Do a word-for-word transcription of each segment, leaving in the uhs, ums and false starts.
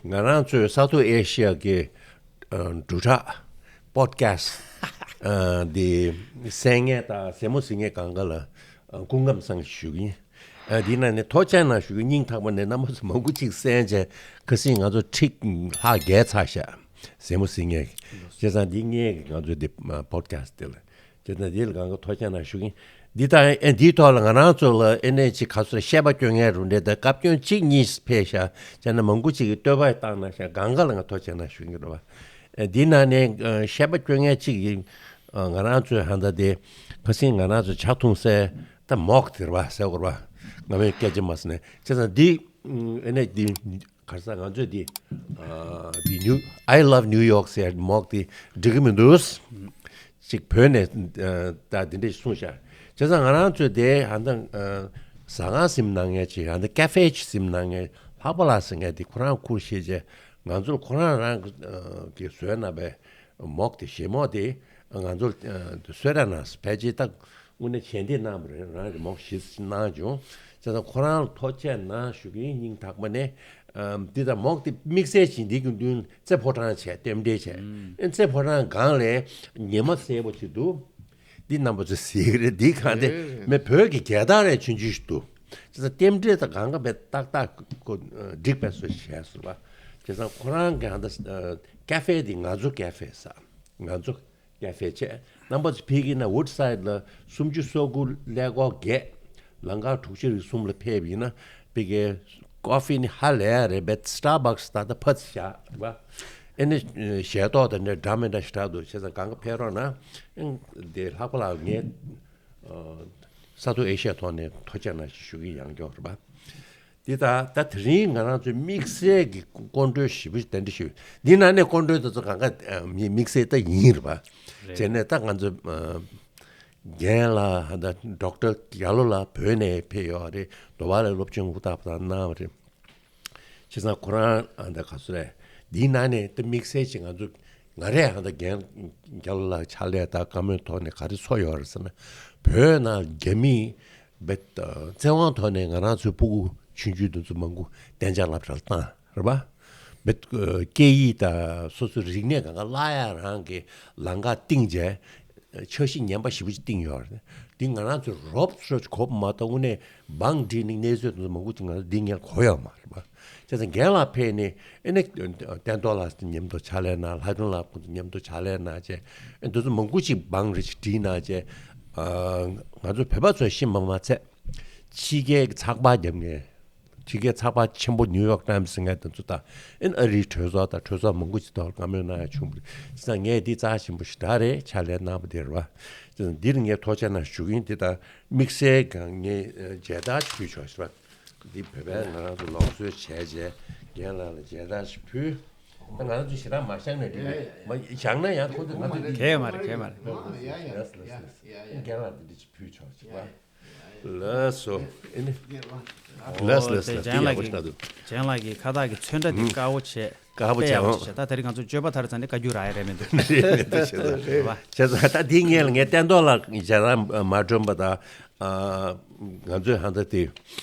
ང་རང་ཚོའི་ས་ཐོག་ཨེ་ཤི་ཡ་གི་ཨ་འབྲུག་གྲགས་པོ་ཌི་ཁ་སི་ཊི་ཨ་འདི་གསན་མཁན་དང་གཟིགས་མོ་གཟིགས་མཁན་གང་ག་ལ་ཨ་སྐུ་ཁམས་བཟང་ཞུ་གི་ཡིན། ཨ་འདི་ན་ནི་ཐུགས་རྗེ་གནང་ཞུ་གི། སྙིང་ཐག་པ་ནས་རྣམ་པ་ཚོ་མང་པོ་ཅིག་གསན་བྱས་ཁ་སང་ང་ཚོ་ཁྲི་ལྷག་བརྒལ་ཚར་ཤག་གཟིགས་མོ་གཟིགས་མཁན། བྱས་ཙང་འདི་ངས་ང་ཚོའི་འདི་པོ་ཌི་ཁ་སི་ཊི་འདི་ལ། དེ་དང་འདི་ལ་གང་ག་ཐུགས་རྗེ་གནང་ཞུ་གི་ཡིན། འདི་དང་ཨེ་འདིའི་ཐོག་ལ་ང་རང་ཚོ་ལ་ཨེ་ནས་ཅིག་ག་ཚོད་བཤད་པ་སྐྱོན་མཁན་རུ་འདྲེ་དང་བཀའ་བཀྱོན་གཅིག་གཉིས་ཕེབས་ཤག་བྱས་ན་མང་པོ་ཅིག་གིས་བསྟོད་པ་བཏང་གནང་ཤག་གང་ག་ལ་ང་ཐུགས་རྗེ་གནང་ཞུ་གི་རེད་བ། ཨེ་འདི་ནང་ནས་ཨ་བཤད་པ་སྐྱོན་མཁན་གཅིག་གིས་ཨ་ང་རང་ཚོའི་ཧ་ད་དེ་ཁ་སང་ང་རང་ཚོ་ཇ་འཐུང་སའི་ད་མོག་དེ་རེད་བ་ཟེར་དགོས་རེད་བ། ང་མོའི་སྐད་ཆ་མ་ཟེར་ནས། བྱས་ཙང་འདི་ཨེ་ནས་འདི། ག་རེ་ཟེར། ང་ཚོས་འདི་ཨ་འདི་ནིའུ། I love New York ཟེར་མོག་འདི་འགྲིག་གི་མི་འདུག་ཅིག་བོད་ནས་ཨ་ད་འདི་འདྲས་གསུངས་ཤག་བྱས་ཙང་ང་རང་ཚོས་དེ་ཧ་ད་ཨ་ཟ་ཁང་ཟིན་གནང་མཁན་ཅིག་ཧ་ད་ཀ་ཧྥེ་ཅིག་ཟིན་གནང་མཁན་ལྷག་པ་ལགས་ཟེར་མཁན་འདི་ཁོ་རང་ཁུར་བཞེས་བྱས་ང་ཚོར་ཁོ་རང་རང་གི་ཨ་གི་བཟོས་གནང་བའི་མོག་དེ། བཞེས་མོག་དེ་ང་ཚོར་ཨ་གསོལ་རས་གནང་། ཕལ་ཆེར་ད་དངོས་གནས་ཞལ་འདེབས་གནང་བ་རེད། རང་གི་མོག་བཞེས་གནང་བྱུང་། བྱས་ཙང་ཁོ་རང་ལ་ཐུགས་རྗེ་གནང་ཞུ་གི་ཡིན། སྙིང་ཐག་པ་ནས། ཨམ། འདི་ལྟར་མོག་འདི་དམིགས་བསལ་གྱིས་འདི་གི་མདུན་རྩེ་ཕོ་བྲང་བྱས་རྟེན་འབྲེལ་བྱས། ཨེ་རྩེ་ཕོ་བྲང་སྒང་ལས་ཉི་མ་གསལ་པོ་ཅིག་འདུག་འདི་རྣམ་པ་ཚོས་གཟིགས་ཀྱི་རེད། འདི་གང་དེ་མེད་བོད་ཀྱི་རྒྱལ་དར་རེ་ཆུང་ཆུང་ཞིག་འདུག་བྱས་ཙང་རྟེན་འབྲེལ་དང་གང་ག་བས་ཏག་ཏག་ཁོ་འགྲིག་པའི་བཟོ་ཞིག་བྱས་སོང་བ། བྱས་ཙང་ཁོ་རང་གི་ཧ་ད་ཀ་ཧྥེ་འདི་ང་ཚོ་ཀ་ཧྥེ་ཟེར། ང་ཚོ་ཀ་ཧྥེ་བྱས། རྣམ་པ་ཚོ་ཕ་གི་ན་Woodside ལ་སུམ་ཅུ་སོ་དགུ་ཀླད་ཀོར་བརྒྱད། ལམ་ཁ་དྲུག་ཅུ་རེ་གསུམ་ལ་ཕེབས་ཡིན་ན་ཕ་གིའི་ཀོ་ཧྥི་ནི་ཧ་ལས་ཡ་རེད་པས། Starbucks ད་ལྟ་ཕར་ཙམ་བཞག་རེད་པ། ཨེ་ནི་ཞལ་ཏོག་དང་འདྲ་འདྲ་མི་འདྲ་ཞིག་རག་འདུག་བྱས་ཙང་གང་ག་ཕེབས་རོགས་གནང་། ཨེ་དེ་ལྷག་པ་ལ་ངས་ས་ཐོག་ཨེ་ཤ་ཡའི་ཐོག་ནས་ཐུགས་རྗེ་གནང་ཞུ་གི། ཡང་སྐྱར་རེད་པ། འདི་ལྟར་ད་དེ་རིང་ང་རང་ཚོའི་དམིགས་བསལ་གྱི་སྐུ་མགྲོན་ཞེ་པོ་ཅིག་གདན་འདྲེན་ཞུས། འདི་ནང་ནས་སྐུ་མགྲོན་དེ་ཚོ་གང་ག་ཨ་མི་དམིགས་བསལ་ད་ཡིན་རེད་པ། རེད། བྱས་ནས་ད་ང་ཚོ་ཨ་རྒན་ལགས་ད་ཌོག་ཊར་རྒྱ་ལོ་ལགས་བོད་ནས་ཕེབས་ཡོད་རེད། དོ་བ་ལ་སློབ་སྦྱོང་ཧུར་ཐག་པ་དང་གནང་བ་རེད། བྱས་ཙང་ཁོ་རང་ཨ་ད་ག་ཚོད་རེད། འདིའི་ནང་ནས་ད་དམིགས་བསལ་ཅིག་ང་ཚོ་ང་རས་ཨ་ད་རྒན་རྒྱ་ལོ་ལགས་ཕྱག་ལས་དང་བཀའ་མོལ་ཐོག་ནས་ག་རེ་ཚོར་ཡོད་རེད་ཟེར་ན། བོད་ནང་རྒྱ་མིས་བེད་བཙན་དབང་ཐོག་ནས་ང་རང་ཚོའི་སྤུ་གུ་ཆུང་ཆུང་དེ་ཚོ་མང་པོ་གཏན་འཇགས་སློབ་གྲྭར་བཏང་རེད་པ། བེད་སྐད་ཡིག་དང་སོ་སོའི་རིག་གནས་གང་ག་བརླག་ཡ་རང་གི་ལམ་ཁ་བཏིང་བྱས། འཆར་གཞི་ངན་པ་ཞེ་པོ་ཅིག་བཏིང་ཡོད་རེད། འདི་ང་རང་ཚོས་རོབ་ཙམ་གོ་བ་མ་གཏོགས་དངོས་གནས་བང་བསྒྲིགས་ནས་གནས་ཚུལ་དེ་ཚོ་མང་པོ་ཅིག་ང་ཚོ་འདི་སྔོན་གོ་ཡོད་མ་རེད་པ། བྱས་ཙང་རྒན་ལགས་ཕེབས་ནས་ཨེ་ནས་བསྟན་རྡོར་ལགས་མཉམ་དུ་ཕྱག་ལས་གནང་། ལྷ་སྒྲོན་ལགས་ཁོང་ཚོ་མཉམ་དུ་ཕྱག་ལས་གནང་བྱས། ཨེ་འདི་ཚོ་མང་པོ་ཅིག་བང་རེ་ཅིག་བསྒྲིགས་གནང་བྱས། ཨ་ང་ཚོ་བོད་པ་ཚོ་ཤི་མ་མ་ཚད་ཕྱི་རྒྱལ་གྱི་ཚགས་པར་རྒྱབ་མཁན། ཕྱི་རྒྱལ་ཚགས་པར་ཆེན་པོ་ནིའུ་ཡོག་ཊའིམ་སི་ཟེར་མཁན་དེ་ཚོ་དང་། ཨེ་ཨ་རིའི་གྲོས་ཚོགས་དང་གྲོས་ཚོགས་མང་པོ་ཅིག་ཐོག་བཀའ་མོལ་གནང་ཡ་བྱུང་བ་རེད། བྱས་ཙང་ངས་འདི་རྩ་ཆེན་པོ་ཞེ་དྲག་རེད། ཕྱག་ལས་གནང་བ་དེ་རེད་པ། བྱས་ཙང་འདིར་ངས་ཐུགས་རྗེ་གནང་ཞུ་གི་ཡིན། འདི་དང་དམིགས་བསལ་གང་ངས་ཨ་མཇལ་དར་ཞིག་ཕུལ་ཆོག་ཞེས་པ། འདི་བོད་པས་ང་རང་ཚོ་ལུགས་སྲོལ་བྱས་བྱས་རྒན་ལགས་ལ་མཇལ་དར་ཞིག་ཕུལ། ད་ང་རང་ཚོ་ཞེ་དྲག་མ་བཞག་ན་འགྲིག་གི་མ་བཞག་ན་ཡང་ཁོང་ཚོ་ང་ཚོ་འདི་གལ་མ་རེད། གལ་མ་རེད། ལགས་ལགས་ལགས་ལགས། རྒན་ལགས་འདི་འདྲ་ཞིག་ཕུལ་ཆོག་ཞེས་པ། ལགས་སོ། ཨེ་ནི། ལགས་ལགས་ལགས། དེ་ཡག་པོ་ཞིག་འདུག། ལྗང་ལགས་ཀྱི་ཁ་བཏགས་ཀྱི་ཚོན་ཁྲ་དེ་དཀར་པོ་བྱས། དཀར་པོ་བྱས། དཔེ་ཡག་པོ་ཞིག་བྱས། ད་དེ་རིང་ང་ཚོ་སྤྱོད་པ་མཐར་ཚང་ནས་བཀའ་བཀྱོན་རག་ཡ་རེད་མི་འདུག། རེད་མི་འདུག་བྱས་ཙང་། རེད་པ། བྱས་ཙང་ད་དེའི་སྔོན་ལ་ངས་བསྟན་རྡོར་ལགས་མཇལ་དར་མ་སྒྲོན་པ་དང་། ཨ་ང་ཚོའི་ཧ་ད་དེ།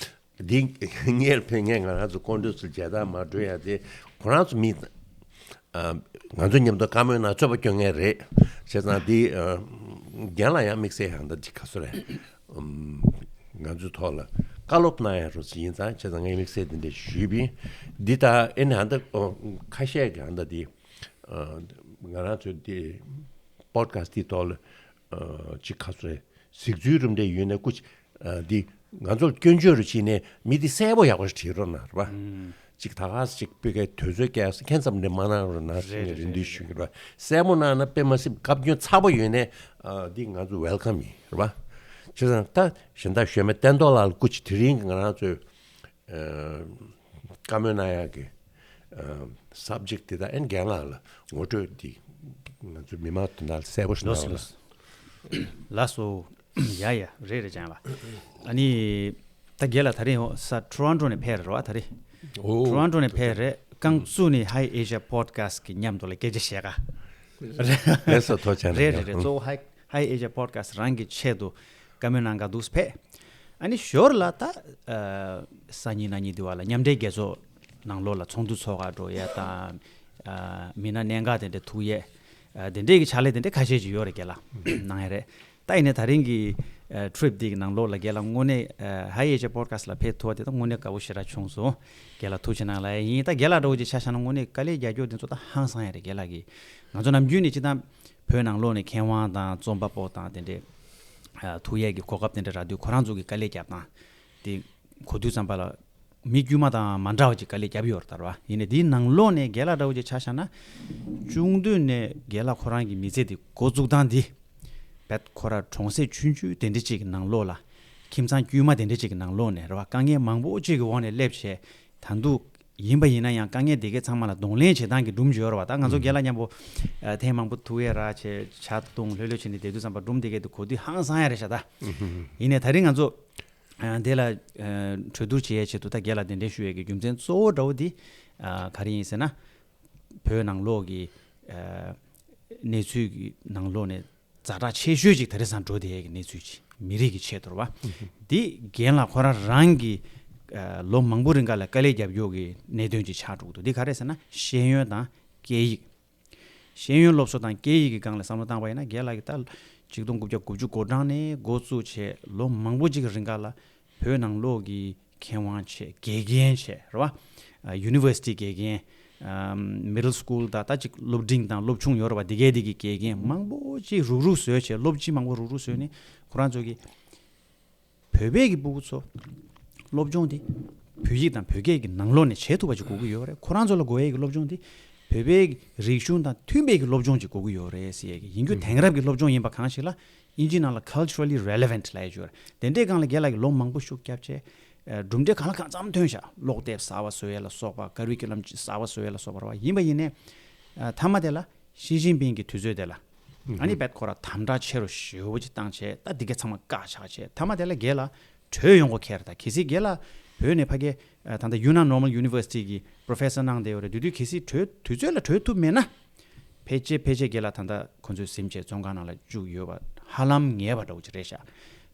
འདི་སྔོན་ལ་ཕེབས་མཁན་ང་རང་ཚོ་སྐུ་མགྲོན་ཚོ་མཇལ་དར་མ་སྒྲོན་ཡ་དེ་ཁོ་རང་ཚོ་མི། ཨ་ང་ཚོ་མཉམ་དུ་བཀའ་མོལ་གནང་རྩོད་པ་སྐྱོན་མཁན་རེད། བྱས་ཙང་འདི་ཨ་རྒན་ལགས་ཡང་དམིགས་བསལ་ཧ་ད་འདི་ག་ཚོད་རེད། ཨམ་ང་ཚོའི་ཐོག་ལ་བཀའ་སློབ་གནང་ཡ་རོགས་ཅིག་ཡིན་ཙང་། བྱས་ཙང་ངས་དམིགས་བསལ་འདི་འདྲ་ཞུས་པ་ཡིན། འདི་ད་ཨེ་ནི་ཧ་ད་ཨོ་ཁ་ཤས་ཀྱིས་ཧ་ད་འདི་ཨ་ང་རང་ཚོའི་འདི་པོ་ཌི་ཁ་སི་ཊི་འདི་ཐོག་ལ་ཨ་ཅིག་ག་ཚོད་རེད། གཟིགས་ཚུལ་རུ་འདྲ་ཡོད་ན་སྐུ་མཁྱེན། ཨ་འདི་ང་ཚོར་སྐྱོན་བརྗོད་རུ་བྱས་ནས་མི་འདི་གསལ་པོ་ཡག་པོ་ཞིག་བྲིས་རོགས་གནང་རེད་པ། ཨུམ། ཅིག་ད་ག་ཅིག་དཔེ་ཀའི་དུས་ཚོད་བསྐྱལ་ས་ཁྱད་མཚར་འདྲ་མ་གནང་རོགས་གནང་ཞེས་ངས་རེ་འདུན་ཞུ་གི་རེད་པ། གསལ་པོ་གནང་ན་དཔེ་མ་སྲིད་བཀའ་བཀྱོན་ཚ་པོ་ཡོད་ན་ཨ་འདི་ང་ཚོ་ཝེལ་ཁམ་ཡིན་རེད་པ། བྱས་ཙང་ད་གཞན་དག་གཞན་མ་བསྟན་རྡོར་ལགས་ལ་སྐུ་མཁྱེན། དེ་རིང་གི་ང་རང་ཚོའི་ཨ་བཀའ་མོལ་གནང་ཡག་གི་ཨ་སབ་ཇེག་དེ་དག་ཨེ་ནི་རྒན་ལགས་ལ་ངོ་སྤྲོད་འདི་ང་ཚོའི་མི་མང་དོན་དག་ལ་གསལ་པོ་ཞིག་གནང་རོགས། ལགས་སོ། ཡ་ཡ། རེད་རེད། ལྗང་ལགས། ཨ་ནི་ད་རྒན་ལགས་དེ་རིང་ས་ཊོ་རོན་ཊོ་ནས་ཕེབས་རེད་པ། དེ་རིང་ཨོ་ཊོ་རོན་ཊོ་ནས་ཕེབས་རེད། རྐང་བཙུགས་ནས་ཧའི་ཨེ་ཤ་ཡ་པོ་ཌི་ཁ་སི་ཊི་གི་མཉམ་དུ་ལ་སྐད་ཆ་བཤད་ག་རེད་སོ་ཐོ་ཆེན་རེད་རེད་རེད། གཙོ་བོ་ཧའི་ཧའི་ཨེ་ཤ་པོ་ཌི་ཁ་སི་ཊི་རང་གི་ཆེད་དུ་བཀའ་མོལ་གནང་ག་འདུག་ཕེབས། ཨ་ནི་ཞོར་ལ་ད་ཨ་སང་ཉིན་གནངས་ཉིན་དེ་བ་ལ་མཉམ་འབྲེལ་རྒྱལ་ཚོགས་ནང་ལོགས་ལ་ཚོགས་འདུ་ཚོགས་ག་འགྲོ་ཡས་དང་། ཨ་མི་སྣ་གནད་འགག་དེ་འདྲ་ཐུག་ཡས། ཨ་དེ་འདྲས་ཀྱི་ཕྱག་ལས་དེ་འདྲས་ཁ་ཤས་ཅིག་ཡོད་རེད། རྒན་ལགས་གནང་ཡས་རེད། ད་ཡིན་ནའི་ད་རིང་གི་ཨ་ཊི་རིབ་འདི་གི་ནང་ལོགས་ལ་རྒན་ལགས་དངོས་གནས་ཨ་ཧའི་ཨེ་ཤ་པོ་ཌི་ཁ་སི་ཊི་ལ་ཕེབས་ཐུབ་པ་དེ་ད་དངོས་གནས་དགའ་པོ་ཞེ་དྲག་བྱུང་སོང་། རྒན་ལགས་ཐུགས་རྗེ་གནང་ལགས། ཡིན་ད་རྒན་ལགས་འདྲ་བོ་ཅིག་ཆ་བཞག་ན་དངོས་གནས་དཀའ་ལས་རྒྱག་རྒྱུ་དེ་ཚོ་ད་ཧང་སང་ཡས་རེད། རྒན་ལགས་ཀྱིས་ང་ཚོ་ནམ་རྒྱུན་ནས་སྤྱིར་བཏང་བོད་ནང་ལོགས་ནས་མཁས་དབང་དང་རྩོམ་པ་པོ་དང་དེ་འདྲས་ཨ་ཐུག་ཡས་ཀྱི་གོ་སྐབས་དེ་འདྲས་རག་དུས་ཁོ་རང་ཚོ་གི་དཀའ་ལས་རྒྱབ་སྟངས་དེ་གོ་དུས་ཙམ་པ་ལ་མི་དཀྱུས་མ་དང་མ་འདྲ་བ་ཅིག་དཀའ་ལས་བརྒྱབ་ཡོད་རེད་ད་ར་བ། ཡིན་ནའི་དེའི་ནང་ལོགས་ནས་རྒན་ལགས་འདྲ་བོ་ཅིག་ཆ་བཞག་ན། ཆུང་དུས་ནས་རྒན་ལགས་ཁོ་རང་གི་མི་ཚེ་དེ་འགོ་བཙུགས་སྟངས་དེ། བེད་ཁོ་ར་གྲོང་གསེབ་ཆུང་ཆུང་དེ་འདྲ་ཅིག་གི་ནང་ལོགས་ལ། ཁྱིམ་ཚང་དཀྱུས་མ་དེ་འདྲ་ཅིག་གི་ནང་ལོགས་ནས་རེད་བ། དཀའ་ངལ་མང་པོ་ཅིག་གི་འོག་ནས་སླེབས་བྱས་ད་འདུག་ཡིན་པ་ཡིན་ན་ཡང་དཀའ་ངལ་དེ་གའི་ཚང་མ་ལ་གདོང་ལེན་བྱེད་སྟངས་ཀྱི་སྒྲུང་ཅིག་ཡོད་རེད་བ། ད་ང་ཚོ་རྒན་ལགས་མཉམ་པོ་ཨ་ཐེངས་མང་པོ་ཐུག་ཡས་ར་བྱས་ཇ་བཏུང་ལྷོད་ལྷོད་བྱས་ནས་བསྡད་དུས་ཙམ་པ་སྒྲུང་དེ་གའི་དེ་གོ་དུས་ཧང་སང་ཡས་རེད་ཤག་ད། ཡིན་ནའི་ད་རིང་ང་ཚོ་ཨ་དེ་ལ་ཨ་གྲོས་བསྡུར་བྱེད་ཡས་ཆེད་དུ་ད་རྒན་ལགས་གདན་འདྲེན་ཞུ་ཡས་ཀྱི་རྒྱུ་མཚན་གཙོ་བོ་འདྲ་བོ་འདི་ཨ་ག་རེ་ཡིན་ཟེར་ན། བོད་ནང་ལོགས་ཀྱི་ཨ་གནས་ཚུལ་གྱི་ནང་ལོགས་ནས་ཛ་དྲག་ཆེ་ཤོས་ཅིག་དེ་རིང་སང་འགྲོ་བསྡད་ཡས་ཀྱི་གནས་ཚུལ་ཅིག་མི་རིགས་ཀྱི་ཆེད་དུ་རེད་བ། འདི་རྒན་ལགས་ཁོ་རང་རང་གི་ཨ་ལོ་མང་པོ་རིང་ག་ལ་དཀའ་ལས་རྒྱབ་ཡས་ཀྱི་གནད་དོན་ཅིག་ཆགས་འགྲོ་གི་འདུག་འདི་ག་རེ་ཟེར་ན་ཤེས་ཡོན་དང་སྐད་ཡིག་ཤེས་ཡོན་སློབ་གསོ་དང་སྐད་ཡིག་གི་སྒང་ལ་བསམ་བློ་བཏང་བ་ཡིན་ན་རྒན་ལགས་ཀྱིས་ད་ཆིག་སྟོང་དགུ་བརྒྱ་དགུ་བཅུ་གོ་གྲངས་ནས་འགོ་བཙུགས་བྱས་ལོ་མང་པོ་ཅིག་གི་རིང་ག་ལ་བོད་ནང་ལོགས་ཀྱི་མཁས་དབང་བྱས་དགེ་རྒན་བྱས་རེད་བ། ཨ་ཡུ་ནི་ཝར་སི་ཊི་དགེ་རྒན། ཨམ་མི་ཌལ་སི་ཀུལ་དང་ད་ཅིག་སློབ་འབྲིང་དང་སློབ་ཆུང་ཡོད་རེད་བ། དེ་གའི་དེ་གི་དགེ་རྒན་མང་པོ་ཅིག་རུག་རུག་བཟོས་བྱས་སློབ་སྤྱི་མང་པོ་རུག་རུག་བཟོས་ནས་ཁོ་རང་ཚོ་གི་བོད་པའི་གི་སྤུ་གུ་ཚོ་སློབ་སྦྱོང་དེ་བོད་ཡིག་དང་བོད་སྐད་ཀྱི་ནང་ལོགས་ནས་བྱེད་ཐུབ་པ་ཅིག་དགོས་ཀྱི་ཡོད་རེད། ཁོ་རང་ཚོ་ལ་དགོས་ཡས་ཀྱི་སློབ་སྦྱོང་དེ་བོད་པའི་གི་རིག་གཞུང་དང་མཐུན་པའི་གི་སློབ་སྦྱོང་ཅིག་དགོས་ཀྱི་ཡོད་རེད་ཟེར་ཡས་ཀྱི་ཡིན་རྒྱུ་དེང་རབས་ཀྱི་སློབ་སྦྱོང་ཡིན་པ་གང་ཞིག་ལ་ཨིན་ཇིའི་ནང་ལ་culturally relevant ལབ་ཡས་ཅིག་ཡོད་རེད། དེ་འདྲའི་སྒང་ལ་རྒན་ལགས་ཀྱིས་ལོ་མང་པོ་ཤུགས་བརྒྱབ་བྱས་ཨ་གྲུབ་འབྲས་གང་ལ་གང་འཚམ་ཐོན་ཤག་ཀློག་དེབ་གསར་བ་བཟོ་ཡས་ལ་སོགས་པ་ཀ་རི་ཀུ་ལམ་གསར་བ་བཟོ་ཡས་ལ་སོགས་པ་རེད་བ། ཡིན་པ་ཡིན་ནའི་ཨ་མཐའ་མ་དེ་ལ་ཞི་ཅིན་ཕིང་གི་དུས་ཚོད་དེ་ལ། ཨ་ནི་རྦད་ཁོ་ར་དམ་དྲག་ཆེ་རུ་ཞེ་པོ་ཅིག་བཏང་བྱས་ད་འདི་ག་ཚང་མ་བཀག་ཆགས་བྱས་མཐའ་མ་དེ་ལ་རྒན་ལགས་བྲོས་ཡོང་དགོས་ཁེལ་རེད། ད་གལ་སྲིད་རྒན་ལགས་བོད་ནས་ཕ་གི་ཨ་ད་ལྟ་ཡུ་ནན་ནོར་མལ་ཡུ་ནི་ཝར་སི་ཊི་གི་པོ་རོ་ཕེ་སར་གནང་བསྡད་ཡོད་རེད། དེ་དུས་གལ་སྲིད་བྲོས་དུས་ཚོད་ལ་བྲོས་ཐུབ་མེད་ན། ཕལ་ཆེར་ཕལ་ཆེར་རྒན་ལགས་ད་ལྟ་ཁོ་ཚོས་ཟིན་བྱས་བཙོན་ཁང་ནང་ལ་བཅུག་ཡོད་པ་ཧ་ལམ་ངེས་པ་འདྲ་བོ་ཅིག་རེད་ཤག་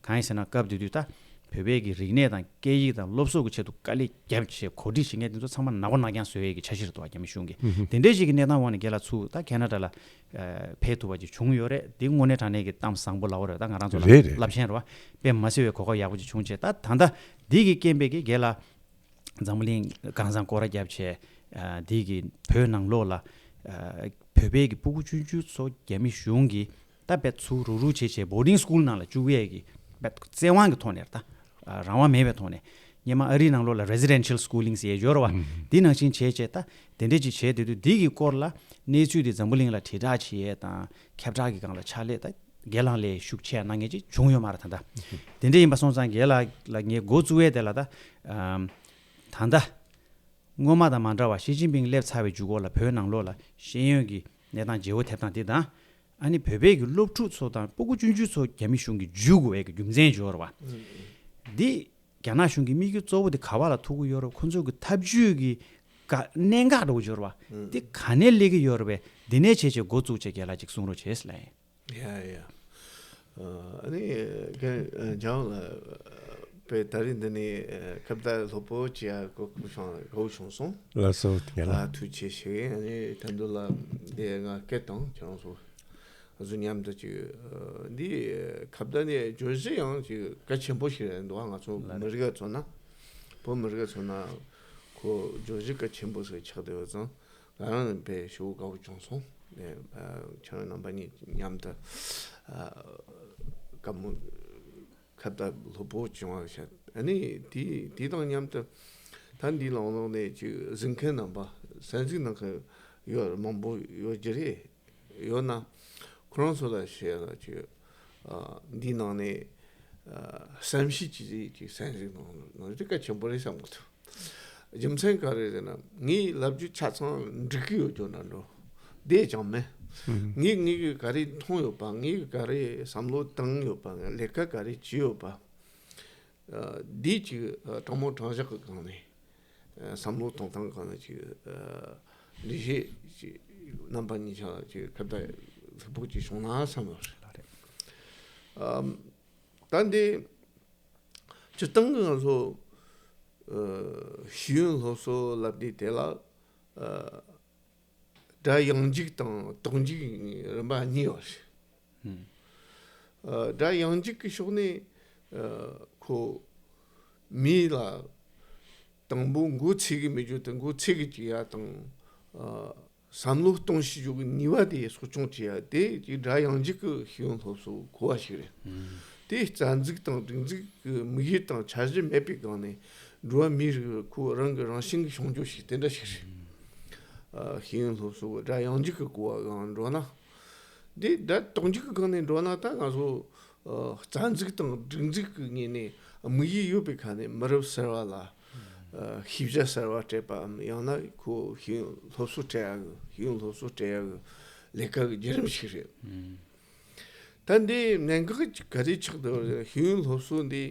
གང་ཡིན་ཟེར་ན་སྐབས་དེ་དུས་ད་བོད་པའི་གི་རིག་གནས་དང་སྐད་ཡིག་དང་སློབ་གསོ་གི་ཆེད་དུ་དཀའ་ལས་བརྒྱབ་བྱས་གོ་སྒྲིག་བྱེད་མཁན་དེ་ཚོ་ཚང་མ་ནག་པོ་ནག་རྐྱང་བཟོ་ཡས་ཀྱི་འཆར་གཞི་རེད་འདུག་བ། རྒྱ་མི་གཞུང་གིས་དེ་འདྲའི་ཞིག་གི་གནས་སྟངས་འོག་ནས་རྒན་ལགས་ཚུར་ད་ཁེ་ན་ཌ་ལ་ཨ་ཕེབས་ཐུབ་པ་ཅིག་བྱུང་ཡོད་རེད། འདི་དངོས་གནས་དྲང་གནས་ཀྱི་གཏམ་བཟང་པོ་ལབ་པ་རེད། ད་ང་རང་ཚོ་ལ་རེད་རེད། རླབས་ཆེན་རེད་བ། དཔེ་མ་སྲིད་པའི་གོ་སྐབས་ཡག་པོ་ཅིག་བྱུང་བྱས་ད་ད་ལྟ་འདི་གི་རྐྱེན་པས་ཀྱི་རྒན་ལགས་འཛམ་བུ་གླིང་གང་སར་སྐོར་ར་བརྒྱབ་བྱས་ཨ་འདི་གི་བོད་ནང་ལོགས་ལ་ཨ་བོད་པའི་གི་སྤུ་གུ་ཆུང་ཆུང་ཚོ་རྒྱ་མི་གཞུང་གིས་ད་རྦད་ཚུར་རུག་རུག་བྱས་བྱས་བོར་ཌིང་སི་ཀུལ་ནང་ལ་བཅུག་ཡས་ཀྱི་རྦད་བཙན་དབང་གི་ཐོག་ནས་རེད། ད་ཨ་རང་དབང་མེད་པའི་ཐོག་ནས་སྔོན་མ་ཨ་རིའི་ནང་ལོགས་ལ་རེ་སི་ཌེན་ཤལ་སི་ཀུ་ལིང་ཟེར་ཡས་ཡོད་རེད་བ། འདི་ནང་བཞིན་བྱས་བྱས་ད་དེ་འདྲས་ཅིག་བྱས་དེ་དུས་འདི་གི་སྐོར་ལ་གནས་ཚུལ་དེ་འཛམ་བུ་གླིང་ལ་དྲིལ་བསྒྲགས་བྱེད་ཡས་དང་ཁྱབ་བསྒྲགས་ཀྱི་སྒང་ལ་ཕྱག་ལས་ད་སྒེར་ལངས་ལས་ཤུགས་ཆེ་གནང་མཁན་ཅིག་བྱུང་ཡོད་མ་རེད་ད་ལྟ། དེ་འདྲ་ཡིན་པ་སོང་ཙང་རྒན་ལགས་ལ་ངས་འགོ་བཙུགས་ཡས་དེ་ལ་ད་ཨམ་ད་ལྟ་སྔོན་མ་དང་མ་འདྲ་བ་ཞི་ཅིན་ཕིང་སླེབས་ཚར་བའི་མཇུག་སྐོར་ལ་བོད་ནང་ལོགས་ལ་ཤེས་ཡོན་གྱི་གནས་སྟངས་བརྗེ་བོ་ཐེབས་སྟངས་དེ་དང་། ཨ་ནི་བོད་པའི་གི་སློབ་ཕྲུག་ཚོ་དང་སྤུ་གུ་ཆུང་ཆུང་ཚོ་རྒྱ་མི་གཞུང་གིས་འཇུ་དགོས་པའི་གི་རྒྱུ་མཚན་ཅིག་ཡོད་རེད་བ། འདི་རྒྱ་ནག་གཞུང་གི་དམིགས་ཡུལ་གཙོ་བོ་དེ་ག་བ་ལ་ཐུག་གི་ཡོད་རེད། ཁོ་ཚོ་གི་ཐབས་ཇུས་གི་ག་གནད་འགག་འདྲ་བོ་ཅིག་ཡོད་རེད་བ། འདི་ག་ནས་སླེབས་ཀྱི་ཡོད་རེད་བས། འདི་ནས་བྱས་བྱས་འགོ་བཙུགས་བྱས་རྒན་ལགས་ཅིག་གསུང་རོགས་བྱས་ལབ་ཡིན། ཡ་ཡ། ཨ་ནི་ག་ལྗང་ལ་པའི་ད་རིང་འདི་ནས་ཁ་བརྡ་ལྷུག་པོ་བྱེད་ཡ་གོ་སྐབས་བྱུང་། གོ་བྱུང་སོང་། ལགས་སོ་རྒན་ལགས། ཨ་ཐུགས་རྗེ་ཆེ། ཨ་ནི་ད་འདི་ལ་འདི་ང་སྐད་བཏང་ཁྱེད་རང་ཚོ་ང་ཚོ་མཉམ་དུ་ཅིག་འདི་ཁ་བརྡ་ནས་བརྗོད་གཞི་ཡང་ཅིག་གལ་ཆེན་པོ་ཞིག་རེད་འདུག་ང་ཚོ་མི་རིགས་ཚོ་ན་བོད་མི་རིགས་ཚོ་ན་ཁོ་བརྗོད་གཞི་གལ་ཆེན་པོ་ཞིག་ཆགས་བསྡད་ཡོད་ཙང་། ང་རང་དཔེ་ཞེ་པོ་དགའ་བོ་བྱུང་སོང་། ཨ་ཁྱེད་རང་རྣམ་པ་གཉིས་མཉམ་དུ་ཨ་བཀའ་མོལ་ཁ་བརྡ་ལྷུག་པོ་བྱུང་བ་བཤད། ཨ་ནི་དེ་དེ་དང་མཉམ་དུ་ད་འདི་ལང་ལོག་ནས་ཅིག་གཟིགས་མཁན་རྣམ་པ་གསན་གཟིགས་གནང་མཁན་ཡོད་མང་པོ་ཡོད་ཀྱི་རེད། ཡོད་ན་ཁོ་རང་ཚོ་ལ་བཤད་ལ་ཅིག་ཨ་འདི་ནང་ནས་ཨ་བསམ་ཤེས་ཅིག་ཅིག་གསན་གཟིགས་གནང་ན་དེ་གལ་ཆེན་པོ་རེད་བསམ་གི་འདུག་རྒྱུ་མཚན་ག་རེ་རེད་ན་ངའི་ལབ་རྒྱུ་ཆ་ཚང་འགྲིག་གི་ཡོད་རྒྱུ་འདྲ་འགྲོ་བསྡད་ཀྱང་མེད། ངས་ངས་ཀྱི་ག་རེ་མཐོང་ཡོད་པ། ངས་ཀྱི་ག་རེ་བསམ་བློ་བཏང་ཡོད་པ། ངས་ལས་ཀ་ག་རེ་བྱས་ཡོད་པ། ཨ་འདི་ཅིག་ཨ་དྲང་མོ་དྲང་བཞག་གི་སྒང་ནས་ཨ་བསམ་བློ་གཏོང་སྟངས་སྒང་ནས་ཅིག་ཨ་ འགྲེལ་བཤད་ཅིག་རྣམ་པ་གཉིས་ཆ་ཅིག་ཁ་བརྡ་ལྷུག་པོ་ཅིག་བྱུང་ན་བསམ་པ་རེད། ཨམ། ད་འདི་སྤྱིར་བཏང་གི་ང་ཚོ་ཨ་ཤེས་ཡོན་སློབ་གསོ་ལབ་དུས་དེ་ལ་ཨ་སྒྲ་ཡང་འཇུག་དང་དོགས་འཇུག་རིམ་པ་གཉིས་ཡོད་རེད། ཨ་སྒྲ་ཡང་འཇུག་གི་ཕྱོགས་ནས་ཨ་ཁོ་མི་ལ་དང་པོ་མགོ་ཚོས་གི་མེད་རྒྱུ་དེ་མགོ་ཚོས་གི་བཅུག་ཡ་དང་ཨ་བསམ་བློ་གཏོང་ཤེས་རྒྱུ་གི་ནུས་པ་དེ་གསོ་སྐྱོང་བྱེད་ཡ་དེ་ཅིག་སྒྲ་ཡང་འཇུག་གི་ཤེས་ཡོན་སློབ་གསོ་གོ་བ་ཞིག་རེད། དེ་རྩ་འཛུགས་དང་སྒྲིག་འཛུགས་ཀྱི་དམིགས་ཡུལ་དང་འཆར་གཞི་མེད་པའི་སྒང་ནས་འགྲོ་བ་མིའི་རིགས་ཁོ་རང་གི་རང་བཞིན་གྱི་བྱུང་རྒྱུ་ཞིག་དེ་འདྲ་ཞིག་རེད། ཨ་ཤེས་ཡོན་སློབ་གསོ་སྒྲ་ཡང་འཇུག་གི་གོ་བ་སྒང་འགྲོ་ན། འདི་སྒྲ་དོགས་འཇུག་གི་སྒང་ནས་འགྲོ་ན་ད་ང་ཚོ་ཨ་རྩ་འཛུགས་དང་སྒྲིག་འཛུགས་ཀྱི་ངོས་ནས་དམིགས་ཡུལ་ཡོད་པའི་ཁ་ནས་མི་རབས་གསར་བ་ལ་ཨ་ཤེས་བྱ་གསར་བ་སྤྲད་པའམ་ཡང་ན་ཁོ་ཤེས་ཡོན་སློབ་གསོ་སྤྲད་ཡ་གི་ཤེས་ཡོན་སློབ་གསོ་སྤྲད་ཡ་གི་ལས་ཀ་གི་བརྒྱུད་རིམ་ཞིག་རེད། ད་འདི་གནད་འགག་ག་རེ་ཆགས་འདུག་ཤེས་ཡོན་སློབ་གསོ་འདི་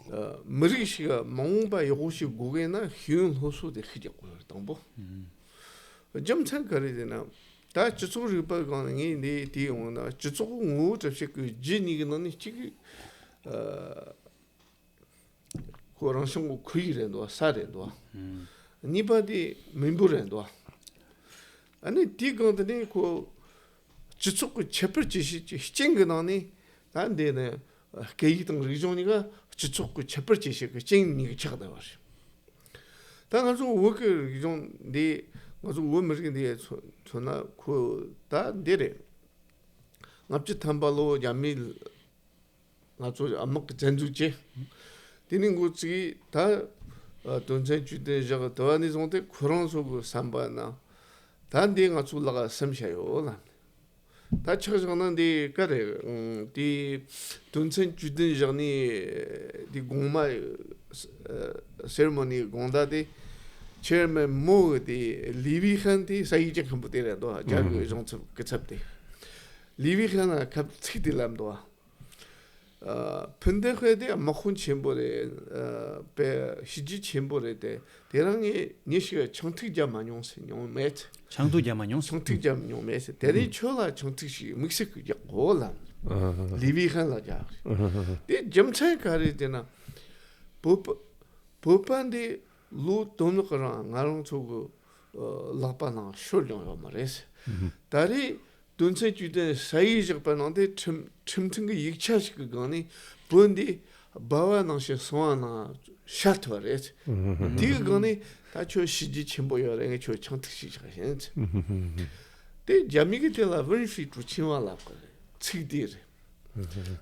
ཨ་མི་རིགས་ཤིག་མ་འོངས་པ་ཡག་པོ་ཞིག་དགོས་གི་ན་ཤེས་ཡོན་སློབ་གསོ་དེ་ཤེས་རྒྱག་དགོས་རེད་དང་པོ། རྒྱུ་མཚན་ག་རེ་ཟེར་ན། ད་སྤྱི་ཚོགས་རིག་པ་སྒང་ནས་ངས་འདི་དེ་ཡོང་ན་སྤྱི་ཚོགས་ངོ་བོ་གྲུབ་བྱེད་ཀྱི་རྒྱུ་གཉིས་ཀྱི་ནང་ནས་གཅིག་གི་ཨ་ཁོ་རང་བྱུང་གི་ཁོར་ཡུག་རེད་འདུག་ས་རེད་འདུག་གཉིས་པ་དེ་མི་འབོར་རེད་འདུག་ཨ་ནི་དེའི་སྒང་དེ་ནས་ཁོ་སྤྱི་ཚོགས་ཀྱི་ཁྱད་པར་ཇི་ཞིག་ཅིག་རྐྱེན་གྱི་ནང་ནས་ད་འདི་ནས་སྐད་ཡིག་དང་རིག་གཞུང་གཉིས་ཀ་སྤྱི་ཚོགས་ཀྱི་ཁྱད་པར་ཇི་ཞིག་གི་རྐྱེན་གཉིས་ཀྱི་ཆགས་བསྡད་པ་རེད། ད་ང་ཚོ་བོད་ཀྱི་རིག་གཞུང་འདི་ང་ཚོ་བོད་མི་རིགས་འདི་མཚོན་མཚོན་ན་ཁོ་ད་འདི་རེད། ལྔ་བཅུ་ཐམ་པ་ལོ་རྒྱ་མི་ང་ཚོ་དམག་གི་བཙན་འཛུལ་བྱས། དེ་ནས་འགོ་བཙུགས་ད་ཨ་དོན་ཚན་བཅུ་བདུན་བཞག་དེ་བ་ནས་བཟུང་སྟེ་ཁོ་རང་ཚོ་གི་བསམ་པ་ན་ད་འདི་ང་ཚོ་ལག་ག་སེམས་ཤ་ཡོད་ལ། ད་ཆག་བཞག་ན་འདི་ག་རེད། ཨང་། དེ་དོན་ཚན་བཅུ་བདུན་བཞག་ནས་དེ་དགོང་མ་སེ་རི་མོ་ནི་དགོང་དག་དེ་ཆེར་མེ་མོ་གི་དེ་ལི་བི་ཧན་དེ་ས་ཡིག་ཅན་མཁན་པོ་དེ་རེད་དོ། རྒྱ་གི་གཞུང་ཚབ་སྐུ་ཚབ་དེ་ལི་བི་ཧན་ལ་ཁབ་ཚིག་དེ་ལབ་འདུག་ཨ། ཕུན་ཏེ་ཧུའེ་དེ་དམག་དཔོན་ཆེན་པོ་རེད། ཨ། དཔེ་གཤིས་རྒྱུད་ཆེན་པོ་རེད་དེ། དེ་རིང་ངས་ཉིན་ཞིག་ཆང་ཐིགས་རྒྱབ་མ་མྱོང་ཟེར་མྱོང་མེད། ཆང་ཐིགས་རྒྱབ་མ་མྱོང་ཟེར། ཆང་ཐིགས་རྒྱབ་མྱོང་མེད་ཟེར། དེ་རིང་ཁྱོད་ལ་ཆང་ཐིགས་ཤིག་དམིགས་བསལ་གྱི་རྒྱག་གོ་ལབ། ཨ། ལི་བི་ཧན་ལ་རྒྱག་རེད། དེ་རྒྱུ་མཚན་ག་རེ་ཟེར་ན། བོད་པ་བོད་པ་འདི་ལོ་དོན་ལག་རང་ང་རང་ཚོ་གི་ཨ་ལག་པ་ནང་ཤོར་ཡོང་ཡོད་མ་རེད། ད་རེས་དོན་ཚན་བཅུ་བདུན་ས་ཡིག་བཞག་པ་ནང་དེ་ཁྲིམས་ཁྲིམས་མཐུན་གྱི་ཡིག་ཆ་ཞིག་གི་སྒང་ནས་བོད་འདི་སྦལ་བ་ནང་བཞིན་སྲུང་བ་ནང་ཤར་ཐུབ་པ་རེད། དེའི་སྒང་ནས་ད་ཁྱོད་གཤིས་རྒྱུད་ཆེན་པོ་ཡོད་རེད། ངས་ཁྱོད་ཆང་ཐིགས་ཤིག་བཞག་ཡིན། དེ་རྒྱ་མི་གི་དེ་ལ་ཝུན་ཧྲི་ཀྲུའུ་ཆིང་བ་ལབ་གི་རེད། ཚིག་དེ་རེད།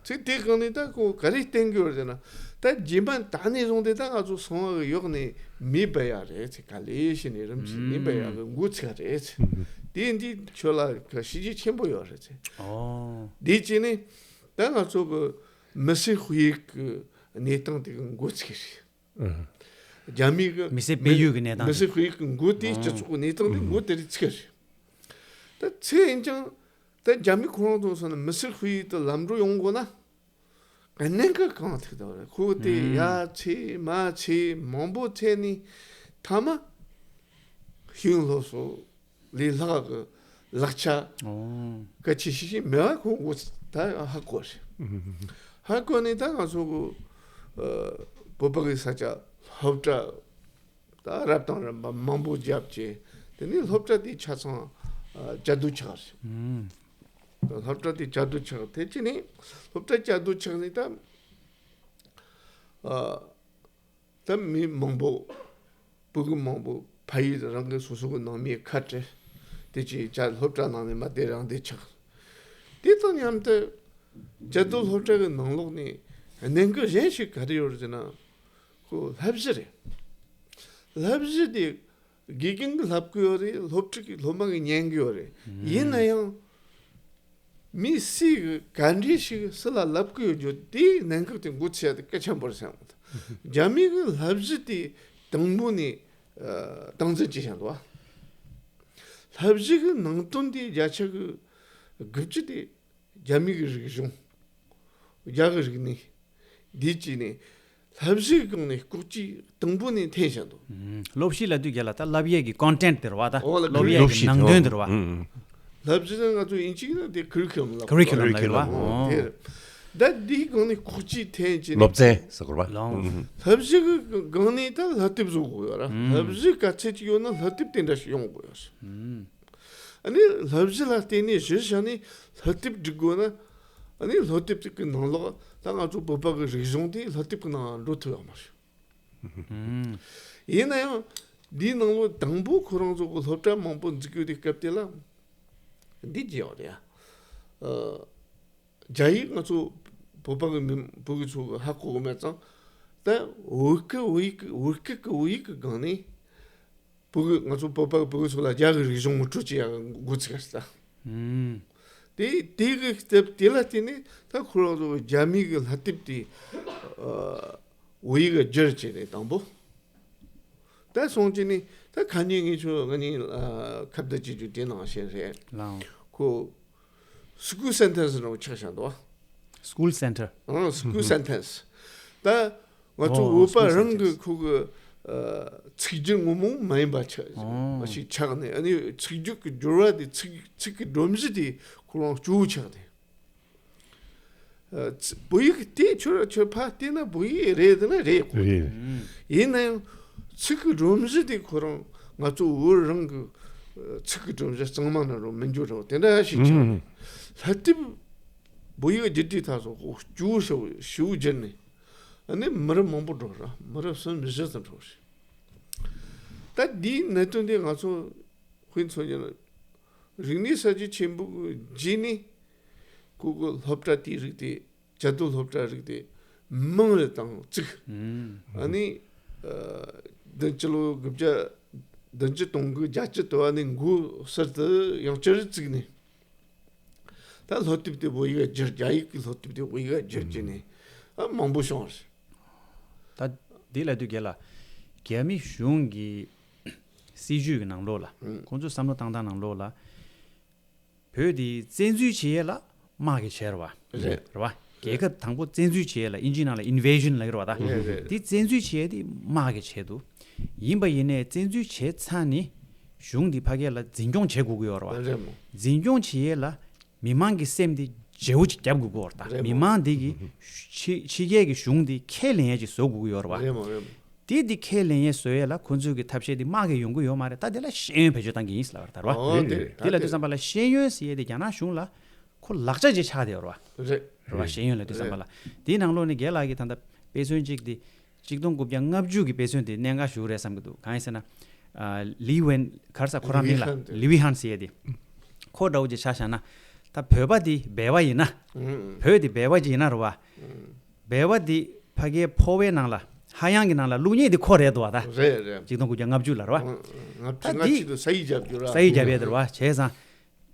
ཚིག་དེ་སྒང་ནས་ད་ཁོ་ག་རེ་བསྟན་གྱི་ཡོད་རེད་ཟེར་ན། ད་རྗེས་མ་ད་ནས་བཟུང་སྟེ་ད་ང་ཚོ་སྲུང་བ་གི་ཡོག་ནས་མེ་འབར་ཡ་རེད་ཚེ། ག་ལེ་ཞིག་ནས་རིམ་གྱིས་མེ་འབར་ཡ་གི་འགོ་ཚུགས་རེད་ཚེ། དེ་འདི་ཁྱོད་ལ་ག་གཤིས་རྒྱུད་ཆེན་པོ་ཡོད་རེད་ཚེ། ཨོ། དེ་བྱས་ནས་ད་ང་ཚོ་གི་མི་སེར་དཔེ་ཡིག་གི་གནས་སྟངས་དེ་གི་འགོ་ཚུགས་རེད། རྒྱ་མི་གི་མི་སེར་སྤེལ་ཡུལ་གི་གནས་སྟངས་མི་སེར་དཔེ་ཡིག་གི་འགོ་དེ་སྤྱི་ཚོགས་གི་གནས་སྟངས་དེ་འགོ་དེ་རེད་ཚུགས་རེད། ད་ཚེ་ཡིན་ཀྱང་། ད་རྒྱ་མི་ཁོ་རང་ཚོ་སོང་ན་མི་སེར་དཔེ་ཡིག་ཏུ་ལམ་འགྲོ་ཡོང་དགོས་ན། གནད་འགག་གང་ཐུག་ཐུབ་རེད། ཁོ་དེ་ཡ་ཚེ་མ་ཚེ་མང་པོ་ཚེ་ནི་ཐ་མ་ཤེས་ཡོན་སློབ་གསོ་ལས་ལྷག་གི་ལག་ཆ་གལ་ཆེ་ཤོས་ཤིག་མེད་པ་ཁོ་འགོ་ད་ཧ་གོ་རེད། ཧ་གོ་ནས་ད་ང་ཚོ་གི་བོད་པ་གི་ས་ཆ་སློབ་གྲྭ། ད་རབ་དང་རིམ་པ་མང་པོ་བརྒྱབ་བྱས། དེ་ནས་སློབ་གྲྭ་དེ་ཆ་ཚང་ཨ་བཅའ་སྡོད་ཆགས་རེད། ད་སློབ་གྲྭ་དེ་བཅའ་སྡོད་ཆགས། དེ་ཅི་ནས་སློབ་གྲྭ་བཅའ་སྡོད་ཆགས་ནས་ད་ཨ་ད་མི་མང་པོ་ཕྲུ་གུ་མང་པོ་ཕ་ཡུལ་རང་གི་སོ་སོ་གི་ནང་མིའི་ཁ་བྲལ། དེ་ཅི་བཅའ་སློབ་གྲྭ་ནང་ནས་མ་བསྡད་རང་བསྡད་ཆགས། དེ་དང་མཉམ་དུ་བཅའ་སྡོད་སློབ་གྲྭ་གི་ནང་ལོགས་ནས་གནད་འགག་གཞན་ཞིག་ག་རེ་ཡོད་རེད་ཟེར་ན། ཁོ་བསླབ་གཞི་རེད། བསླབ་གཞི་དེ་དགེ་རྒན་གྱིས་བསླབ་ཀྱི་ཡོད་རེད། སློབ་ཕྲུག་གིས་སློབ་མ་གིས་ཉན་གྱི་ཡོད་རེད། ཡིན་ན་ཡང་མི་སུ་གིས་ག་འདྲ་ཞིག་སུ་ལ་བསླབ་ཀྱི་ཡོད་རྒྱུ་དེའི་གནད་འགག་དེ་འགོ་ཚུགས་ཡ་དེ་གལ་ཆེན་པོ་རེད་བསམ་གི་འདུག་རྒྱ་མི་གི་བསླབ་གཞི་དེ་དང་པོ་ནས་ཨ་སྟངས་འཛིན་བྱེད་བཞིན་འདུག་བསླབ་གཞི་གི་ནང་དོན་དེ་བརྒྱ་ཆ་གི་དགུ་བཅུ་དེ་རྒྱ་མི་གི་རིག་གཞུང་། རྒྱ་གི་རིག་གནས། འདི་བྱས་ནས་ བསླབ་གཞི་སྒང་ནས་ལྐོག་ཇུས་དང་པོ་ནས་འཐེན་བཞག་འདུག་ཨུམ། སློབ་གཞི་ལབ་དུས་རྒྱ་ལ་ད་བསླབ་ཡས་ཀྱི་ཀོན་ཊེན་ཊི་དེ་རེད་བ། ད་ཨོ་ལ་སློབ་ཡས་ཀྱི་ནང་དོན་དེ་རེད་བ། ཨུམ། བསླབ་གཞི་ནི་ང་ཚོ་དབྱིན་ཇིའི་ནང་དེ་ཁུ་རི་ཁུ་ལམ་ལབ། ཁུ་རི་ཁུ་ལམ་ལབ་ཡོད་རེད་བ། ཨོ། དེ་རེད། ད་འདིའི་སྒང་ནས་ལྐོག་ཇུས་འཐེན་བྱས་ནས། སློབ་ཚན་ཟེར་དགོས་རེད་བ། ལའོ། ཨུམ། བསླབ་གཞི་གི་སྒང་ནས་ད་བསླབ་དེབ་བཟོ་དགོས་ཡོད་ར། ཨུམ། བསླབ་གཞི་ག་ཚད་ཅིག་ཡོད་ན་བསླབ་དེབ་དེ་འདྲ་ཞིག་ཡོང་དགོས་ཡོད་རེད། ཨུམ། ཨ་ནི་བསླབ་གཞི་ལ་བརྟེན་ནས་གཞི་བཞག་ནས་བསླབ་དེབ་སྒྲིག་དགོས་ན། ཨ་ནི་བསླབ་དེབ་དེ་གི་ནང་ལོགས་ད་ང་ཚོ་བོད་པ་གི་རིག་གཞུང་དེ་བསླབ་དེབ་གི་ནང་འགྲོ་ཐུབ་ཡོད་མ་རེད། ཨུམ། ཡིན་ན་ཡང་འདིའི་ནང་ལོགས་དང་པོ་ཁོ་རང་ཚོ་གི་སློབ་གྲྭ་མང་པོ་འཛུགས་ཡོད་དུས་སྐབས་དེ་ལ་འདི་བརྗེད་ཡོད་རེད་ཡ། ཨ། རྒྱ་ཡིག་ང་ཚོ་བོད་པ་གི་མི་བོད་གི་ཚོ་གི་ཧ་གོ་གི་མེད་ཙང་། ད་བོད་སྐད་བོད་ཡིག་གི་བོད་སྐད་ཀྱི་བོད་ཡིག་གི་སྒང་ནས་བོད་གི་ང་ཚོ་བོད་པ་གི་བོད་གི་ཚོ་ལ་རྒྱ་གི་རིག་གཞུང་ངོ་སྤྲོད་བྱེད་ཡག་འགོ་ཚུགས་ཡ་ད། ཨུམ། དེ་དེ་གི་སྟབས་དེ་ལ་བརྟེན་ནས་ད་ཁོ་རང་ཚོ་རྒྱ་མི་གི་བསླབ་དེབ་དེ་ཨ་བོད་ཡིག་ག་བསྒྱུར་བྱས་ནས་དང་པོ། ད་སོང་བྱས་ནས་ད་ཁ་ཉིན་ངས་ཁྱོད་ང་གཉིས་ཨ་ཁ་བརྡ་བྱེད་རྒྱུ་དེ་ནང་བཞིན་རེད། ལའོ། ཁོ་སི་ཀུལ་སེན་ཊེན་སི་རང་ཆགས་བཞག་འདུག་བ། སི་ཀུལ་སེན་ཊར། ཨང་། སི་ཀུལ་སེན་ཊེན་སི། ད་ང་ཚོ་ཨོ། བོད་པ་རང་གི་སི་ཀུལ་སེན་ཊེན་སི། ཁོ་གི་ཨ་ཚིག་སྒྱུར་ངོ་མ་མ་ཡིན་པ་ཆགས། ཨོ། ཞིག་ཆགས་ནས། ཨ་ནི་ཚིག་སྒྱུར་གྱི་སྦྱོར་བ་དེ་ཚིག་ཚིག་གི་སྒྲོམ་གཞི་དེ་ཁོ་རང་སྐྱོ་བོ་ཆགས་ནས། ཨ་ཚི་བོད་ཡིག་དེ་ཁྱོད་ཁྱོད་ཕར་བལྟས་ན་བོད་ཡིག་རེད་དེ་ན་རེད་གོ། རེད། ཡིན་ན་ཡང་ཚིག་གི་སྒྲོམ་གཞི་དེ་ཁོ་རང་ང་ཚོ་བོད་རང་གི་ཨ་ཚིག་གི་སྒྲོམ་གཞི་གཙང་མ་ན་རུ་མི་འགྱུར་རོ་དེ་འདྲ་ཞིག་ཆགས། ཨུམ། ལྷ་དེབ་བོད་ཡིག་བསྒྱུར་དུས་ད་སོ་ཁོ་སྐྱོ་བོ་ཞེ་བོ་བསྒྱུར་ནས། ཨ་ནི་མི་རབས་མང་པོ་འགྲོ་ར། མི་རབས་གསུམ་བཞི་ཙམ་འགྲོ་རེད། ད་འདིའི་གནད་དོན་དེ་ང་ཚོ་དཔེ་མཚོན་རྒྱུ་ན་རིག་གནས་གསར་བརྗེ་ཆེན་པོ་གི་རྗེས་ནས་ཁོ་གི་སློབ་གྲྭ་དེའི་རིགས་དེ། བཅའ་སྡོད་སློབ་གྲྭ་རིགས་དེ་མང་རེ་དང་བཙུགས། ཨུམ། ཨ་ནི་ཨ་བདུན་ཅུ་ལོ་དགུ་བརྒྱ། བདུན་ཅུ་དོན་དགུ་བརྒྱད་ཅུ་དུ་བ་ནས་འགོ་གསར་དུ་ཡང་བསྐྱར་བཙུགས་ནས། ད་སློབ་དེབ་དེ་བོད་ཡིག་བསྒྱུར། རྒྱ་ཡིག་གི་སློབ་དེབ་དེ་བོད་ཡིག་བསྒྱུར་བྱས་ནས་ཨ་མང་པོ་བྱུང་བ་རེད། ད་འདི་ལ་དུས་རྒྱལ་ལ་རྒྱ་མི་གཞུང་གི་སྲིད་ཇུས་ཀྱི་ནང་ལོགས་ལ། ཨུམ། ཁོང་ཚོའི་བསམ་བློ་བཏང་སྟངས་ནང་ལོགས་ལ། བོད་དེ་བཙན་འཛུལ་བྱེད་ཡས་ལ་དམག་གིས་བྱས་རེད་བ། རེད། རེད་བ། རྒྱལ་ཁབ་དང་པོ་བཙན་འཛུལ་བྱེད་ཡས་ལ་ཨིན་ཇིའི་ནང་ལ་ཨིན་ཝེ་ཤན་ལབ་ཀྱི་རེད་བ་ད། རེད་རེད། དེ་བཙན་འཛུལ་བྱེད་ཡས་དེ་དམག་གིས་བྱས་འདུག་ཡིན་པ་ཡིན་ནའི་བཙན་འཛུལ་བྱས་ཚར་ནས་གཞུང་དེ་ཕ་གི་ལ་འཛིན་སྐྱོང་བྱེད་དགོས་ཀྱི་ཡོད་རེད་བ། རེད་མོ། འཛིན་སྐྱོང་བྱེད་ཡས་ལ་མི་མང་གི་སེམས་དེ་བརྗེ་བོ་ཅིག་རྒྱབ་དགོས་ཀྱི་ཡོད་རེད་ད། རེད་མོ། མི་མང་དེ་གི་ཕྱི་ཕྱི་རྒྱལ་གྱི་གཞུང་དེ་ཁས་ལེན་ཡས་ཅིག་བཟོ་དགོས་ཀྱི་ཡོད་རེད་བ། རེད་མོ་རེད་མོ། དེ་དེ་ཁས་ལེན་ཡས་བཟོ་ཡས་ལ་ཁོ་ཚོས་ཀྱི་ཐབས་ཤེས་དེ་དམག་གིས་ཡོང་གི་ཡོད་མ་རེད། ད་དེ་ལ་ཤེས་ཡོན་བེད་སྤྱོད་བཏང་གི་ཡིན་ཟེར་ལབ་པ་རེད་ད་རེད་བ། ཨོ་དེ་རེད། དེ་ལ་དུས་ཙམ་པ་ལ་ཤེས་ཡོན་ཟེར་ཡས་དེ་རྒྱ་ནག་གཞུང་ལ་ཁོ་ལག་ཆ་ཅིག་ཆགས་བསྡད་ཡོད་རེད་བ། རེད། རེད་བ། ཤེས་ཡོན་ལབ་དུས་ཙམ་པ་ལ། དེའི་ནང་ལོགས་ནས་རྒན་ལགས་ཀྱིས་ད་ལྟ་དཔེ་མཚོན་གཅིག་དེ་གཅིག་སྟོང་དགུ་བརྒྱ་ལྔ་བཅུ་གི་དཔེ་མཚོན་དེ་གནད་འགག་ཞིག་རེད་བསམ་གྱི་འདུག་གང་ཡིན་ཟེར་ན། ཨ་ལི་ཝན་ག་རེ་ཟེར་ཁོ་རང་མིང་ལ་ལི་ཝི་ཧན་ཟེར་ཡས་དེ། ཁོ་འདྲ་བོ་ཅིག་ཆ་བཞག་ན། ད་བོད་པ་དེ་སྦལ་པ་ཡིན་ན། ཨུམ། བོད་དེ་སྦལ་པ་ཅིག་ཡིན་ན་རེད་བ། ཨུམ། སྦལ་པ་དེ་ཕ་གིའི་ཕོ་བའི་ནང་ལ་ཧ་ཡང་གི་ནང་ལ་བླུག་མཁན་དེ་ཁོ་རེད་འདུག་བ་ད། རེད་རེད། གཅིག་སྟོང་དགུ་བརྒྱ་ལྔ་བཅུ་ལ་རེད་བ། ལྔ་བཅུ་ད་ལྔ་དེ་བཅུ་དུ་ས་ཡིག་རྒྱབ་རྒྱུ་ར། ས་ཡིག་རྒྱབ་ཡས་དེ་རེད་བ། བྱས་ཙང་།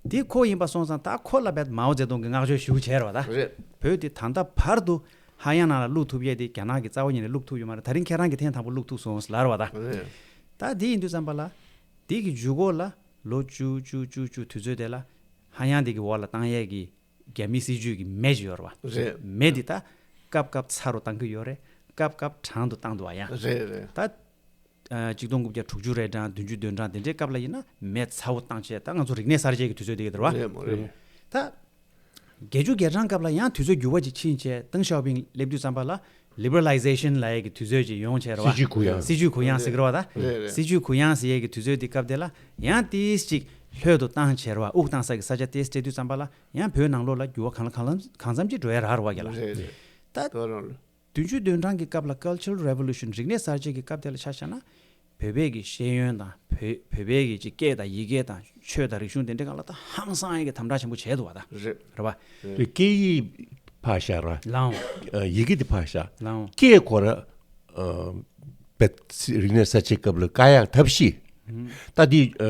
དེ་ཁོ་ཡིན་པ་སོང་ཙང་ད་ཁོ་ལ་བས་མའོ་ཙེ་ཏུང་གི་བསྔགས་བརྗོད་ཞུ་བྱས་རེད་བ་ད། རེད། བོད་དེ་ད་ལྟ་བར་དུ་ཧ་ཡང་ནང་ལ་བླུག་ཐུབ་ཡས་དེ་རྒྱ་ནག་གི་རྩ་བ་ཉིད་ནས་བླུག་ཐུབ་ཡོད་མ་རེད། ད་རིང་ཁྱེད་རང་གིས་ཐེངས་དང་པོ་བླུག་ཐུབ་སོང་ཟེར་ལབ་རེད་བ་ད། རེད། ད་དེ་ཡིན་དུས་ཙམ་པ་ལ། དེ་གི་མཇུག་སྐོར་ལ་ལོ་བཅུ་བཅུ་བཅུ་བཅུ་དུས་ཚོད་དེ་ལ་ཧ་ཡང་དེ་གི་འོག་ལ་བཏང་ཡས་ཀྱི་རྒྱ་མི་སྲིད་ཇུས་ཀྱི་མེ་ཅིག་ཡོད་རེད་བ། རེད། མེ་འདི་ད་སྐབས་སྐབས་ཚ་རུ་བཏང་གི་ཡོད་རེད། སྐབས་སྐབས་གྲང་དུ་བཏང་འདུག་བ་ཡང་། རེད་རེད། ད་ཨ་གཅིག་སྟོང་དགུ་བརྒྱ་དྲུག་ཅུ་རེ་གྲངས་བདུན་ཅུ་དོན་གྲངས་དེ་འདྲའི་སྐབས་ལ་ཡིན་ན་མེ་ཚ་བོ་བཏང་བྱས། ད་ང་ཚོ་རིག་གནས་གསར་བརྗེ་གི་དུས་ཚོད་དེ་གི་རེད་བ། རེད་མོ་རེད་མོ། ད་བརྒྱད་ཅུ་གྱ་གྲངས་སྐབས་ལ་ཡང་དུས་ཚོད་འགྱུར་བ་ཅིག་ཕྱིན་བྱས་ཏེང་ཞའོ་ཕིང་སླེབས་དུས་ཙམ་པ་ལ། ལི་བྷ་ར་ལའི་ཟེ་ཤན་ལབ་ཡས་ཀྱི་དུས་ཚོད་ཅིག་ཡོང་བྱས་རེད་བ། སྲིད་ཇུས་གུ་ཡངས། སྲིད་ཇུས་གུ་ཡངས་ཟེར་གི་རེད་བ་ད། རེད་རེད། སྲིད་ཇུས་གུ་ཡངས་ཟེར་ཡས་ཀྱི་དུས་ཚོད་དེ་སྐབས་དེ་ལ་ཡང་ཏིས་ཅིག་ལྷོད་དུ་བཏང་བྱས་རེད་བ། དབུགས་བཏང་ས་གི་ས་ཆ་ཏིས་སྤྲད་དུས་ཙམ་པ་ལ་ཡང་བོད་ནང་ལོགས་ལ་འགྱུར་བ་གང་ལ་གང་ལ་གང་འཚམ་ཅིག་འགྲོ་ཡ་རག་རེད་བ་རྒྱ་ལ། རེད་རེད། ད་དོ་རང་ལ། བདུན་ཅུ་དོན་གྲངས་ཀྱི་སྐབས་ལ་Cultural Revolution རིག་གནས་གསར་བརྗེ་གི་སྐབས་དེ་ལ་ཆ་བཞག་ན། བོད་པའི་གི་ཤེས་ཡོན་དང་བོད་བོད་པའི་གི་ཅིག་སྐད་དང་ཡི་གེ་དང་ཆོས་དང་རིག་གཞུང་དེ་འདྲའི་སྒང་ལ་ད་ཧང་སང་ཡས་ཀྱི་དམ་དྲག་ཆེན་པོ་བྱས་འདུག་བ་ད། རེད། རེད་བ། རེད། སྐད་ཡིག་ཕར་བཞག་ར། ལའོ། ཨ་ཡི་གེ་དེ་ཕར་བཞག་ལའོ། སྐད་ཁོ་ར་ཨ་བེད་རིག་གནས་གསར་བརྗེ་སྐབས་ལ་དཀའ་ཡག་ཐབས་ཤེས། ཨུམ། ད་འདི་ཨ་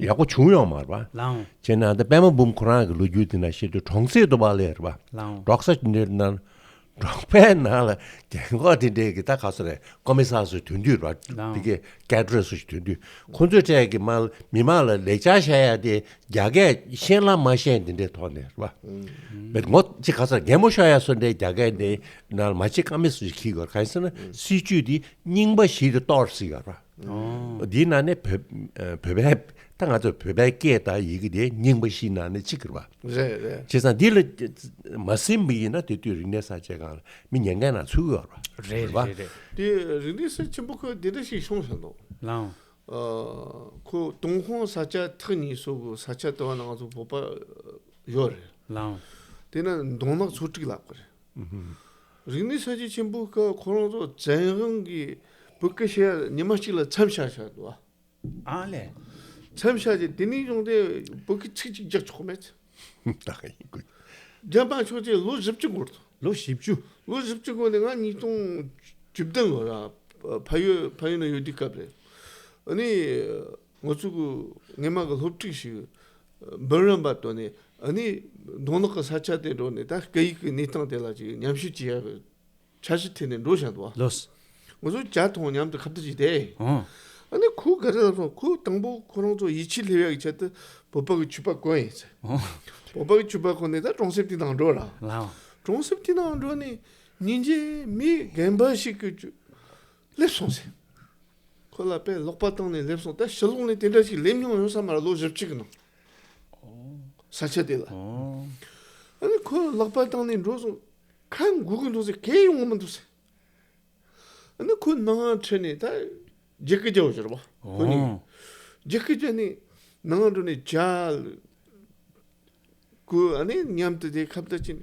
ཡག་པོ་བྱུང་ཡོད་མ་རེད་བ། ལའོ། བྱས་ན་ད་པད་མ་འབུམ་ཁོ་རང་གི་ལོ་རྒྱུས་དེ་ན་བཤད་དུས་གྲོང་གསེབ་དུ་བ་ལས་རེད་བ། ལའོ། འབྲོག་ས་འདིར་ན། འབྲོག་པའི་ནང་ལ་རྒན་གོག་དེ་འདྲས་ཀྱི་ད་ག་སོ་རེད། ཀོ་མི་སར་སུ་དོན་དུས་ར་ལའང་དེ་གའི་ཀེ་ཌར་སུ་ཞིག་དོན་དུས་ཁོང་ཚོའི་གྲས་ཀྱི་མ་མི་མང་ལ་ལེགས་ཆ་བཤད་ཡ་དེ་རྒྱ་སྐད་ཤེས་ལ་མ་ཤེས་དེ་འདྲས་ཐོག་ནས་ར། མེད་ངོ་ཅི་ག་སོ་རེད། རྒན་མོ་ཤོར་ཡ་སོ་འདྲས་རྒྱ་སྐད་འདི་ནང་ལ་མ་ཅི་ཀ་མི་སུ་ཞིག་གིས་གོ་ག་ཡིན་ཟེར་ན་སྲིད་ཇུས་དེ་རྙིང་པ་ཞིག་ཏུ་གཏོར་སྲིད་ཡོད་ར། འདིའི་ནང་ནས་བོད་བོད་པའི་ད་ང་ཚོ་བོད་པའི་སྐད་དང་ཡི་གེ་དེ་རྙིང་པ་ཞིག་ནང་ནས་གཅིག་གི་རེད་པ། རེད་རེད། བྱས་ཙང་འདི་ལ་མ་ཟིན་པ་ཡིན་ན་དེ་དུས་རིག་གནས་གསར་བརྗེ་སྒང་ལ་མི་ཉེན་ཁའི་ནང་ཚུད་ཀྱི་ཡོད་རེད་པ། རེད་རེད་རེད། དེ་རིག་གནས་གསར་ཆེན་པོ་ཁོ་འདི་འདྲ་ཞིག་བྱུང་ཟིན་འདུག་ལའང་། ཁོ་ཏུན་ཧོང་ས་ཆ་ཐག་ཉེ་སོགས་ཀྱི་ས་ཆ་དེ་བ་ན་ང་ཚོ་བོད་པ་ཡོད་རེད། ལའང་། དེ་ན་མདོ་ནག་ཚོ་དྲུག་ལབ་ཀྱི་རེད། རིག་གནས་གསར་བརྗེ་ཆེན་པོའི་སྐབས་ཁོ་རང་ཚོ་བཙན་དབང་གིས་བོད་སྐད་བཤད་ཡ་ཉི་མ་གཅིག་ལ་མཚམས་བཞག་བཞག་འདུག་ཨ། ཨ་ལས། མཚམས་བཞག་རྗེས་དེ་ནས་བཟུང་སྟེ་བོད་སྐད་ཚིག་གཅིག་རྒྱག་ཆོག་མེད། ད་ག་ཡིན་དགོས། རྒྱག་མ་ཆོག་རྗེས་ལོ་བཞི་བཅུ་འགོར་འདུག་ལོ་བཞི་བཅུ། ལོ་བཞི་བཅུ་འགོར་ནས་ང་ཉིས་སྟོང་བཅུ་བདུན་ལོ་ར་ཕ་ཡུལ་ཕ་ཡུལ་ན་ཡོད་དུས་སྐབས་རེད། ཨ་ནི་ང་ཚོ་གི་སྔས་མ་གི་སློབ་ཕྲུག་ཞིག་འབུམ་རམས་པ་བཏོན་ནས། ཨ་ནི་མདོ་ནག་གི་ས་ཆ་དེ་འགྲོ་ནས་ད་སྐད་ཡིག་གི་གནས་སྟངས་དེ་ལ་ཅིག་ཉམས་ཞིབ་བྱེད་ཡག་གི་འཆར་གཞི་འཐེན་ནས་འགྲོ་བཞིན་འདུག་བ། ལོས། ང་ཚོ་ཇ་འཐུང་མཉམ་དུ་ཁ་བརྡ་བྱས་ཏེ། ཨོ། ཨ་ནི་ཁོ་ག་རེ་ལབ་སོང་། ཁོ་དང་པོ་ཁོ་རང་ཚོ་ཡིད་ཆེས་སླེབས་ཡག་གི་ཆེད་དུ་བོད་པ་གི་ཕྱུ་པ་གོན་ཡིན་ཟེར། ཨོ། བོད་པ་གི་ཕྱུ་པ་གོན་ནས་ད་གྲོང་གསེབ་དེ་ནང་འགྲོ་ར། ལའོ། གྲོང་གསེབ་དེ་ནང་འགྲོ་ནས་ཉིན་རྗེས་མི་རྒན་པ་ཞིག་གི་སླེབས་སོང་ཟེར། ཁོ་ལ་དཔེ་ཀློག་པ་བཏང་ནས་སླེབས་སོང་། ད་ཕྱི་ལོགས་ནས་དེ་འདྲ་ཞིག་སླེབས་མྱོང་ཡོད་ས་མ་རེད། ལོ་བཞི་བཅུ་གི་ནང་། ས་ཆ་དེ་ལ། ཨ་ནི་ཁོ་ཀློག་པ་བཏང་ནས་འགྲོ་སོང་། ཁ་འགུལ་གི་འདུག་ཟེར། གས་ཡོང་གི་མི་འདུག་ཟེར། ཨ་ནི་ཁོ་ནང་ཁྲིད་ནས་ད་རྒྱག་གི་རྒྱག་བཞག་པ། ཁོ་ནི་རྒྱག་གི་རྒྱག་ནས་ནང་འགྲོ་ནས་ཇ། ཁོ་ཨ་ནི་མཉམ་དུ་དེ་ཁ་བརྡ་བྱས་ནས་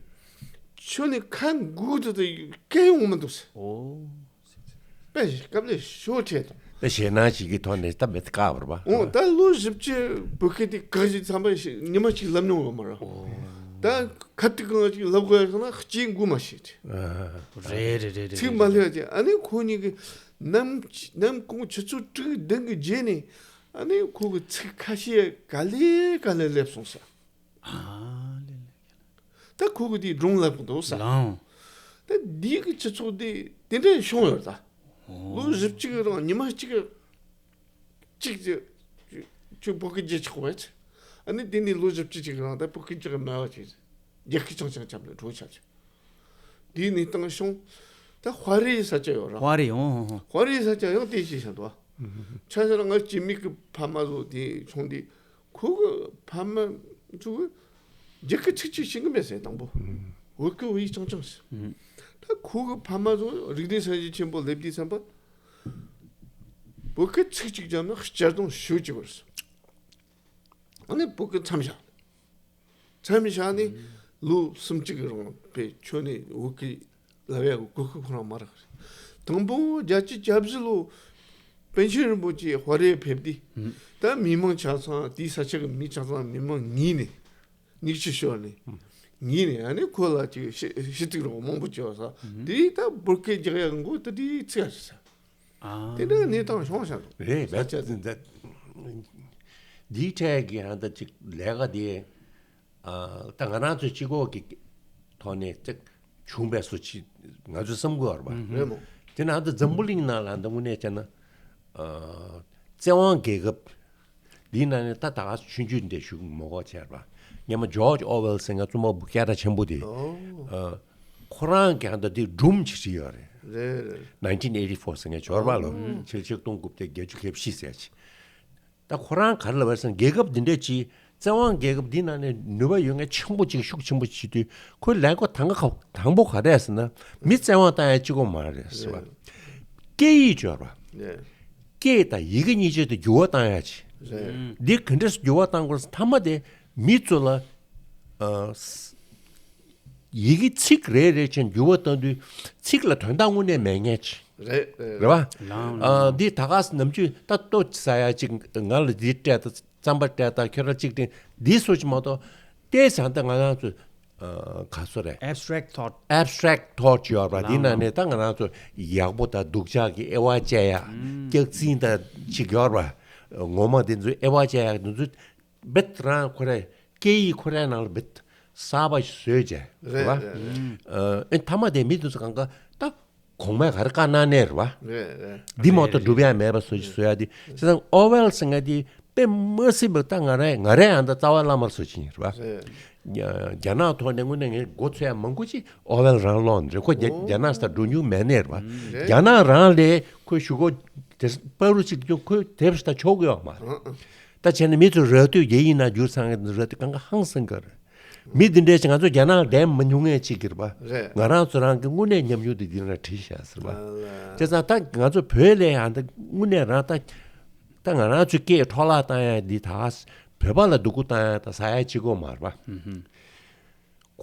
ཁྱོད་ནི་ཁ་འགུག་དུ་དུ་སྐད་ཡོང་མི་འདུག་ཟེར། ཨོ། དཔེ་སྐབས་ལས་ཤོར་ཁྲལ་དང་། དཔེ་ཞེད་སྣང་ཞིག་གི་ཐོག་ནས་སྟབས་མི་དཀའ་བར་བ། འོ་ད་ལོ་བཞི་བཅུ་བོད་སྐད་དེ་ག་ཞིག་ཚང་མ་ཉི་མ་གཅིག་ལབ་མྱོང་ཡོད་མ་རེད། ད་ཁ་ཐུག་གང་ཞིག་ལབ་དགོས་ཡ་སོང་ན་སྐྱེ་དགོས་མ་ཤེས་ཏེ། རེད་རེད་རེད། ཚིག་མ་སླེབས་ཀྱི། ཨ་ནི་ཁོ་གཉིས་ཀྱི་ནམ་ནམ་གུང་ཆུ་ཚོད་དྲུག་བདུན་གྱི་རྗེས་ནས་ཨ་ནི་ཁོ་གི་ཚིག་ཁ་ཤས་ག་ལེ་ག་ལེ་སླེབས་སོང་ཟེར། ཨ་ལེ་ལེ། ད་ཁོ་གི་དེའི་སྒྲུང་ལབ་གི་འདུག་ས། ལའང་། ད་འདི་གི་སྤྱི་ཚོགས་འདི་དེ་འདྲའི་བྱུང་ཡོད་ད། ལོ་བཞི་བཅུ་གི་རིང་ཉི་མ་གཅིག་གཅིག་ཅིག་ཅིག་བོད་སྐད་བརྗེད་ཆོག་པས། ཨ་ནི་དེ་ནས་ལོ་བཞི་བཅུ་ཅིག་གི་རིང་ད་བོད་སྐད་བརྗེད་གི་མེད་པ་ཅིག་རྒྱལ་ཁ་ཆང་ཆང་ཆང་ནས་འགྲོ་ཆགས་ཆགས། དེའི་གནས་སྟངས་བྱུང་། ད་དཔའ་རིས་ས་ཆ་ཡོད་ར། དཔའ་རིས། ཨོ་ཧོ་ཧོ། དཔའ་རིས་ས་ཆ་ཡང་དེ་ཅིག་བྱས་འདུག་ཆ་བཞག་ན་ང་སྐྱེས་མིག་གི་ཕ་མ་བཟོ་དེ་བྱུང་དེ། ཁོ་གི་ཕ་མ་ཚོ་གི་རྒྱ་སྐད་ཚིག་གཅིག་ཤེས་གི་མེད་ཟེར་དང་པོ། བོད་སྐད་བོད་ཡིག་རྐྱང་རྐྱང་ཟེར། ད་ཁོ་གི་ཕ་མ་ཚོ་རིག་གནས་གསར་བརྗེ་ཆེན་པོ་སླེབས་དུས་ཙམ་པ། བོད་སྐད་ཚིག་གཅིག་བརྒྱབ་ན་གཅར་རྡུང་ཞེ་པོ་བྱེད་པ་རེད། ཨ་ནི་བོད་སྐད་མཚམས་བཞག་མཚམས་བཞག་ནས་ལོ་སུམ་ཅུ་གི་རིང་དཔེ་ཁྱོན་ནས་བོད་སྐད་ལབ་ཡག་གི་གོ་སྐབས་ཁོ་རང་མ་རག་རེད། དང་པོ་བརྒྱད་ཅུ་གྱ་བཞི་ལོ་པཎ་ཆེན་རིན་པོ་ཆེ་དཔའ་རིས་ཕེབས་དུས། ད་མི་མང་ཆ་ཚང་དེའི་ས་ཆ་གི་མི་ཆ་ཚང་མི་མང་ངུས་ནས་ཉིག་ཆུ་ཤོར་ནས་ངུས་ནས། ཨ་ནི་ཁོ་ལ་ཅིག་ཞི་ཞི་ཐུག་རོགས་མང་པོ་བྱས་པ་ས། དེ་ད་བོད་སྐད་རྒྱག་ཡག་གི་མགོ་དེ་དེའི་ཚིག་ས། དེ་འདྲ་གནས་སྟངས་བྱུང་བཞག་འདུག་རེད། ས་ཆ་དེ། འདིའི་གྲས་ཀྱི་ཧ་ད་ཅིག་ལས་ཀ་དེ། ཨ། ད་ང་རང་ཚོའི་སྤྱི་ཁོག་གི་ཐོག་ནས་ཅིག་བྱུང་བས་སུ་ཅི་ང་ཚོས་བསམ་དགོས་བར་བ། རེད་མོ། དེ་ན་ད་འཛམ་བུ་གླིང་ནང་ལ་ད་དངོས་གནས་བྱས་ན། ཨ། བཙན་དབང་རྒྱལ་ཁབ་འདིའི་ནང་ནས་ད་ད་ག་ཆུང་ཆུང་འདྲ་ཞིག་མ་གོ་བྱས་པ། སྔོན་མ་ཇོརྗ་ཨོ་ཝེལ་ཟེར་མཁན་རྩོམ་པ་པོ་སྐད་གྲགས་ཆེན་པོ་དེ། ཨོ། ཨ། ཁོ་རང་གིས་ད་དེ་སྒྲུང་ཅིག་བྲིས་ཡོད་རེད། རེད་རེད། ནའིན་ཊིན་ཨེ་ཊི་ཕོར་ཟེར་མཁན་ཇོར་པ་ལོ། ཨོ། ཆིག་སྟོང་དགུ་བརྒྱ་བརྒྱད་ཅུ་གྱ་བཞི་ཟེར་ཅིག་ད་ཁོ་རང་ག་རེ་ལབ་པ་རེད་ཟེར་ན། རྒྱལ་ཁབ་འདི་འདྲ་ཅིག་བཙན་དབང་རྒྱལ་ཁབ་འདི་ནང་ནས་ནུས་པ་ཡོད་མཁན་ཆེན་པོ་ཅིག་ཤུགས་ཆེན་པོ་བྱེད་དུས། ཁོའི་ལས་འགོ་དང་ག་དང་པོ་ག་རེ་རེད་ཟེར་ན། མི་བཙན་དབང་བཏང་ཡ་གཅིག་པོ་མ་རེད་ཟེར་བ། རེད། སྐད་ཡིག་སྦྱོར་བ། རེད། སྐད་དང་ཡི་གེ་གཉིས་ཆར་དུ་འགྱུར་བ་བཏང་ཡ་ཅིག་རེད། འདི་ག་འདྲས་སེ་འགྱུར་བ་བཏང་དགོས་ཟེར། མཐའ་མ་དེ་མི་ཚོ་ལ། ཨ། ཡི་གེ་ཚིག་རེ་རེ་བཞིན་འགྱུར་བ་བཏང་དུས་ཚིག་ལ་དོན་དག་དངོས་གནས་མེད་མཁན་ཅིག་རེད་རེད། རེད་པ། ལའང་ཨ། ལའང་། འདི་ད་ག་ནམ་རྒྱུན་ད་ལྟོ་ཟ་ཡ་ཅིག་ང་ལ་འདི་སྤྲད་དང་། རྩམ་པ་སྤྲད་དང་། ཁྱོད་རང་གཅིག་སྤྲད། འདི་སོ་ཅིག་མ་གཏོགས། ཏོག་ཙམ་ད་ང་རང་ཚོ། ཨ། ག་སོ་རེད། Abstract thought། Abstract thought ཡོད་རེད་པ། འདི་ལའང་ནང་ནས་ད་ང་རང་ཚོ་ཡག་པོ་དང་སྡུག་ཅག་གི་དབྱེ་བ་བཅད་ཡ། ཨུམ། སྐྱག་རྫུན་དང་ཅིག་ཡོད་རེད་པ། ངོ་མ་འདི་ཚོ་དབྱེ་བ་བཅད་ཡ་འདི་ཚོ། རྦད་རང་ཁོ་རའི་སྐད་ཡིག་ཁོ་རའི་ནང་ལ་རྦད་ གསར་པ་ཞིག་བཟོས་བྱས་རེད་བ། རེད་རེད། ཨ་ཨེ་མཐའ་མ་དེ་མི་དེ་ཚོ་གང་ག་ད་གོང་མས་ག་རེ་བཀའ་གནང་ནས་རེད་བ། རེད་རེད། འདི་མ་གཏོགས་སྒྲུབ་ཡ་མེད་པ་བཟོ་ཞིག་བཟོ་ཡ་དེ་བྱས་ཙང་ཨོ་ཝེལ་ཟེར་མཁན་དེ་དཔེ་མ་སྲིད་པ་ད་ང་རང་ང་རང་ཡང་ད་རྩ་བ་བླ་མར་བཟོ་ཅིག་ཡིན་རེད་བ། རེད། རྒྱ་རྒྱ་ནག་ཐོག་ནས་དངོས་གནས་ངས་མགོ་ཚོས་ཡ་མང་པོ་ཅིག་ཨོ་ཝེལ་རང་ཀློག་ནི་རེད། ཁོ་རྒྱ་རྒྱ་ནག་ས་འགྲོ་མྱོང་མེད་ནས་རེད་བ། རྒྱ་ནག་རང་ལས་ཁོས་ཞུ་སྒོ་དེ་པ་རུ་ཅིག་ཀྱང་ཁོས་དེབ་ཞིག་ད་ཆོག་གི་ཡོད་མ་རེད། ད་བྱས་ན་མི་ཚོ་ར་སྟོད་རྒྱ་ཡིག་ནང་བསྒྱུར་ཚར་མཁན་དེ་ར་སྟོད་གང་ག་ཧང་སང་གི་རེད། མི་འདི་འདྲས་ཅིག་ང་ཚོ་རྒྱ་ནག་ལ་བསྡད་མ་མྱོང་མཁན་ཅིག་གི་རེད་པ། རེད། ང་རང་ཚོ་རང་གི་དངོས་གནས་ཉམས་མྱོང་དེ་འདི་ལ་བྲིས་བཞག་ཟེར་བ། ཨ་ལ། བྱས་ཙང་ད་ང་ཚོ་བོད་ལ་ཡང་ད་དངོས་གནས་རང་ད་ད་ང་རང་ཚོའི་སྐད་འཕྲོ་བརླག་བཏང་ཡ་འདི་ད་བོད་པ་ལ་སྡུག་པོ་བཏང་ཡ་ད་ཟ་ཡ་གཅིག་པོ་མ་རེད་པ།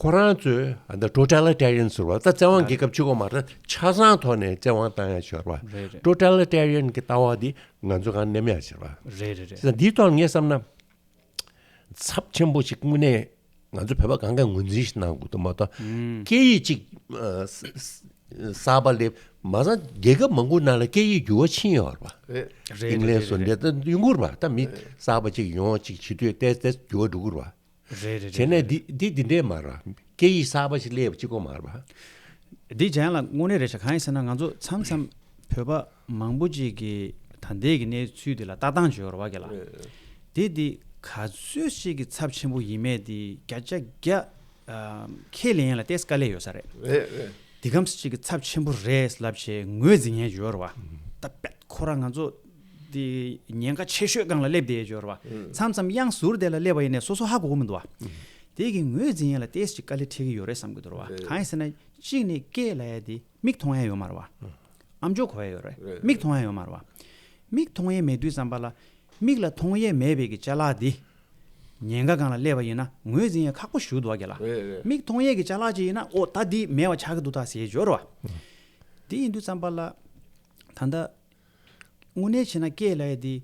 ཁོ་རང་ཚོས་ད་ཊོ་ཊ་ལི་ཊེ་རི་ཡན་ཟེར་བ་ད་བཙན་དབང་རྒྱལ་ཁབ་གཅིག་པོ་མ་རེད། ཆ་ཚང་ཐོག་ནས་བཙན་དབང་བཏང་ཡ་ཤོར་བ། རེད་རེད། ཊོ་ཊ་ལི་ཊེ་རི་ཡན་གྱི་ལྟ་བ་འདི་ང་ཚོ་གང་ནེམ་ཡ་ཤོར་བ། རེད་རེད་རེད། བྱས་ཙང་འདིའི་ཐོག་ངས་བསམ་ན། ཚབས་ཆེན་པོ་ཞིག་དངོས་གནས་ང་ཚོ་བོད་པ་གང་ག་ངོས་འཛིན་ཞིག་གནང་དགོས་འདུག་མ་གཏོགས། སྐད་ཡིག་ཅིག་ཨ་ས་ས་གསར་པ་སླེབས་མ་ཚད་རྒྱལ་ཁབ་མང་པོའི་ནང་ལ་སྐད་ཡིག་འགྱུར་བ་ཕྱིན་ཡོད་རེད་པ། རེད། རེད་ཨིང་ལན་སོགས་འདི་ལྟར་ཡོང་གི་རེད་པ། ད་མི་གསར་པ་ཅིག་ཡོང་ཅིག་བྱེད་དུས་ཏོག་ཙམ་འགྱུར་བ་འགྲོ་གི་རེད་པ། རེད་རེད། བྱས་ནས་འདི་འདི་འདི་འདྲས་མ་རེད་པ། སྐད་ཡིག་གསར་པ་ཞིག་སླེབས་པ་གཅིག་པོ་མ་རེད་པ། འདི་ཇན་ལ་དངོས་གནས་རེད་ཤག་གང་ཡིན་ཟེར་ན་ང་ཚོ་མཚམས་མཚམས་བོད་པ་མང་པོ་ཅིག་གིས་ད་ལྟའི་གི་གནས་ཚུལ་འདི་ལ་ལྟ་སྟངས་ཅིག་ཡོད་རེད་པ་རྒན་ལགས། དེ་འདི་ག་ཚོད་ཅིག་གི་ཚབས་ཆེན་པོ་ཡིན་མེད་འདི་བརྒྱ་ཆ་བརྒྱ་ཨ་ཁས་ལེན་ཡ་ལ་ཏོག་ཙམ་དཀའ་ལས་ཡོད་ས་རེད། རེད་རེད། འདི་གམ་ཅིག་གི་ཚབས་ཆེན་པོ་རེད་ལབ་བྱས་ངོས་འཛིན་མཁན་ཡོད་རེད་པ། ད་དཔེ་ཁོ་རང་ང་ཚོ་འདི་ཉེན་ཁ་ཆེ་ཤོས་སྒང་ལ་སླེབས་བསྡད་ཡོད་རེད་པ། མཚམས་མཚམས་གཡང་ཟུར་དེ་ལ་སླེབས་པ་ཡིན་ནའི་སོ་སོ་ཧ་གོ་གི་མི་འདུག་པ། དེ་གི་ངོས་འཛིན་ཡ་ལ་ཏོག་ཙམ་ཅིག་དཀའ་ལས་འཕྲད་ཀྱི་ཡོད་རེད་བསམ་གྱི་འདུག་རེད་པ། གང་ཡིན་ཟེར་ན་གཅིག་ནས་སྐད་ལབ་ཡ་དེ་མིག་མཐོང་ཡ་ཡོད་མ་རེད་པ། ཨམ་ཅོག་གོ་ཡ་ཡོད་རེད། མིག་མཐོང་ཡ་ཡོད་མ་རེད་པ། མིག་མཐོང་ཡ་མེད་དུས་ཙམ་པ་ལ་མིག་ལ་མཐོང་ཡ་མེད་པའི་གི་ཅ་ལག་དེ་ཉེན་ཁ་སྒང་ལ་སླེབས་པ་ཡིན་ན་ངོས་འཛིན་ཡ་ཁག་པོ་ཞིག་འདུག་པ་རྒན་ལགས། རེད་རེད། མིག་མཐོང་ཡས་ཀྱི་ཅ་ལག་ཅིག་ཡིན་ན་ཨོ་ད་འདི་མེད་པ་ཆགས་ཀྱི་འདུག་ད་ཟེར་ཡས་ཡོད་རེད་པ། དེ་ཡིན་དུས་ཙམ་པ་ལ་ད་ལྟ་དངོས་གནས་བྱས་ན་སྐད་ལབ་ཡས་འདི་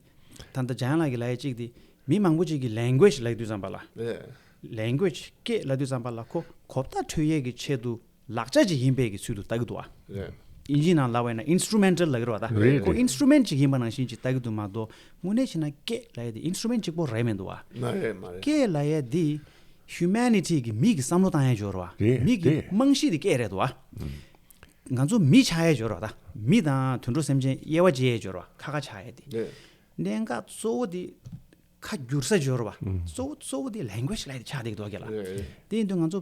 ད་ལྟ་ཇན་ལགས་ཀྱིས་ལབ་ཡས་གཅིག་འདི་མི་མང་པོ་ཅིག་གིས་ལེང་གུ་ཨེ་ཇི་ལབ་དུས་ཙམ་པ་ལ། རེད། ལེང་གུ་ཨེ་ཇི་སྐད་ལབ་དུས་ཙམ་པ་ལ་ཁོ་གོ་བརྡ་འཕྲོད་ཡས་ཀྱི་ཆེད་དུ་ལག་ཆ་ཅིག་ཡིན་པའི་གི་ཚུལ་དུ་ལྟ་གི་འདུག་པ། རེད། ཨིན་ཇིའི་ནང་ལབ་པ་ཡིན་ན་ཨིན་སི་ཊུ་མེན་ཊལ་ལབ་ཀྱི་རེད་པ་ད། རེད་ཁོ་རེད། ཨིན་སི་ཊུ་མེན་ཊི་ཅིག་ཡིན་པ་ནང་བཞིན་ཅིག་ལྟ་གི་འདུག་མ་གཏོགས་དངོས་གནས་བྱས་ན་སྐད་ལབ་ཡས་དེ་ཨིན་སི་ཊུ་མེན་ཊི་གཅིག་པོ་རེད་མི་འདུག་པ། མ་རེད་མ་རེད། སྐད་ལབ་ཡས་དེ་ཧིའུ་མེ་ནི་ཊི་གི་མི་གི་བསམ་བློ་བཏང་ཡས་ཅིག་ཡོད་རེད་པ། རེད་མི་གི་རེད། རྨང་གཞི་དེ་སྐད་རེད་འདུག་པ། ང་ཚོ་མི་ཆགས་ཡས་ཅིག་ཡོད་རེད་པ་ད། མི་དང་དུད་འགྲོ་སེམས་ཅན་དབྱེ་བ་འབྱེད་ཡས་ཅིག་ཡོད་རེད་པ། ཁ་ཁ་ཆགས་ཡས་དེ། རེད། གནད་འགག་གཙོ་བོ་དེ་ཁ་བསྒྱུར་ས་ཅིག་ཡོད་རེད་པ། གཙོ་བོ་གཙོ་བོ་དེ་ལེང་གུ་ཨེ་ཇི་ལབ་ཡས་དེ་ཆགས་བསྡད་ཀྱི་འདུག་པ་རྒན་ལགས། རེད་རེད། དེ་ཡིན་དུས་ང་ཚོ་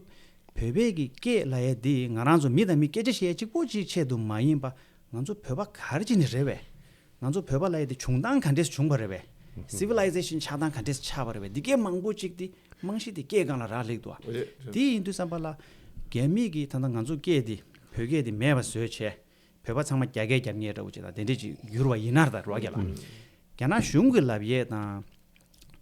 བོད་པའི་གི་སྐད་ལབ་ཡས་འདི་ང་རང་ཚོ་མི་དང་མི་སྐད་ཆ་བཤད་གཅིག་པོ་གཅིག་ཆེད་དུ་མ་ཡིན་པ་ང་ཚོ་བོད་པ་ག་རེ་བྱས་ནས་རེད་པས། ང་ཚོ་བོད་པ་ལབ་ཡས་འདི་བྱུང་སྟངས་ག་འདྲས་བྱུང་བ་རེད་པས། སི་ཝི་ལའི་ཟེ་ཤན་ཆགས་སྟངས་ག་འདྲས་ཆགས་པ་རེད་པས། འདི་སྐད་མང་པོ་གཅིག་འདི་རྨང་གཞི་འདི་སྐད་སྒང་ལ་རག་ལས་འདུག་པ། རེད་རེད། དེ་ཡིན་དུས་ཙམ་པ་ལ་རྒྱ་མི་གིས་ད་ལྟ་ང་ཚོ་སྐད་འདི་བོད་སྐད་འདི་མེད་པ་བཟོས་བྱས། བོད་པ་ཚང་མ་རྒྱ་སྐད་རྒྱབ་མཁན་འདྲ་བོ་ཅིག་དང་དེ་འདྲས་ཅིག་གྱུར་བ་ཡིན་ན་ད་རེད་པ་རྒན་ལགས། རྒྱ་ནག་གཞུང་གི་ལབ་ཡས་དང་།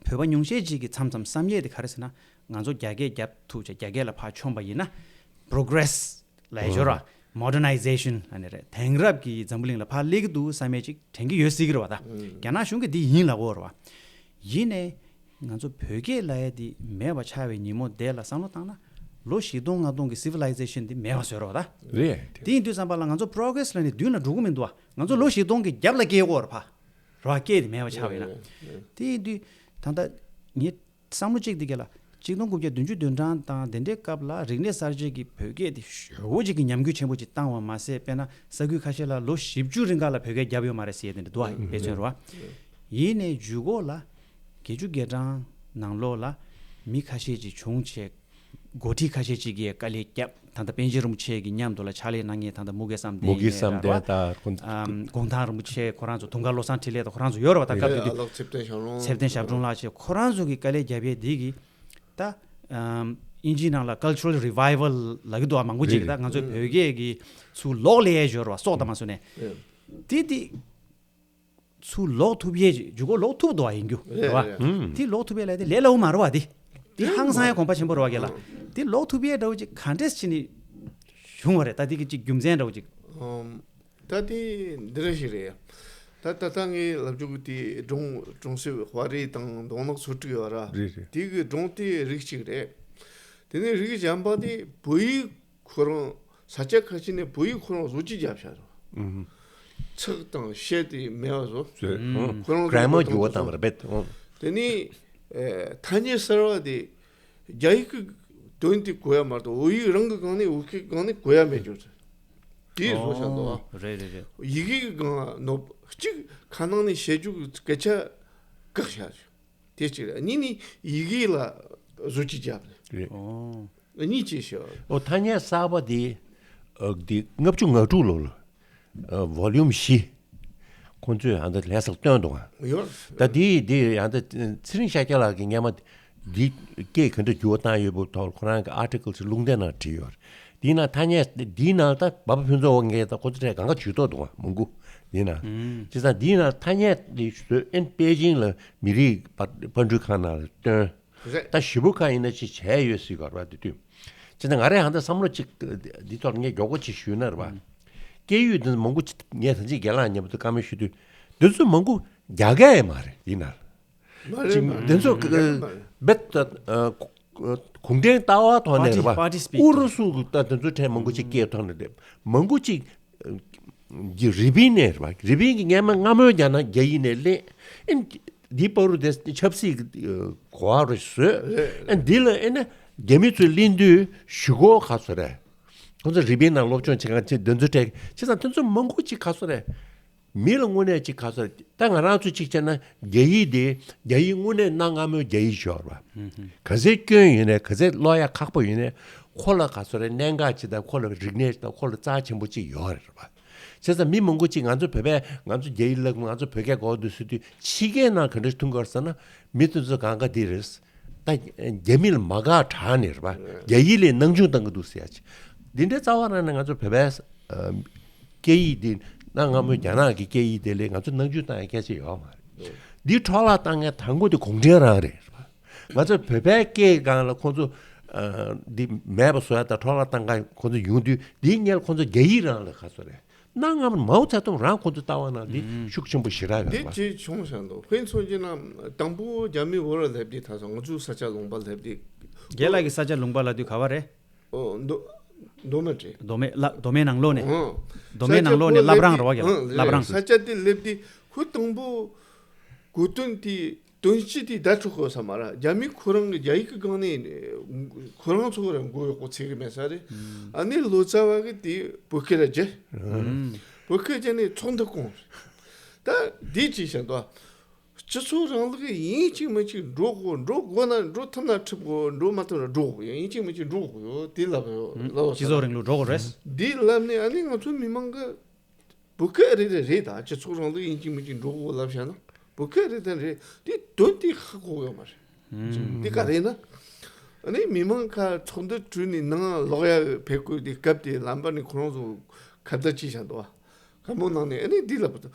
བོད་པ་ཉུང་ཤས་ཅིག་གིས་མཚམས་མཚམས་བསམ་ཡས་དེ་ག་རེ་ཟེར་ན། ང་ཚོ་རྒྱ་སྐད་རྒྱབ་ཐུབ་བྱས་རྒྱ་སྐད་ལ་ཕར་མཆོངས་པ་ཡིན་ན། པོ་རོ་གི་རེ་སི་ལབ་ཡས་ཅིག་ཡོད་རེད་པ། མོ་ཌར་ནའི་ཟེ་ཤན་ལབ་ནི་རེད། དེང་རབས་ཀྱི་འཛམ་བུ་གླིང་ལ་ཕར་སླེབས་ཀྱི་འདུག་བསམ་ཡས་ཅིག་དྲན་གྱི་ཡོད་སྲིད་ཀྱི་རེད་པ་ད། རྒྱ་ནག་གཞུང་གིས་འདི་ཡིན་ལབ་ཀྱི་ཡོད་རེད་པ། ཡིན་ནའི། ང་ཚོ་བོད་སྐད་ལབ་ཡས་འདི་མེད་པ་ཆགས་པའི་ཉིན་མོ་དེ་ལ་བསམ་བློ་བཏང་ན། ལོ་བཞི་སྟོང་ལྔ་སྟོང་གི་སི་ཝི་ལའི་ཟེ་ཤན་འདི་མེད་པ་བཟོས་རེད་པ་ད། རེད། དེ་ཡིན་དུས་ཙམ་པ་ལ་ང་ཚོ་པོ་རོ་གི་རེ་སི་ལབ་ནས་མདུན་ལ་འགྲོ་གི་མི་འདུག་པ། ང་ཚོ་ལོ་བཞི་སྟོང་གི་རྒྱབ་ལ་སྐྱེལ་དགོས་རེད་པ། རེད་པ། སྐད་དེ་མེད་པ་ཆགས་པ་ཡིན་ན། དེ་ཡིན་དུས་ད་ལྟ་ངའི་བསམ་བློ་གཅིག་འདི་ག་ལ་གཅིག་སྟོང་དགུ་བརྒྱ་བདུན་ཅུ་དོན་གྲངས་དང་དེ་འདྲའི་སྐབས་ལ་རིག་གནས་གསར་བརྗེ་གི་བོད་སྐད་དེ་ཞེ་པོ་ཅིག་གི་ཉམས་རྒུད་ཆེན་པོ་ཅིག་བཏང་བ་མ་ཟད། དཔེར་ན་ས་ཁུལ་ཁ་ཤས་ལ་ལོ་བཞི་བཅུ་རིང་ག་ལ་བོད་སྐད་བརྒྱབ་ཡོད་མ་རེད་ཟེར་ཡས་དེ་འདྲ་འདུག་པ། དཔེ་མཚོན་རེད་པ། ཡིན་ནའི་མཇུག་གོ་ལ་བརྒྱད་ཅུ་གྱ་གྲངས་ནང་ལོགས་ལ་མི་ཁ་ཤས་ཅིག་བྱུང་བྱས། འགོ་ཁྲིད་ཁ་ཤས་ཅིག་གིས་དཀའ་ལས་བརྒྱབ། ད་ལྟ་པཎ་ཆེན་རིན་པོ་ཆེ་གི་མཉམ་དུ་ལ་ཕྱག་ལས་གནང་མཁན་ད་ལྟ་མུ་གེ་བསམ་གཏན། མུ་གེ་བསམ་གཏན་རེད་པ། དང་ཁོང་། ཨམ། གུང་ཐང་རིན་པོ་ཆེ་ཁོ་རང་ཚོ། དུང་དཀར་བློ་བཟང་འཕྲིན་ལས་དང་ཁོ་རང་ཚོ་ཡོད་རེད་པ་ད་སྐབས་དེ་དུས། ཨ་ལགས་ཚེ་བརྟན་ཞབས་དྲུང་། ཚེ་བརྟན་ཞབས་དྲུང་ལགས་བྱས་ཁོ་རང་ཚོ་གིས་དཀའ་ལས་བརྒྱབ་ཡས་འདི་གིས་ད། ཨམ། དབྱིན་ཇིའི་ནང་ལ་ཀལ་ཅུ་རལ་རི་ཝའི་ཝལ་ལབ་ཀྱི་འདུག་པ། མང་པོ་ཅིག་གིས་ད་ང་ཚོའི་བོད་སྐད་ཀྱི་ཚུར་ལོག་སླེབས་ཡས་ཡོད་རེད་པ། སྲོག་དང་མ་བཟོ་ནས། དེ་དེ། ཚུར་ལོག་ཐུབ་ཡས་མཇུག་གོ་ལོག་ཐུབ་འདུག་པ་ཡིན་རྒྱུ་རེད་པ། རེད་རེད། དེ་ལོག་ཐུབ་ཡས་ལབ་དེ་ལས་སླ་པོ་མ་རེད་པ་དེ། དེ་ཧང་སང་ཡས་གོམ་པ་ཆེན་པོ་རེད་པ་རྒན་ལགས། དེ་ལོག་ཐུབ་ཡས་འདྲ་བོ་ཅིག་ག་འདྲས་བྱས་ནས་བྱུང་བ་རེད། ད་དེ་གི་ཅིག་རྒྱུ་མཚན་འདྲ་བོ་ཅིག་ཨམ། ད་དེ་འདི་འདྲ་ཞིག་རེད། ད་ད་ལྟ་ངས་ལབ་རྒྱུ་གི་དེ་སྒྲུང་སྒྲུང་གསེབ་ཧྭ་རི་དང་མདོ་ནག་ཚོ་དྲུག་ཡོད་ར། རེད་རེད། དེ་གི་སྒྲུང་དེ་རིགས་གཅིག་རེད། དེ་ནས་རིགས་གཞན་པ་དེ་བོད་ཡིག་ཁོ་རང་ས་ཆ་ཁ་ཤས་ནས་བོད་ཡིག་ཁོ་རང་བཟོ་བཅོས་བརྒྱབ་བཞག་རེད། ཚེག་དང་ཤད་དེ་མེད་པ་བཟོ། ཁོ་རང་གི་གྷ་རེ་མར་འགྱུར་བ་བཏང་བ་རེད་པས། དེ་ནས་ཨེ་ཐ་སྙད་གསར་བ་དེ་རྒྱ་ཡིག་གི་ དོན་དེ་གོ་ཡ་མ་གཏོགས། བོད་ཡིག་རང་གི་སྒང་ནས་བོད་སྐད་སྒང་ནས་གོ་ཡ་མེད་རྒྱུ་རེད། དེ་བཟོ་བཞག་འདུག་ཨ། ཨོ། རེད་རེད་རེད། ཡི་གེ་གི་སྒང་ནོར་གཅིག་ཁ་ནང་ནས་བཤད་རྒྱུ་གི་སྐད་ཆ་བཀག་བཞག་རྒྱུ་དེ་གཅིག་རེད། གཉིས་ནི་ཡི་གེ་ལ་བཟོ་བཅོས་བརྒྱབ་ནས། རེད། ཨོ། གཉིས་བཅས་ཤོག་ཨོ། ཐ་སྙད་གསར་པ་དེ་ཨ་དེ་ལྔ་བཅུ་ང་དྲུག་ལོ་ལ་ཨ་volume་བཞི་ཁོང་ཚོས་ཡང་ད་ལྷ་སར་བཏོན་འདུག་ཨ། ཡོད། ད་དེ་དེ་ཡང་ད་ཚེ་རིང་ཤཱཀྱ་ལགས་ཀྱིས་སྔས་མ་འདི་སྐད་ག་འདྲ་འགྱུར་བ་བཏང་ཡོད་པ་ཐོག་ཁོ་རང་གི་article་ཞིག་ལུང་བསྟན་ནང་བྲིས་ཡོད་རེད། དེའི་ནང་ཐ་སྙད་དེའི་ནང་ད་འབའ་པ་ཕུན་ཚོགས་དབང་རྒྱལ་དང་ཁོ་ཚོ་གྲས་གང་ག་ཇུས་གཏོགས་འདུག་ཨ་མང་པོ་དེའི་ནང་། ཨུམ། བྱས་ཙང་དེའི་ནང་ཐ་སྙད་དེ་བཟོས་ཨེན་པེ་ཅིང་ལ་མི་རིགས་པར་པར་སྐྲུན་ཁང་ནང་ལ་བཏོན། རེད། ད་ཞེ་པོ་ཁ་ཡིན་ན་ཅིག་བྱས་ཡོད་སྲིད་ག་རེད་བ་དེ་དུས། བྱས་ཙང་ང་རས་ཧང་ད་བསམ་བློ་ཅིག་འདི་ཐོག་ངས་མགྱོགས་པོ་ཅིག་ཞུས་ན་རེད་བ། སྐད་ཡིག་འདི་མང་པོ་ཅིག་ངས་ད་ཅིག་རྒན་ལགས་མཉམ་དུ་བཀའ་མོལ་ཞུ་དུས་འདི་ཚོ་མང་པོ་རྒྱ་སྐད་མ་རེད་ཡིན་ན། མ་རེད། ཅིག་མ་རེད། འདི་ཚོ་རྒྱ་སྐད་མ་རེད། རྦད་དེ་གུང་ཁྲན་ལྟ་བ་ཐོག་ནས་རེད་བ། Party speak ཨུ་རུ་སུ་གི་ད་འདི་ཚོ་ཕྲན་མང་པོ་ཅིག་སྐད་ཐོག་ནས་རེད། མང་པོ་ཅིག་གི་རི་པིན་ནས་རེད་བ། རི་པིན་གྱི་སྔས་མ་སྔ་མོའི་རྒྱ་ནག་རྒྱ་ཡིག་ནས་ལེན། ཨེ་འདི་བར་དུ་དེ་ཆབ་སྲིད་ཀྱི་གོ་བ་རུ་བཟོས། རེད། ཨེ་འདི་ལ་ཨེ་ནས་རྒྱ་མི་ཚོས་གླེང་དུས་ཞུ་སྒོ་ག་ཚོད་རེད། ཁོང་ཚོ་རི་པིན་ནང་སློབ་སྦྱོང་བྱེད་མཁན་ཚོས་འདི་ཚོ་སྤྲད། བྱས་ཙང་དེ་ཚོ་མང་པོ་ཅིག་ག་ཚོད་རེད། མི་ལ་དངོས་གནས་ཅིག་ག་ཚོད་རེད། ད་ང་རང་ཚོ་ཅིག་བྱས་ན་རྒྱ་ཡིག་དེ་རྒྱ་ཡིག་དངོས་གནས་གནའ་སྔ་མོའི་རྒྱ་ཡིག་ཞོར་བ། ག་ཚད་སྐྱོན་ཡོད་ནས་ག་ཚད་ཀློག་ཡ་ཁག་པོ་ཡོད་ནས་ཁོ་ལ་ག་ཚོད་རེད། གནད་འགག་ཅིག་དང་ཁོ་ལ་རིག་གནས་དང་ཁོ་ལ་རྩ་ཆེན་པོ་ཅིག་ཡོད་རེད་བ། བྱས་ཙང་མི་མང་པོ་ཅིག་ང་ཚོ་བོད་པས་ང་ཚོ་རྒྱ་ཡིག་ལབ། ང་ཚོ་བོད་སྐད་གོ་འདུག་ཟེར་དུས་ཕྱི་རྒྱལ་ནང་ག་འདྲ་མཐུན་གོ་ཟེར་ན་མི་དེ་ཚོ་གང་ག་འདི་རེད། ད་རྒྱ་མི་ལ་མ་དགའ་དྲགས་ནས་རེད་པ། རྒྱ་ཡིག་ལ་སྣང་ཆུང་བཏང་གི་འདུག་ཟེར་ཡ་ཅིག་འདི་འདྲའི་རྩ་བ་རང་ནས་ང་ཚོ་བོད་པའི་ཨ་སྐད་ཡིག་འདི་གནའ་སྔ་མོའི་རྒྱ་ནག་གི་སྐད་ཡིག་དེ་ལ་ང་ཚོ་སྣང་ཆུང་བཏང་ཡ་སྐད་ཆ་ཡོད་མ་རེད། འདི་འཕྲོ་བརླག་བཏང་མཁན་དང་པོ་དེ་གུང་ཁྲན་རང་རེད། ང་ཚོ་བོད་པའི་སྐད་སྒང་ལ་ཁོང་ཚོ་ཨ་འདི་མེད་པ་བཟོ་ཡ་དང་འཕྲོ་བརླག་བཏང་མཁན་ཁོང་ཚོ་ཡོང་དུས། འདིའི་སྔོན་ཁོང་ཚོ་རྒྱ་ཡིག་རང་ལ་ག་ཚོད་རེད། གནའ་སྔ་མོ་མའོ་ཙེ་ཏུང་རང་ཁོང་ཚོ་ལྟ་བ་ན་འདི་ཤུགས་ཆེན་པོ་ཞེ་དྲག་ཡོད་པ། འདི་ཅིག་བྱུང་བཞག་འདུག་དཔེ་མཚོན་གྱི་ན་དང་པོ་རྒྱ་མི་བོད་ལ་སླེབས་དུས། ད་སོ་ང་ཚོའི་ས་ཆ་ལུང་པ་སླེབས་དུས། རྒན་ལགས་ཀྱི་ས་ཆ་ལུང་པ་ལབ་དུས་ག་བ་རེད། ཨོ་མདོ་མདོ་སྨད་རེད། མདོ་སྨད་ལ། མདོ་སྨད་ནང་ལོགས་ནས། ཨོ། མདོ་སྨད་ནང་ལོགས་ནས་བླ་བྲང་རེད་བ། ཨོ། བླ་བྲང་། ས་ཆ་དེ་སླེབས་དུས་ཁོ་དང་པོ་གོ་དོན་དེ། དོན་སྤྱི་དེ་བརྡ་འཕྲོད་དགོས་ས་མ་རེད། རྒྱ་མི་ཁོ་རང་གི་རྒྱ་ཡིག་གི་སྒང་ནས་ཁོ་རང་ཚོ་རང་མགོ་གཡོག་པོ་ཚིག་གི་མེད་ས་རེད། ཨ་ནི་ལོ་ཙཱ་བ་གི་དེ་བོད་སྐད་ལ་བརྗེ། བོད་སྐད་བརྗེ་ནས་ཚོགས་འདུ་བསྐོངས། ད་འདི་ཅི་བྱས་འདུག་སྤྱི་ཚོགས་རིང་ལུགས་ཡིན་གཅིག་མིན་གཅིག་འགྲོ་དགོས། འགྲོ་དགོས་ན་འགྲོ་ཐུབ་ན་ཁྲིད་དགོས། འགྲོ་མ་ཐུབ་ན་འགྲོ་དགོས། ཡིན་གཅིག་མིན་གཅིག་འགྲོ་དགོས་ཡོད་དེ་ལབ་ཡོད། ལབ་སྤྱི་ཚོགས་རིང་ལུགས་འགྲོ་དགོས་རེད། འདི་ལབ་ནས་ཨ་ནི་ང་ཚོ་མི་མང་གི་བོད་སྐད་རེད་རེད་རེད། ད་སྤྱི་ཚོགས་རིང་ལུགས་ཡིན་གཅིག་མིན་གཅིག་འགྲོ་དགོས་ལབ་བཞག་ན་བོད་སྐད་རེད་དང་རེད། དེ་དོན་དེ་ཧ་གོ་ཡོད་མ་རེད། འདི་ག་རེད་ན། ཨ་ནི་མི་མང་ཁ་ཚོགས་འདུ་གྲོལ་ནས་ནང་ལོག་ཡ་ཕེབས་དགོས་དེ་སྐབས་དེ་ལམ་བར་ནས་ཁོ་རང་ཚོ་ཁ་བརྡ་བྱས་བཞག་འདུག་བ། སྒམ་པོ་ནང་ནས་ཨ་ནི་འདི་ལབ་པ་དང་།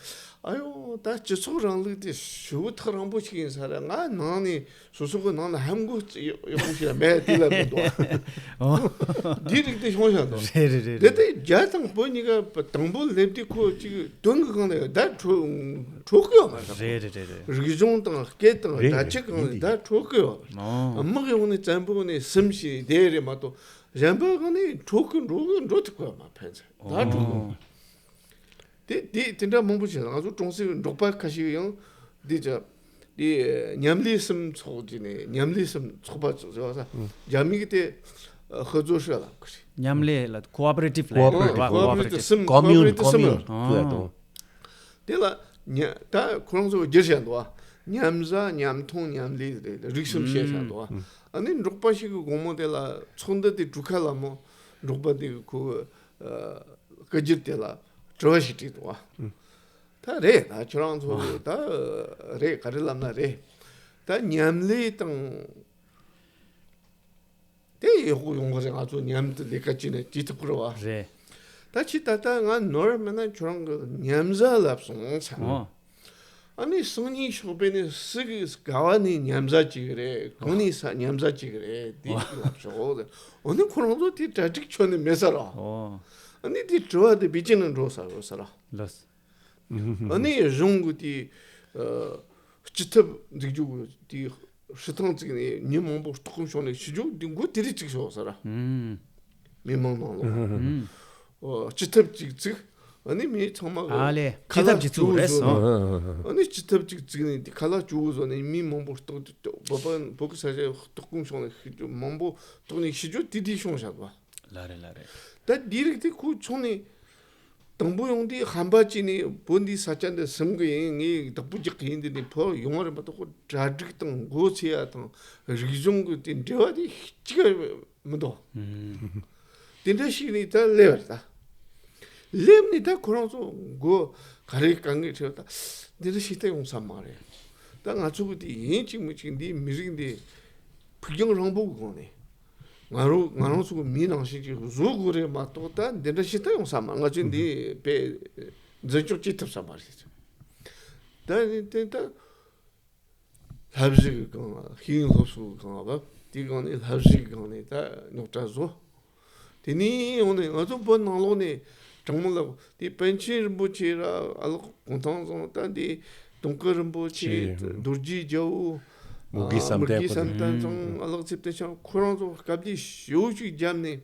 ཨ་ཡོ་ད་སྤྱི་ཚོགས་རིང་ལུགས་དེ་ཞེ་པོ་ཐག་རིང་པོ་ཞིག་ཡིན་ས་རེད། ང་ནང་ནས་སོ་སོ་གི་ནང་ལ་ཧམ་གོ་ཡག་པོ་ཞིག་ལ་མེད་དེ་ལབ་འདུག་བ། འདི་རིགས་དེ་བྱུང་བཞག་འདུག་རེད་རེད་རེད། དེ་ལྟར་རྒྱ་དང་བོད་གཉིས་ཀ་དང་པོ་སླེབས་དུས་ཁོ་གཅིག་དོན་གྱི་སྒང་ལ་ཡང་བརྡ་འཕྲོད་འཕྲོད་ཀྱི་ཡོད་མ་རེད། རེད་རེད་རེད་རེད། རིག་གཞུང་དང་སྐད་དང་རེད་བརྡ་ཆད་སྒང་ལ་བརྡ་འཕྲོད་ཀྱི་ཡོད་མ་རེད། དམག་ཡོང་ནས་བཙན་པོ་ནས་སིམ་ཞིག་བསྡད་རེད་མ་གཏོགས། གཞན་པ་སྒང་ནས་འཕྲོད་ཀྱི་འགྲོ་གི་འགྲོ་ཐུབ་ཀྱི་ཡོད་མ་རེད། ཕན་ཚུན་བརྡ་འཕྲོད་ཀྱི་ཡོད་མ་རེད། དེ་དེ་དེ་འདྲ་མང་པོ་ཞིག་ང་ཚོ་ཀྲུང་སིའི་འབྲོག་པ་ཁ་ཤས་ཡང་འདི་ཅག་འདི་མཉམ་ལས་སམ་ཚོགས་ཀྱི་ནས་མཉམ་ལས་སམ་ཚོགས་པ་ཚོགས་ས། རྒྱ་མི་གི་དེ་合作社ལབ་ཀྱི་རེད། མཉམ་ལས་ལ་ཁོ་ཨོ་པ་རེ་ཊིབ་ལབ་ཀྱི་རེད། ཁོ་ཨོ་པ་རེ་ཊིབ་སམ་ཀོ་མིའུན་ཀོ་མིའུན་ཀོ་མིའུན་ཟེར་ཡ་དང་། དེ་ལ་ཉ་ད་ཁོ་རང་ཚོ་བསྒྱུར་བྱས་འདུག་བ། མཉམ་ཟ་མཉམ་འཐུང་མཉམ་ལས་རེད། རིགས་གསུམ་བཤད་བྱས་འདུག་བ། ཨ་ནི་འབྲོག་པ་ཞིག་གི་དགོང་མོ་དེ་ལ་ཚོགས་འདུ་དེ་གྲུ་ཁ་ལ་མོ་འབྲོག་པ་དེ་གི་ཁོ་སྐད་སྒྱུར་དེ་ལ་དྲི་བ་ཞིག་དྲིས་འདུག་བ། ད་རེད། ད་ཁྱོད་རང་ཚོ་ད་རེད། ག་རེ་ལབ་ན་རེད། ད་མཉམ་ལས་དང་དེ་ཡག་པོ་ཡོང་གི་རེད། ང་ཚོ་མཉམ་དུ་ལས་ཀ་བྱས་ནས་བྱེད་ཐུབ་ཀྱི་རེད་བ། རེད། ད་ཕྱི་ད་ལྟ་ང་ནོར་མེད་ན་ཁྱོད་རང་གི་མཉམ་ཟ་ལབ་སོང་ཚ། ཨོ། ཨ་ནི་སང་ཉིན་ཞོགས་པ་ནས་སུ་གི་ག་བ་ནས་མཉམ་ཟ་བྱེད་ཀྱི་རེད། གང་ནས་ས་མཉམ་ཟ་བྱེད་ཀྱི་རེད། དེ་ལབ་ཤོག་ཟེར། ཨ་ནི་ཁོ་རང་ཚོ་དེ་གྲ་སྒྲིག་ཁྱོན་ནས་མེད་ས་ར། ཨོ། ཨ་ནི་དེ་དྲི་བ་དེ་པེ་ཅིན་ལ་འགྲོ་ས་ཡོད་ས་ར། ལགས། ཨ་ནི་གཞུང་གི་དེ་ཨ་སྤྱི་ཐབ་འཛུགས་རྒྱུ་གི་དེ་སྲིད་ཐང་བཙུགས་ནས་མི་མང་པོ་ལྟོགས་ཤོར་ནས་ཤི་རྒྱུ་དེ་འགོ་དེ་རིགས་བཙུགས་ཤོག་ས་ར། ཨུམ། མི་མང་ནང་ལོགས། ཨུམ། ཨོ། སྤྱི་ཐབ་ཅིག་བཙུགས། ཨ་ནི་མི་ཚང་མ་གི་ཨ་ལེ། ཁ་ལག་སྤྱི་ཐབ་ཅིག་བཙུགས་རེད་སོ། ཨ་ནི་སྤྱི་ཐབ་ཅིག་བཙུགས་ནས་དེ་ཁ་ལག་སྤྱོད་བཟོ་ནས་མི་མང་པོ་ལྟོགས་ཏེ་ལྟོགས་ བོད་པ་བོད་ཀྱི་ས་ཆ་གཏོགས་ཀུན་བྱུང་ནས་ཤི་རྒྱུ་མང་པོ་གཏོགས་ནས་ཤི་རྒྱུ་དེ་དེ་བྱུང་བཞག་པ། ལ་རེད་ལ་རེད། ད་དེ་རིགས་དེ་ཁོ་ཚོ་ནས་དང་པོ་ཡོང་དུས་ཧམ་པ་བྱས་ནས་བོད་འདི་ས་ཆ་འདི་ཟིན་གི་ཡིན། ངས་བདག་པོ་རྒྱག་གི་ཡིན། འདི་ནས་བོད་ཡོང་བ་རེད་མ་གཏོགས་ཁོ་གྲ་སྒྲིག་དང་མགོ་ཚོས་ཡ་དང་རིག་གཞུང་གི་དེ་འབྲེལ་བ་དེ་གཅིག་མི་འདུག་དེ་འདྲ་ཞིག་ནས་ད་སླེབས་པ་རེད་ད། སླེབས་ནས་ད་ཁོ་རང་ཚོ་མགོ་ག་རེ་དཀའ་ངལ་འཕྲད་པ་ད་འདི་འདྲ་ཞིག་ད་ཡོང་ས་མ་རེད། ད་ང་ཚོ་གི་དེ་ཡིན་གཅིག་མིན་གཅིག་འདིའི་མི་རིགས་འདི་ཕུགས་རྒྱང་རིང་པོ་གི་སྒང་ནས་ང་རང་ང་རང་ཚོ་གི་མི་ནང་བཞིན་ཅིག་བཟོ་དགོས་རེད་མ་གཏོགས། ད་འདི་འདྲ་ཞིག་ད་ཡོང་ས་མ་རེད། ང་ཚོས་འདི་དཔེ་འཛིན་སྐྱོང་བྱེད་ཐུབ་ས་མ་རེད། ད་ནི་དེ་ད། ལྷ་བཞི་གི་སྒང་ལ་ཤེས་ཡོན་སློབ་གསོ་གི་སྒང་ལ་བབས། དེའི་སྒང་ནས་ལྷ་བཞི་གི་སྒང་ནས་ད་རྙོག་དྲ་བཟོ། དེ་ནས་ཡོང་ནས་ང་ཚོ་བོད་ནང་ལོགས་ནས་དྲང་མོ་ལབ་དེ་པཎ་ཆེན་རིན་པོ་ཆེ་ར་ཨ་ལགས་གུང་ཐང་བཟང་། ད་འདི་དུང་དཀར་རིན་པོ་ཆེ། ཆེ། རྡོ་རྗེ་རྒྱལ་པོ། མུ་གེ་ཨ་བསམ་མུ་གེ་གཏན་བསམ་གཏན་ཚང་ཨ་ལགས་ཚེ་བརྟན་ཤང་ཁོ་རང་ཚོ་སྐབས་དེ་ཞེ་པོ་ཞིག་བརྒྱབ་ནས།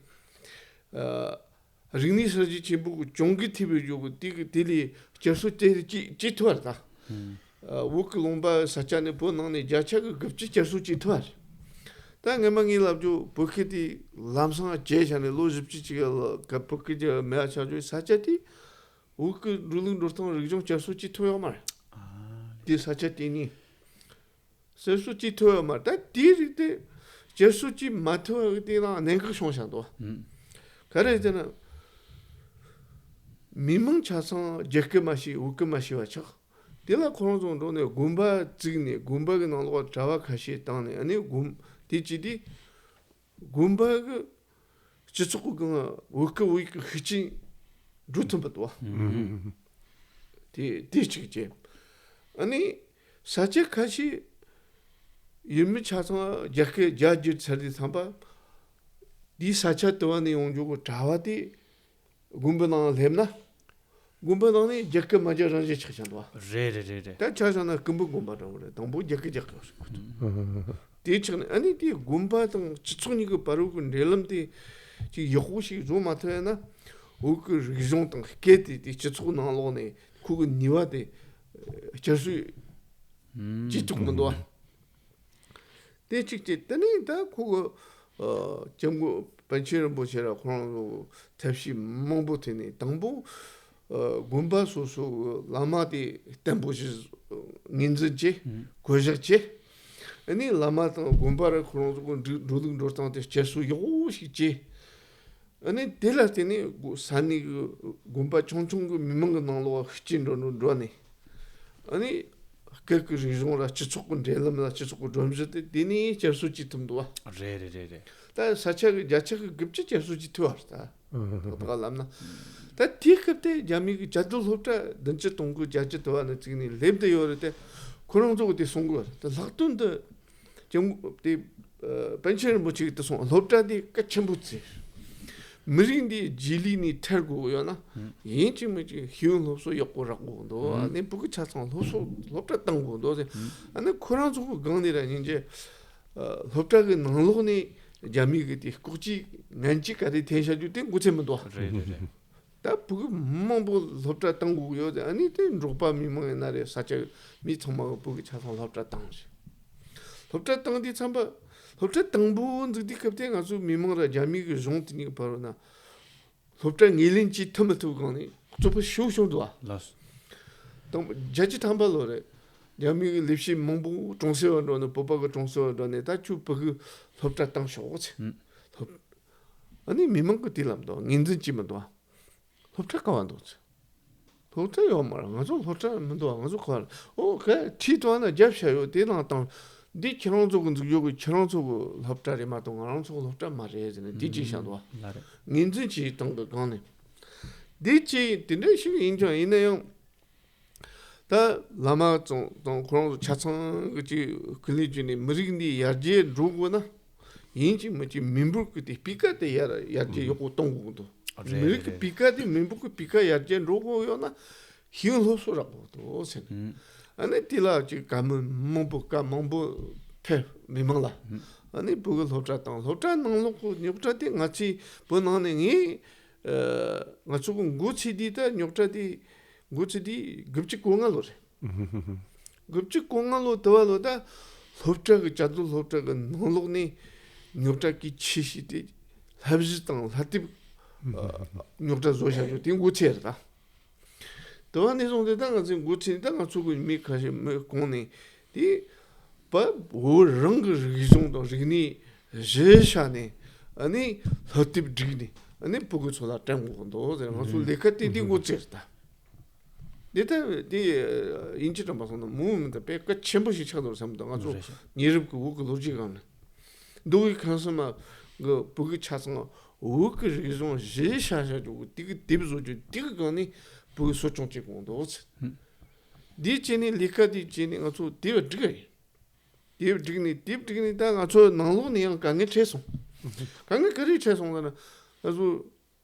ཨ། རིག་གནས་གསར་བརྗེ་ཆེན་པོ་གི་གྱོང་གུད་ཐེབས་པའི་རྒྱུ་གི་དེ་གི་དེ་ལས་བསྐྱར་གསོ་དེ་ཅི་ཅི་ཐུབ་པ་རེད་ད། ཨ། བོད་ཀྱི་ལུང་པ་ས་ཆ་ནས་བོད་ནང་ནས་བརྒྱ་ཆ་གི་དགུ་བཅུ་བསྐྱར་གསོ་ཅི་ཐུབ་པ་རེད། ད་སྔན་མ་ངས་ལབ་རྒྱུ་བོད་སྐད་དེ་ལམ་སང་བརྗེད་བཞག་ནས་ལོ་བཞི་བཅུ་ཅིག་ལ་བོད་སྐད་ཀྱི་མེད་པ་ཆགས་རྒྱུའི་ས་ཆ་དེ་བོད་ཀྱི་འགྲོ་ལུགས་འགྲོ་སྟངས་རིག་གཞུང་བསྐྱར་གསོ་ཅི་ཐུབ་ཡོད་མ་རེད། དེ་ས་ཆ་དེ་ནས། གསར་གསོ་ཅིག་ཐུབ་ཡོད་མ་རེད། ད་དེའི་རིགས་དེ་བསྐྱར་གསོ་ཅིག་མ་ཐུབ་པ་གི་དེ་ལའང་གནད་འགག་བྱུང་བཞག་འདུག་ཨུམ། ག་རེ་ཟེར་ན། མི་མང་ཆ་ཚང་རྒྱ་སྐད་མ་ཤེས་བོད་སྐད་མ་ཤེས་པ་ཆགས། དེ་ལ་ཁོ་རང་ཚོ་འགྲོ་ནས་དགོན་པ་བཙུགས་ནས་དགོན་པ་གི་ནང་ལོགས་གྲྭ་པ་ཁ་ཤས་བཏང་ནས་ཨ་ནི་དགོན་དེ་ཅི་དེ། དགོན་པ་གི་སྤྱི་ཚོགས་ཀྱི་སྒང་བོད་སྐད་བོད་ཡིག་གི་ཤུགས་རྐྱེན་འགྲོ་ཐུབ་པ་འདུག་བ། ཨུམ། དེ་དེ་གཅིག་བྱས། ཨ་ནི་ས་ཆ་ཁ་ཤས་ཡུལ་མི་ཆ་ཚང་རྒྱ་སྐད་རྒྱ་བསྒྱུར་ཚར་དུས་ཙམ་པ། དེའི་ས་ཆ་དུ་བ་ནས་ཡོང་རྒྱུ་གི་གྲྭ་པ་དེ་དགོན་པའི་ནང་སླེབས་ན། དགོན་པ་ནང་ནས་རྒྱ་སྐད་མ་རྒྱག་རང་བཞིན་ཆགས་ཀྱང་འདུག་བ། རེད་རེད་རེད་རེད། ད་ཆ་བཞག་ན་སྐུ་འབུམ་དགོན་པ་འདྲ་བོ་རེད། དང་པོ་རྒྱ་སྐད་རྒྱག་གི་རེད། དེ་ཆགས་ནས་ཨ་ནི་དེའི་དགོན་པ་དང་སྤྱི་ཚོགས་གཉིས་ཀྱི་བར་དུ་གི་འབྲེལ་ལམ་དེ་ཅིག་ཡག་པོ་ཞིག་བཟོ་མ་ཐུབ་ཡ་ན། བོད་ཀྱི་རིག་གཞུང་དང་སྐད་དེ་དེ་སྤྱི་ཚོགས་ནང་ལོགས་ནས་ཁོ་གི་ནུས་པ་དེ་བསྐྱར་གསོ་བྱེད་ཐུབ་མི་འདུག་བ། དེ་གཅིག་བྱས། དེ་ནས་ད་ཁོ་གི་ཨ་སྐྱབས་མགོན་པཎ་ཆེན་རིན་པོ་ཆེ་ར་ཁོ་རང་ཚོ་ཐབས་ཤེས་མང་པོ་བཏོན་ནས་དང་པོ་ཨ་དགོན་པ་སོ་སོ་གི་བླ་མ་དེ་བརྟན་པོ་ཞིག་ངོས་འཛིན་བྱས། ཨུམ། བསྐོ་གཞག་བྱས། ཨ་ནི་བླ་མ་དང་དགོན་པ་ར་ཁོ་རང་ཚོ་གི་འགྲོ་འགྲོ་ལུགས་འགྲོ་སྟངས་དེ་བསྐྱར་གསོ་ཡག་པོ་ཞིག་བྱས། ཨ་ནི་དེ་ལ་བརྟེན་ནས་ས་གནས་ཀྱི་དགོན་པ་ཆུང་ཆུང་གི་མི་མང་གི་ནང་ལོགས་ཤུགས་རྐྱེན་འགྲོ་འགྲོ་འགྲོ་ནས། ཨ་ནི་སྐད་ཀྱི་རིག་གཞུང་ལ་སྤྱི་ཚོགས་ཀྱི་འབྲེལ་ལམ་ལ་སྤྱི་ཚོགས་ཀྱི་སྒྲོམ་གཞི་དེ་དེ་ནས་བསྐྱར་གསོ་བྱེད་ཐུབ་འདུག་བ། རེད་རེད་རེད་རེད། ད་ས་ཆ་གི་བརྒྱ་ཆ་གི་དགུ་བཅུ་བསྐྱར་གསོ་བྱེད་ཐུབ་བ་རེད་ད། ཨ་ཧ་ཧ། ད་ག་ལབ་ན། ད་དེའི་སྐབས་དེ་རྒྱ་མི་གི་བཅའ་སྡོད་སློབ་གྲྭ་བདུན་ཅུ་དོན་དགུ་བརྒྱད་ཅུ་དུ་བ་ནས་བཙུགས་ནས་སླེབས་བསྡད་ཡོད་རེད་དེ། ཁོ་རང་ཚོ་གི་དེ་གསུང་གི་ཡོད་རེད་དེ། ལྷག་དོན་དུ། ཀྱང་དེ་ཨ་པཎ་ཆེན་རིན་པོ་ཆེ་གིས་དེ་གསུངས། སློབ་གྲྭ་དེ་གལ་ཆེན་པོ་བརྩི། མི་རིགས་འདི་རྗེས་ལུས་ནས་ཐར་དགོས་ཡོད་ན། ཨུམ། ཡིན་གཅིག་མིན་གཅིག་ཤེས་ཡོན་སློབ་གསོ་ཡག་པོ་རག་དགོས་འདུག་ཨུམ། ཨ་ནི་བོད་ཀྱི་ཆ་ཚང་སློབ་གསོ་སློབ་གྲྭ་བཏང་དགོས་འདུག་ཟེར། ཨུམ། ཨ་ནི་ཁོ་རང་ཚོ་གི་སྒང་ནས་ར་སྙིང་རྗེ། ཨ་སློབ་གྲྭ་གི་ནང་ལོགས་ནས་རྒྱ་མི་གི་དེ་ལྐོག་ཇུས་ངན་ཇུས་ག་རེ་འཐེན་བཞག་རྒྱུ་དེ་མགོ་ཚོད་མི་འདུག་རེད་རེད་རེད། ད་བོད་མི་མང་པོ་སློབ་གྲྭ་བཏང་དགོས་ཀྱི་ཡོད་དེ། ཨ་ནི་དེ་འབྲོག་པ་མི་མང་ཡིན་ན་རེད། ས་ཆ་མི་ཚང་མ་གི་བོད་ཀྱི་ཆ་ཚང་སློབ་གྲྭ་བཏང་ཞིང་། སློབ་གྲྭ་བཏང་དུས་ཙམ་པ། སློབ་གྲྭ་དང་པོ་འཛུགས་དུས་སྐབས་དེ་ང་ཚོའི་མི་མང་ར་རྒྱ་མི་གི་གཞུང་དེ་གཉིས་ཀྱི་བར་ན། སློབ་གྲྭ་ངོས་ལེན་བྱེད་ཐུབ་མི་ཐུབ་སྒང་ནས་རྩོད་པ་ཞེ་པོ་བྱུང་འདུག་བ། ལགས་སོ། དང་པོ་བརྒྱད་ཅུ་ཐམ་པ་ལོ་རེད། རྒྱ་མི་གི་ལས་བྱེད་མང་པོ་གྲོང་གསེབ་བ་འགྲོ་ནས་བོད་པ་གི་གྲོང་གསེབ་བ་འགྲོ་ནས་ད་ཁྱོད་བོད་ཀྱི་སློབ་གྲྭ་བཏང་ཤོག་ཟེར། ཨུམ། སློབ། ཨ་ནི་མི་མང་གི་དེ་ལབ་འདུག་ངོས་འཛིན་བྱེད་མི་འདུག་བ། སློབ་གྲྭ་ག་བ་འདུག་ཟེར། སློབ་གྲྭ་ཡོད་མ་རེད། ང་ཚོ་སློབ་གྲྭ་མི་འདུག་བ། ང་ཚོ་ག་བ་རེད། ཨོ་ག་ཁྲིད་བཏང་ན་རྒྱབ་བྱ་ཡོད་དེ་ནང་བཏང་། འདི་ཁྱེད་རང་ཚོ་གི་འཛུགས་ཡོད་གི་ཁྱེད་རང་ཚོ་གི་སློབ་གྲྭ་རེད་མ་གཏོགས་ང་རང་ཚོ་གི་སློབ་གྲྭ་མ་རེད་ཟེར་ནས་དེ་ཅིག་བཤད་འདུག་བ། ལ་རེད། ངོས་འཛིན་བྱེད་སྟངས་གི་སྒང་ནས། འདི་ཅིག་དེ་འདྲ་ཞིག་ཡིན་ཀྱང་ཡིན་ན་ཡང་། ད་བླ་མ་ཙང་དང་ཁོ་རང་ཚོ་ཆ་ཚང་གི་ཅིག་སྐུ་ལས་བརྒྱུད་ནས་མི་རིགས་འདི་ཡར་རྒྱས་འགྲོ་དགོས་ན། ཡིན་གཅིག་མིན་གཅིག་མི་འབོར་གྱི་དེ་སྤུས་ཀ་དེ་ཡར་ཡར་རྒྱས་ཡག་པོ་གཏོང་དགོས་འདུག་རེད་མི་རིགས་ཀྱི་རེད་སྤུས་ཀ་དེ་མི་འབོར་གྱི་སྤུས་ཀ་ཡར་རྒྱས་འགྲོ་དགོས་ཡོད་ན། ཤེས་ཡོན་སློབ་གསོ་རག་དགོས་འདུག་ཟེར་ནས། ཨུམ། ཨ་ནི་དེ་ལ་ཅིག་བཀའ་མོལ་མང་པོ་བཀའ་མང་པོ་ཕེབས་མི་མང་ལ། ཨུམ། ཨ་ནི་བོད་ཀྱི་སློབ་གྲྭ་དང་སློབ་གྲྭ་ནང་ལོགས་ཀྱི་རྙོག་དྲ་དེ་ང་ཚོའི་བོད་ནང་ནས་ངས་ཨ་ང་ཚོ་གི་འགོ་ཚུགས་དུས་ད་རྙོག་དྲ་དེ་འགོ་ཚུགས་དུས་དགུ་བཅུ་གོ་ལྔ་ལོ་རེད། དགུ་བཅུ་གོ་ལྔ་ལོ་དུ་བ་ལོ་ད་ སློབ་གྲྭ་གི་བཅའ་སྡོད་སློབ་གྲྭ་གི་ནང་ལོགས་ནས་རྙོག་དྲ་གི་ཆེ་ཤོས་དེ་བསླབ་གཞི་དང་བསླབ་དེབ་རྙོག་དྲ་བཟོ་བྱ་རྒྱུ་དེ་འགོ་ཚུགས་རེད་ད། དེ་བ་ནས་བཟུང་སྟེ་ད་ང་ཚོས་འགོ་ཚུགས་ནས་ད་ང་ཚོ་གི་མི་ཁ་ཤས་མི་གོང་ནས་དེ་བ་བོད་རང་གི་རིག་གཞུང་དང་རིག་གནས་གཞི་བཞག་ནས་ཨ་ནི་སློབ་དེབ་བསྒྲིགས་ནས་ཨ་ནི་ཕྲུ་གུ་ཚོ་ལ་སྤྲད་དགོས་འདུག་ཟེར། ང་ཚོ་ལས་ཀ་དེ་དེ་འགོ་ཚུགས་ད། དེ་ལྟ་དེ་ཡིན་གཅིག་དྲན་པ་སོང་ན་མོའི་མི་ད་དཔེ་གལ་ཆེན་པོ་ཞིག་ཆགས་འདུག་བསམ་འདུག་ང་ཚོ་རེད་ཤག་ཉེ་རབས་ཀྱི་བོད་ཀྱི་ལོ་རྒྱུས་སྒང་ནས་འདུག་གི་ཁམས་གསུམ་མ་གི་བོད་ཀྱི་ཆ་ཚང་བོད་ཀྱི་རིག་གཞུང་གཞི་བཞག་བཞག་རྒྱུ་དེ་གི་དེབ་བཟོ་རྒྱུ་དེ་གི་སྒང་ནས་བོད་ཀྱི་གསོ་སྐྱོང་བྱེད་དགོས་འདུག་ཟེར། དེ་བྱས་ནས་ལས་ཀ་དེ་བྱས་ནས་ང་ཚོ་དེབ་བསྒྲིགས་ཡིན། དེབ་བསྒྲིགས་ནས་དེབ་བསྒྲིགས་ནས་ད་ང་ཚོ་ནང་ལོགས་ནས་ཡང་དཀའ་ངལ་འཕྲད་སོང་། དཀའ་ངལ་ག་རེ་འཕྲད་སོང་ཟེར་ན་ང་ཚོ།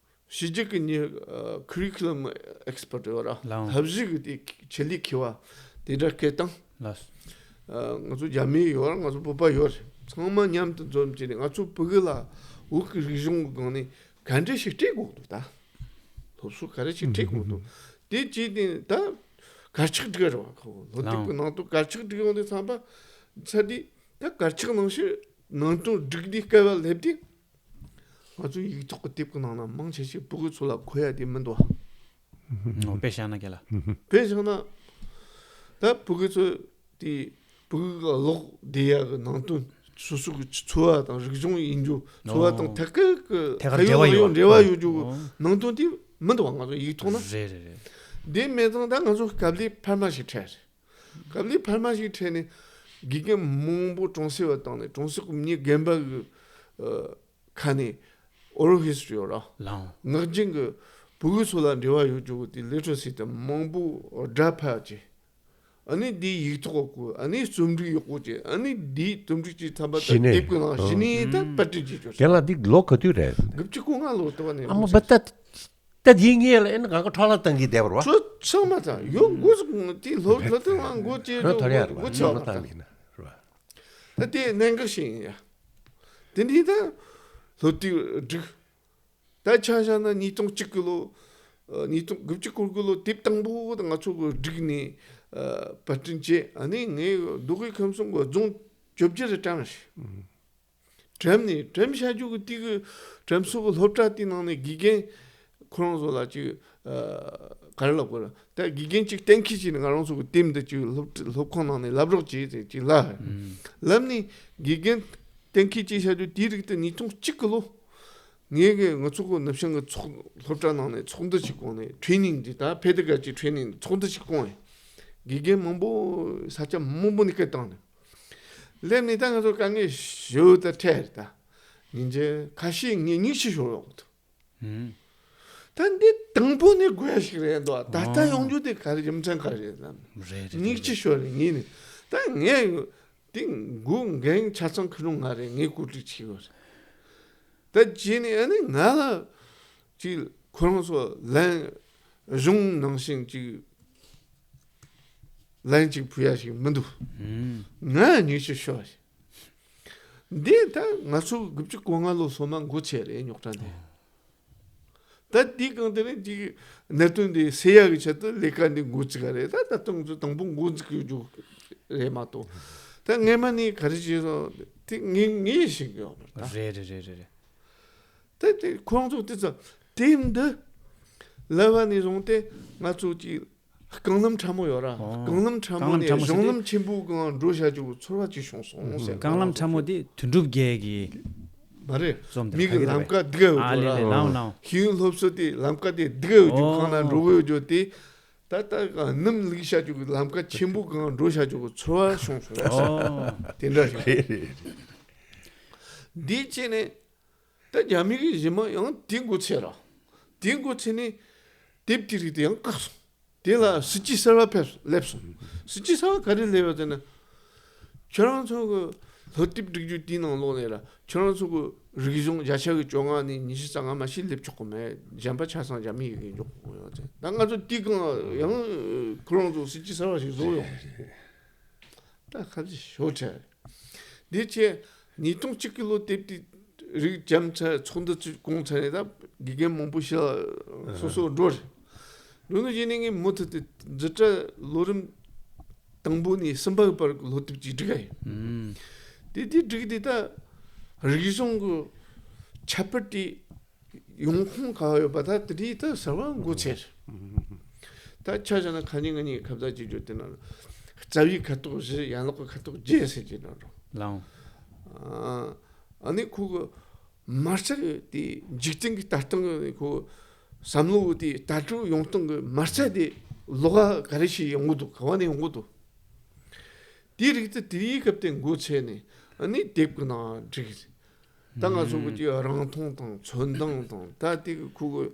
ཕྱི་རྒྱལ་གྱི་ནི་ཁུ་རི་ཁུ་ལམ་ཨེག་སི་པར་ཊི་ཡོད་ར། ལའང་། བསླབ་གཞི་གི་དེ་ཆེད་ལས་མཁས་པ་དེ་འདྲ་སྐད་བཏང་། ལགས། ང་ཚོ་རྒྱ་མི་ཡོད་ར། ང་ཚོ་བོད་པ་ཡོད་རེད། ཚང་མ་མཉམ་དུ་འཛོམས་བྱས་ནས་ང་ཚོ་བོད་གི་ལ་བོད་གི་རིག་གཞུང་གི་སྒང་ནས་ག་འདྲ་ཞིག་སྤྲད་དགོས་འདུག་ད། སློབ་གསོ་ག་རེ་ཞིག་སྤྲད་དགོས་འདུག་དེ་བྱས་ནས་ད་གར་ཆག་སྒྲིག་ར་བ་ཁོ་སློབ་དེབ་ལའང་། གི་ནང་དུ་གར་ཆག་སྒྲིག་ཡོང་དུས་ཚང་པ་ཚ་དུས་ད་གར་ཆག་ནང་བཞིན་ནང་དོན་སྒྲིག་དུས་སྐབས་ལ་སླེབས་དུས། ང་ཚོའི་ཡིག་ཐོག་གི་དེབ་ཀྱི་ནང་ན་མང་ཆེ་ཤོས་ཕྲུ་གུ་ཚོ་ལ་མཁོ་ཡ་དེ་མི་འདུག་ཨ། ཨོ་དཔེ་བཞག་ན་ག་ལ། དཔེ་བཞག་ན། ད་ཕྲུ་གུ་ཚོ་དེ་ཕྲུ་གུ་གི་ཀློག་བདེ་ཡ་གི་ནང་དོན་སོ་སོ་གི་འཚོ་བ་དང་རིག་གཞུང་ཡིན་རྒྱུ་འཚོ་བ་དང་ཨོ་ཐད་ཀར་གི་ཐད་ཀར་ཕན་ཡོན་འབྲེལ་བ་ཡོད་ཡོད་རྒྱུ་གི་ཨོ་ནང་དོན་དེ་མི་འདུག་ཨ། ང་ཚོ་ཡིག་ཐོག་ན། རེད་རེད་རེད། དེ་མེད་ཙང་ད་ང་ཚོ་སྐབས་ལས་འཕར་མ་ཞིག་འཕྲད་རེད། སྐབས་ལས་འཕར་མ་ཞིག་འཕྲད་ནས་དགེ་རྒན་མང་པོ་གྲོང་གསེབ་བ་བཏང་ནས་གྲོང་གསེབ་ཀྱི་མི་རྒན་པ་གི་ཨ་ཁ་ནས་oral history ཡོད་ར། ལའང་། ངག་རྒྱུན་གྱི་ཕྲུ་གུ་ཚོ་ལ་འབྲེལ་བ་ཡོད་རྒྱུ་གི་དེ་literacy དེ་མང་པོ་སྒྲ་ཕབ་བྱས། ཨ་ནི་དེའི་ཡིག་ཐོག་བཀོད། ཨ་ནི་རྩོམ་སྒྲིག་ཡག་པོ་བྱས། ཨ་ནི་དེའི་རྩོམ་སྒྲིག་བྱས་ཚར་བ་ད་གཞི་ནས་དེབ་ཀྱི་ནང་གཞི་ནས་ད་པར་སྐྲུན་བྱེད་ཆོག་རྒན་ལགས་འདི་ལོ་ག་དུས་རེད། དགུ་བཅུ་གོ་ལྔ་ལོ་ལྟ་བ་ནས་ཨ་མ་ལོ་བ་ད། ད་དེའི་ངས་ལ་ཨེ་ན་གང་ག་འཕྲོ་བརླག་བཏང་གི་བསྡད་པ་རེད་བ། ཚོ་ཚང་མ་ཚང་ཡོད་འགོ་ཚུགས་དེ་ལྷོ་ལྷོ་དེ་ང་འགོ་བཅད་འགོ་ཐོར་ཡ་རེད་བ། འགོ་ཚུགས་ཚང་མ་བཏང་གི་ན་རེད་བ། ད་དེ་གནད་འགག་ཞིག་ཡིན་ཡ། དེ་འདི་ད་ལྷོ་དེ་འགྲིག་ད་ཆ་བཞག་ན་ཉིས་སྟོང་གཅིག་གི་ལོ། ཉིས་སྟོང་དགུ་བཅུ་གོ་དགུ་ལོ་དེབ་དང་པོ་ད་ང་ཚོ་གི་བསྒྲིགས་ནས་པར་སྐྲུན་བྱས། ཨ་ནི་ངས་མདོ་དབུས་ཁམས་གསུམ་གི་རྫོང་བཅོ་བརྒྱད་རེ་བཀྲམ་ཞིག་བཀྲམ་ནས་བཀྲམ་བྱ་རྒྱུ་གི་དེ་གི་བཀྲམ་ས་གི་སློབ་གྲྭ་དེ་ནང་ནས་དགེ་རྒན་ཁོ་རང་ཚོ་ལ་ཅིག་ག་རེ་ལབ་དགོས་རེད། ད་དགེ་རྒན་ཅིག་གཏན་འཁེལ་བྱས་ནས་ང་རང་ཚོ་གི་དེབ་འདི་ཅིག་སློབ་སློབ་ཁང་ནང་ནས་ལབ་རོགས་བྱེད་ཟེར་ཅིག་ལབ། ལབ་ནས་དགེ་རྒན་གཏན་འཁེལ་བྱས་བྱ་རྒྱུ་དེའི་རིགས་དེ་ཉིས་སྟོང་གཅིག་གི་ལོ་ངས་གི་ང་ཚོ་གི་ནུབ་བྱང་གི་ཚོགས་སློབ་གྲྭ་ནང་ནས་ཚོགས་འདུ་ཅིག་བསྐོངས་ནས་ཊེ་རེ་ནིང་འདི་ད་ཕེ་ཌ་ག་ཇི་ཊེ་རེ་ནིང་ཚོགས་འདུ་ཅིག་བསྐོངས་ཡིན། དགེ་རྒན་མང་པོ་ས་ཆ་མང་པོ་ནས་སྐད་བཏང་ནས། སླེབས་ནས་ད་ང་ཚོ་དཀའ་ངལ་ཞེ་པོ་ད་འཕྲད་རེད་ད། ཉིན་རྒྱུན་ཁ་ཤས་ངས་མྱིག་ཆུ་ཤོར་ཡོང་གི་འདུག་ཨུམ། ད་འདི་དང་པོ་ནས་དགོས་ཡ་ཞིག་རེད་འདུག་ད་ལྟ་ཨོ་ཡོང་རྒྱུ་དེ་ག་རེ་རྒྱུ་མཚན་ག་རེ་རེད་ལབ། རེད་རེད་མྱིག་རེད་ཆུ་རེད། ཤོར་ནས་ངས་ནི་ད་ངས་དེ་མགོ་འགན་ཆ་ཚང་ཁུར་རུང་ང་རེད། ངས་གོ་སྒྲིག་བྱེད་དགོས་རེད། ད་རྗེས་ནས་ཨ་ནི་ང་ལ་ཅིག་ཁོ་རང་ཚོ་ལན་གཞུང་ནང་བཞིན་ཅིག་ལན་ཅིག་ཕུལ་ཡ་ཞིག་མི་འདུག་ཨུམ། ང་མྱིག་ཆུ་ཤོར་བ་ཞིག་འདི་ད་ང་ཚོ་དགུ་བཅུ་གོ་ལྔ་ལོ་སོ་མ་འགོ་ཚུགས་རེད་རྙོག་དྲ་འདི། ད་དེའི་སྒང་དེ་ནས་ཅིག་གནད་དོན་འདི་སེལ་ཡག་གི་ཆེད་དུ་ལས་ཀ་འདི་འགོ་བཙུགས་ཀ་རེད། ད་ད་དུང་ཚོ་དང་པོ་འགོ་འཛུགས་ཡོད་རྒྱུ་རེད་མ་གཏོགས། ད་སྔས་མ་ནས་ག་རེ་བྱས་སོང་དེ་ངས་ངས་ཤེས་ཀྱི་ཡོད་མ་རེད་ད། རེད་རེད་རེད་རེད་རེད། ད་དེ་ཁོང་ཚོ་དེ་ཚོ་དེབ་འདི་ལབ་པ་ནས་བཟུང་སྟེ་ང་ཚོ་ཅིག་རྐང་ལམ་ཕྲ་མོ་ཡོད་ར། ཨོ། རྐང་ལམ་ཕྲ་མོ་རྐང་ལམ་ནས་ཕྲ་མོ་གཞུང་ཟེར་ལམ་ཆེན་པོའི་སྒང་འགྲོ་བྱ་རྒྱུ་གི་ཚོར་བ་ཅིག་བྱུང་སོང་ཟེར། རྐང་ལམ་ཕྲ་མོ་དེ་དོན་གྲུབ་རྒྱལ་གྱི་མ་རེད། རྩོམ་དེ་མི་གི་ཕ་གི་ལམ་ཀ་འདི་ག་ཡོད་ཨ་རྒྱུ་ལེ་ལེ་ར། ལའང་ལའང་། ཤེས་ཡོན་སློབ་གསོ་དེ་ལམ་ཀ་དེ་འདི་ག་ཡོད་རྒྱུ། ཨོ། གང་ན་འགྲོ་གི་ཡོད་རྒྱུ་དེ་ད་ལྟ་སྣུམ་བླུགས་བྱ་རྒྱུ་གི་ལམ་ཀ་ཆེན་པོ་གང་འགྲོ་བྱ་རྒྱུ་གི་ཚོར་བ་བྱུང་སོང་ཟེར། ཨོ། དེ་འདྲ་ཞིག་རེད་རེད་རེད། འདི་བྱས་ནས་ད་རྒྱ་མི་གི་གཞི་མ་ཡང་དེ་འགོ་ཚུགས་ར། དེ་འགོ་ཚུགས་ནས་དེབ་དེ་རིགས་དེ་ཡང་བཀག་སོང་། དེ་ལ་སྲིད་ཇུས་གསར་བ་ཕེབས་སླེབས་སོང་། སྲིད་ཇུས་གསར་བ་ག་རེ་སླེབས་པ་ཟེར་ན། ཁྱོད་རང་ཚོ་གི་སློབ་དེབ་སྒྲིག་རྒྱུ་དེའི་ནང་ལོགས་ནས་ར་ཁྱོད་རང་ཚོ་གི་རིག་གཞུང་བརྒྱ་ཆ་གི་བཅོ་ལྔ་ནས་ཉི་ཤུ་རྩ་ལྔ་མ་ཞིག་སླེབས་ཆོག་གི་མེད། གཞན་པ་ཆ་ཚང་རྒྱ་མི་ཡི་གེ་འཇོག་དགོས་ཡོད་ཟེར། ད་ང་ཚོ་དེའི་སྒང་ཡང་ཁོ་རང་ཚོ་སྲིད་ཇུས་གསར་བ་ཞིག་བཟོ་ཡོང་། ད་ཁ་ཅིག་ཞོ་ཆ། འདི་ཆེ་ཉིས་སྟོང་གཅིག་གི་ལོ་དེབ་དེ་རིགས་རྒྱ་མཚར་ཚོགས་འདུ་ཚོས་གོང་ཚར་ནས་ད་དགེ་རྒན་མང་པོ་ཞིག་ལ་སོ་སོ་འགྲོ་རེད། འགྲོ་ནས་གཞི་ནས་ངས་མུ་མཐུད་དེ་འཛིན་གྲྭ་ལོ་རིམ་ དང་པོ་ནས་གསུམ་པའི་བར་གྱི་སློབ་དེབ་ཅིག་བསྒྲིགས་ཡིན། ཨུམ། དེ་དེ་བསྒྲིགས་དེ་ད་རིག་གཞུང་གི་ཁྱད་པར་དེ་ཡོང་ཁུངས་ག་པར་ཡོད་པ་ད་དེ་འདྲའི་ད་གསར་བ་མགོ་ཚོས། ད་ཆ་བཞག་ན་ཁ་ཉིན་ང་གཉིས་ཁ་བརྡ་བྱེད་རྒྱུ་དེ་ན་རྩ་བའི་ཁ་དོག་བཞི། ཡན་ལག་གི་ཁ་དོག་བརྒྱད་ཟེར་གྱི་ན་རོ། ལའང་། ཨ་ནི་ཁོ་གི་མ་རྩ་དེ་འཇིག་རྟེན་གྱི་ལྟ་སྟངས་ཀྱི་ཁོ་བསམ་བློ་དེ་ལྟ་གྲུབ་ཡོང་སྟངས་ཀྱི་མ་རྩ་དེ་ལོགས་ཀ་ག་རེ་ཞིག་ཡོང་གི་འདུག་ག་བ་ནས་ཡོང་གི་འདུག་དེའི་རིགས་དེ་དེའི་སྐབས་དེ་མགོ་ཚོས་ནས་ཨ་ནི་དེབ་ཀྱི་ནང་བསྒྲིགས། ད་ང་ཚོ་གི་ཅིག་རང་མཐོང་དང་ཚོན་མདངས་དང་ད་དེ་གི་ཁོ་གི་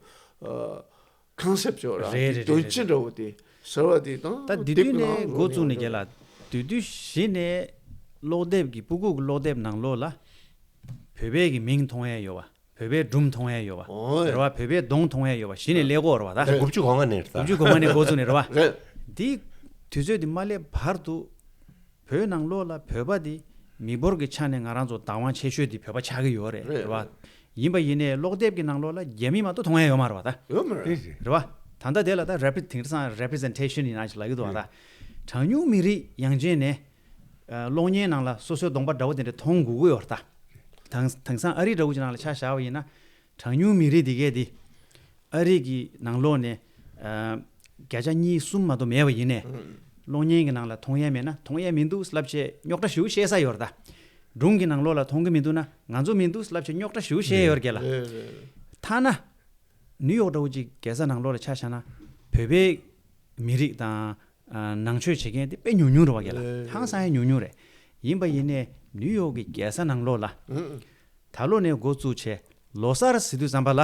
ཨ་ཁོན་སེབ་ཅོ་ར་རེད་རེད་དོན་རེད་སྤྱི་རེད། འདྲ་བོ་དེ་གསར་བ་དེ་དང་ད་དེ་དེབ་དུས་ཀྱི་ནང་ནས་འགོ་བཙུགས་ནས་རྒྱལ་ལ་དེ་དུས་གཞི་ནས་ཀློག་དེབ་ཀྱི་སྤུ་གུ་གི་ཀློག་དེབ་ནང་ལོགས་ལ་བོད་པའི་གི་མིང་མཐོང་ཡས་ཡོད་པ། བོད་པའི་སྒྲུང་མཐོང་ཡས་ཡོད་པ། ཨོ་རེད་བ། བོད་པའི་གདོང་མཐོང་ཡས་ཡོད་པ་གཞི་ནས་ཀླད་ཀོར་བ་ད། རེད། དགུ་བཅུ་གོ་ལྔ་ནས་རེད་ད། དགུ་བཅུ་གོ་ལྔ་ནས་འགོ་བཙུགས་ནས་རེད་བ། རེད། འདི་དུས་ཚོད་འདི་མ་སླེབས་བར་དུ་བོད་ནང་ལོགས་ལ་བོད་པ་འདི་མི་འབོར་གྱི་ཆ་ནས་ང་རང་ཚོ་བདག་དབང་ཆེ་ཤོས་འདི་བོད་པ་ཆགས་ཀྱི་ཡོད་རེད། རེད། རེད་བ། ཡིན་པ་ཡིན་ནའི་ཀློག་དེབ་ཀྱི་ནང་ལོགས་ལ་རྒྱ་མི་མ་གཏོགས་མཐོང་ཡས་ཡོད་མ་རེད་བ་ད། ཡོད་མ་རེད། རེད་བ། ད་ལྟ་དེ་ལ་ད་རེ་པི་དེང་སང་representation་ཡིན་ན་ཞིག་ལབ་ཀྱི་འདུག་བ་ད། གྲངས་ཉུང་མི་རིགས་ཡང་ཅན་ནས་ཨ་གློག་བརྙན་ནང་ལ་སོ་སོའི་གདོང་པ་འདྲ་བོ་དེ་འདྲ་མཐོང་དགོས་ཀྱི་ཡོད་རེད་ད། དེང་དེང་སང་ཨ་རི་འདྲ་བོ་ཅིག་ནང་ལ་ཆ་བཞག་པ་ཡིན་ན། གྲངས་ཉུང་མི་རིགས་འདི་གས་འདི་ཨ་རི་གི་ནང་ལོགས་ནས་ཨ་བརྒྱ་ཆ་གཉིས་གསུམ་མ་གཏོགས་མེད་པ་ཡིན་ནས། ཨང་། གློག་བརྙན་གྱི་ནང་ལ་མཐོང་ཡས་མེད་ན་མཐོང་ཡས་མི་འདུག་ལབ་བྱས་རྙོག་དྲ་ཞེ་པོ་བཤད་ས་ཡོད་རེད་ད། སྒྲུང་གི་ནང་ལོགས་ལ་མཐོང་གི་མི་འདུག་ན་ང་ཚོ་མི་འདུག་ལབ་བྱས་རྙོག་དྲ་ཞེ་པོ་བཤད་ཡོད་རེད་གས་ལ། རེད་རེད། ཐ་ན་ནིའུ་ཡོག་འདྲ་བོ་ཅིག་རྒྱལ་ས་ནང་ལོགས་ལ་ཆ་བཞག་ན་བོད་པའི་མི་རིགས་དང་ཨ་ནང་ཆོས་བྱེད་མཁན་དེ་དཔེ་ཉུང་ཉུང་རེད་བ་གས་ལ། ཨེ། ཧང་སང་ཡང་ཉུང་ཉུང་རེད། ཡིན་པ་ཡིན་ནའི་ནིའུ་ཡོག་གི་རྒྱལ་ས་ནང་ལོགས་ལ་ཨང་། ད་ལོ་ནས་འགོ་བཙུགས་བྱས་ལོ་གསར་ཟེར་དུས་ཙམ་པ་ལ་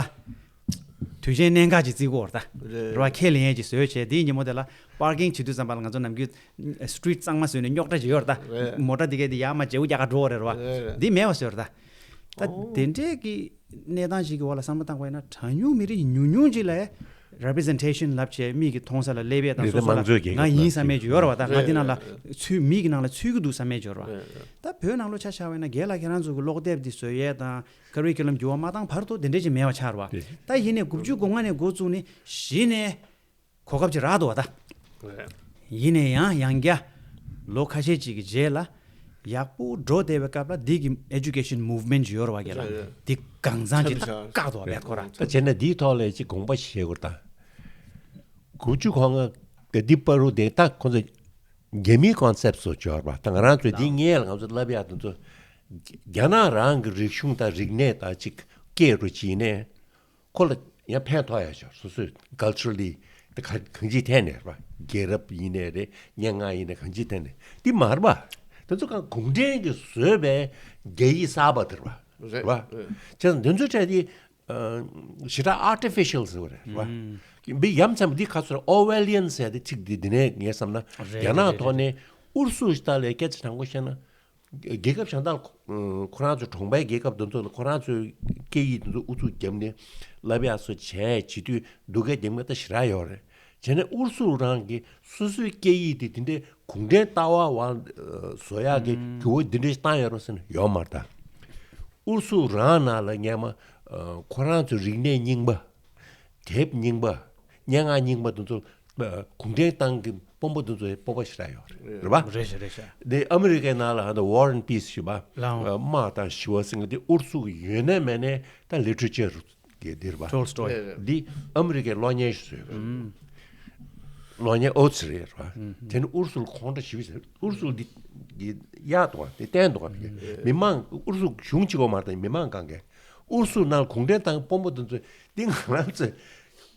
དུས་ཆེན་གནད་འགག་ཅིག་བརྩི་དགོས་རེད་ད། རེད། རེད་བ། ཁས་ལེན་ཡས་ཅིག་བཟོས་བྱས་དེའི་ཉིན་མོ་དེ་ལ་པར་ཀིང་བྱེད་དུས་ཙམ་པ་ལ་ང་ཚོ་ནམ་རྒྱུན་སི་ཊི་རིཊ་གཙང་མ་བཟོས་ནས་རྙོག་དྲ་ཅིག་ཡོད་རེད་ད། རེད། མོ་ཊ་དེ་གས་དེ་ཡར་མར་བརྗེ་པོ་རྒྱག་ག་འགྲོ་བ་རེད་བ། རེད་རེད། འདི་མེད་པ་བཟོས་རེད་ད། ད་ཨོ། དེ་འདྲས་ཀྱི་གནས་སྟངས་ཤིག་གི་འོག་ལ་བསམ་བློ་བཏང་བ་ཡིན་ན་གྲངས་ཉུང་མི་རིགས་ཉུང་ཉུང་ཅིག་ལ་representation་ལབ་བྱས་མིག་གིས་མཐོང་ས་ལ་སླེབས་ཡས་དང་། རེད། སོ་སོ་ལ་དམངས་གཙོའི་རྒྱལ་ཁབ་ང་ཡིན་བསམ་ཡས་ཅིག་ཡོད་རེད་བ། ད་ང་འདི་ནང་ལ་ཚུད་མིག་གི་ནང་ལ་ཚུད་ཀྱི་འདུག་བསམ་ཡས་ཅིག་ཡོད་རེད་བ། རེད་རེད། ད་བོད་ནང་ལོགས་ཆ་བཞག་པ་ཡིན་ན་རྒན་ལགས་ཁྱེད་རང་ཚོ་གི་ཀློག་དེབ་འདི་བཟོ་ཡས་དང་ཀ་རི་ཀུ་ལམ་འགྱུར་བ་མ་བཏང་བར་དུ་དེ་འདྲས་ཅིག་མེད་པ་ཆགས་རེད་བ། རེད། ད་ཡིན་ནའི་དགུ་བཅུ་གོ་ལྔ་ནས་འགོ་བཙུགས་ནས་གཞི་ནས་གོ་སྐབས་ཅིག་རག་འདུག་བ་ད། རེད། ཡིན་ནའི་ཡང་ཡང་བསྐྱར་ལོ་ཁ་ཤས་ཅིག་གི་རྗེས་ལ་ཡག་པོ་འགྲོ་བསྡད་པའི་སྐབས་ལ་འདི་གི་education movement་ཅིག་ཡོད་རེད་བ་གས་ལ། རེད་རེད། འདི་གང་ཚང་ཅིག་ད་བཀག་འདུག་བ་བེད་ཁོ་ར། ད་བྱས་ན་འདིའི་ཐོག་ལ་ཅིག་དགོངས་པ་བཞེས་དགོས་ད། དགུ་བཅུ་གོ་ལྔ་ག་འདི་བར་དུ་དེ་ད་ཁོ་ཚོ་རྒྱ་མིའི་ཀོན་སེབ་སུ་འབྱོར་བ་ད། ང་རང་ཚོས་འདི་སྔས་ལ་ང་ཚོ་ལབ་ཡག་དེ་ཚོ་རྒྱ་ནག་རང་གི་རིག་གཞུང་དང་རིག་གནས་དང་ཅིག་སྐད་རུ་བྱས་ནས། ཁོ་ལ་ཡང་ཕན་ཐོགས་ཡ་ཆོག་སོ་སོའི་culturally་དེ་ག་གང་ཅིའི་ཐད་ནས་རེད་བ། རྒྱལ་རབས་ཡིན་ནའི་རེད། སྙན་ངག་ཡིན་ནའི་གང་ཅིའི་ཐད་ནས་འདི་མ་རེད་བ། དེ་ཚོ་གང་གུང་ཁྲན་གྱིས་བཟོས་པའི་རྒྱ་ཡིག་གསར་པ་དེ་རེད་བ། རེད། རེད་བ། རེད། བྱས་ཙང་དེ་ཚོའི་གྲས་དེ་ཞེ་དྲག་artificial་ཟེར་བ་རེད་བ། ཨུམ། འདི་ཡ་མཚན་པ་འདི་ག་ཚོད་རེད། Orwellian་ཟེར་དེ་ཚིག་འདི་འདི་ནས་ངས་བསམ་ན་རེད། རྒྱ་ནག་རེད། ཐོག་ནས་ཨུ་རུ་སུ་ཞིག་ལྟ་ལས་སྐད་ཆ་དྲང་པོ་བཤད་ན། རྒྱལ་ཁབ་གཞན་དག་ཁོ་རང་ཚོའི་གྲོང་པའི་རྒྱལ་ཁབ་དེ་ཚོ་ལ་ཁོ་རང་ཚོའི་སྐད་ཡིག་དེ་ཚོ་ཨུ་ཚུགས་བརྒྱབ་ནས་ལབ་ཡག་སོགས་བྱས་བྱེད་དུས་སྡུག་སྐད་རྒྱབ་མཁན་ད་ཞེ་དྲག་ཡོད་རེད། བྱས་ནས་ཨུ་རུ་སུ་རང་གིས་སོ་སོའི་སྐད་ཡིག་དེ་དེ་འདྲའི་གུང་ཁྲན་ལྟ་བ་བ་བཟོ་ཡག་གི་འགྱུར་བ་འདི་འདྲ་བཏང་ཡོད་རེད་ཟེར་ན་ཡོད་མ་རེད་ད། ཨུ་རུ་སུ་རང་ནང་ལ་སྔས་མ་ཁོ་རང་ཚོའི་རིག་གནས་རྙིང་པ། དེབ་རྙིང་པ། སྙན་ངག་རྙིང་པ་དེ་ཚོ་ཨ་གུང་ཁྲན་ཏང་གི་དཔོན་པོ་དེ་ཚོའི་སྤོབས་པ་ཞེ་དྲག་ཡོད་རེད། རེད་བ། རེད་ཤག་རེད་ཤག་དེ་ཨ་མི་རི་ཀའི་ནང་ལ་ཧ་ད་War and Peace་ཞུ་བ། ལའང་། དམག་དང་ཞི་བ་ཟེར་མཁན་དེ་ཨུ་རུ་སུ་གི་ཡོད་ན་མེད་ན་ད་literature་དེ་འདིར་བ། Tolstoy། རེད་རེད། འདི་ཨ་མི་རི་ཀའི་གློག་བརྙན་ཞིག་བཟོས་པ་རེད། ཨུམ། གློག་བརྙན་ཨོ་ཙི་རེད་བ། ཨུམ། དེ་ནི་ཨུ་རུ་སུ་ལ་ཁོང་ཁྲོ་ཞེ་པོ་ཞིག་ཨུ་རུ་སུ་འདི་གི་གཡག་འདུག་བ་དེ་བསྟན་འདུག་བ། མི་མང་ཨུ་རུ་སུ་གཞུང་གཅིག་པོ་མ་རེད་ད། མི་མང་གང་གས། ཨུ་རུ་སུ་ནང་གུང་ཁྲན་ཏང་དཔོན་པོ་དེ་ཚོས་འདི་ང་རང་ཚོས་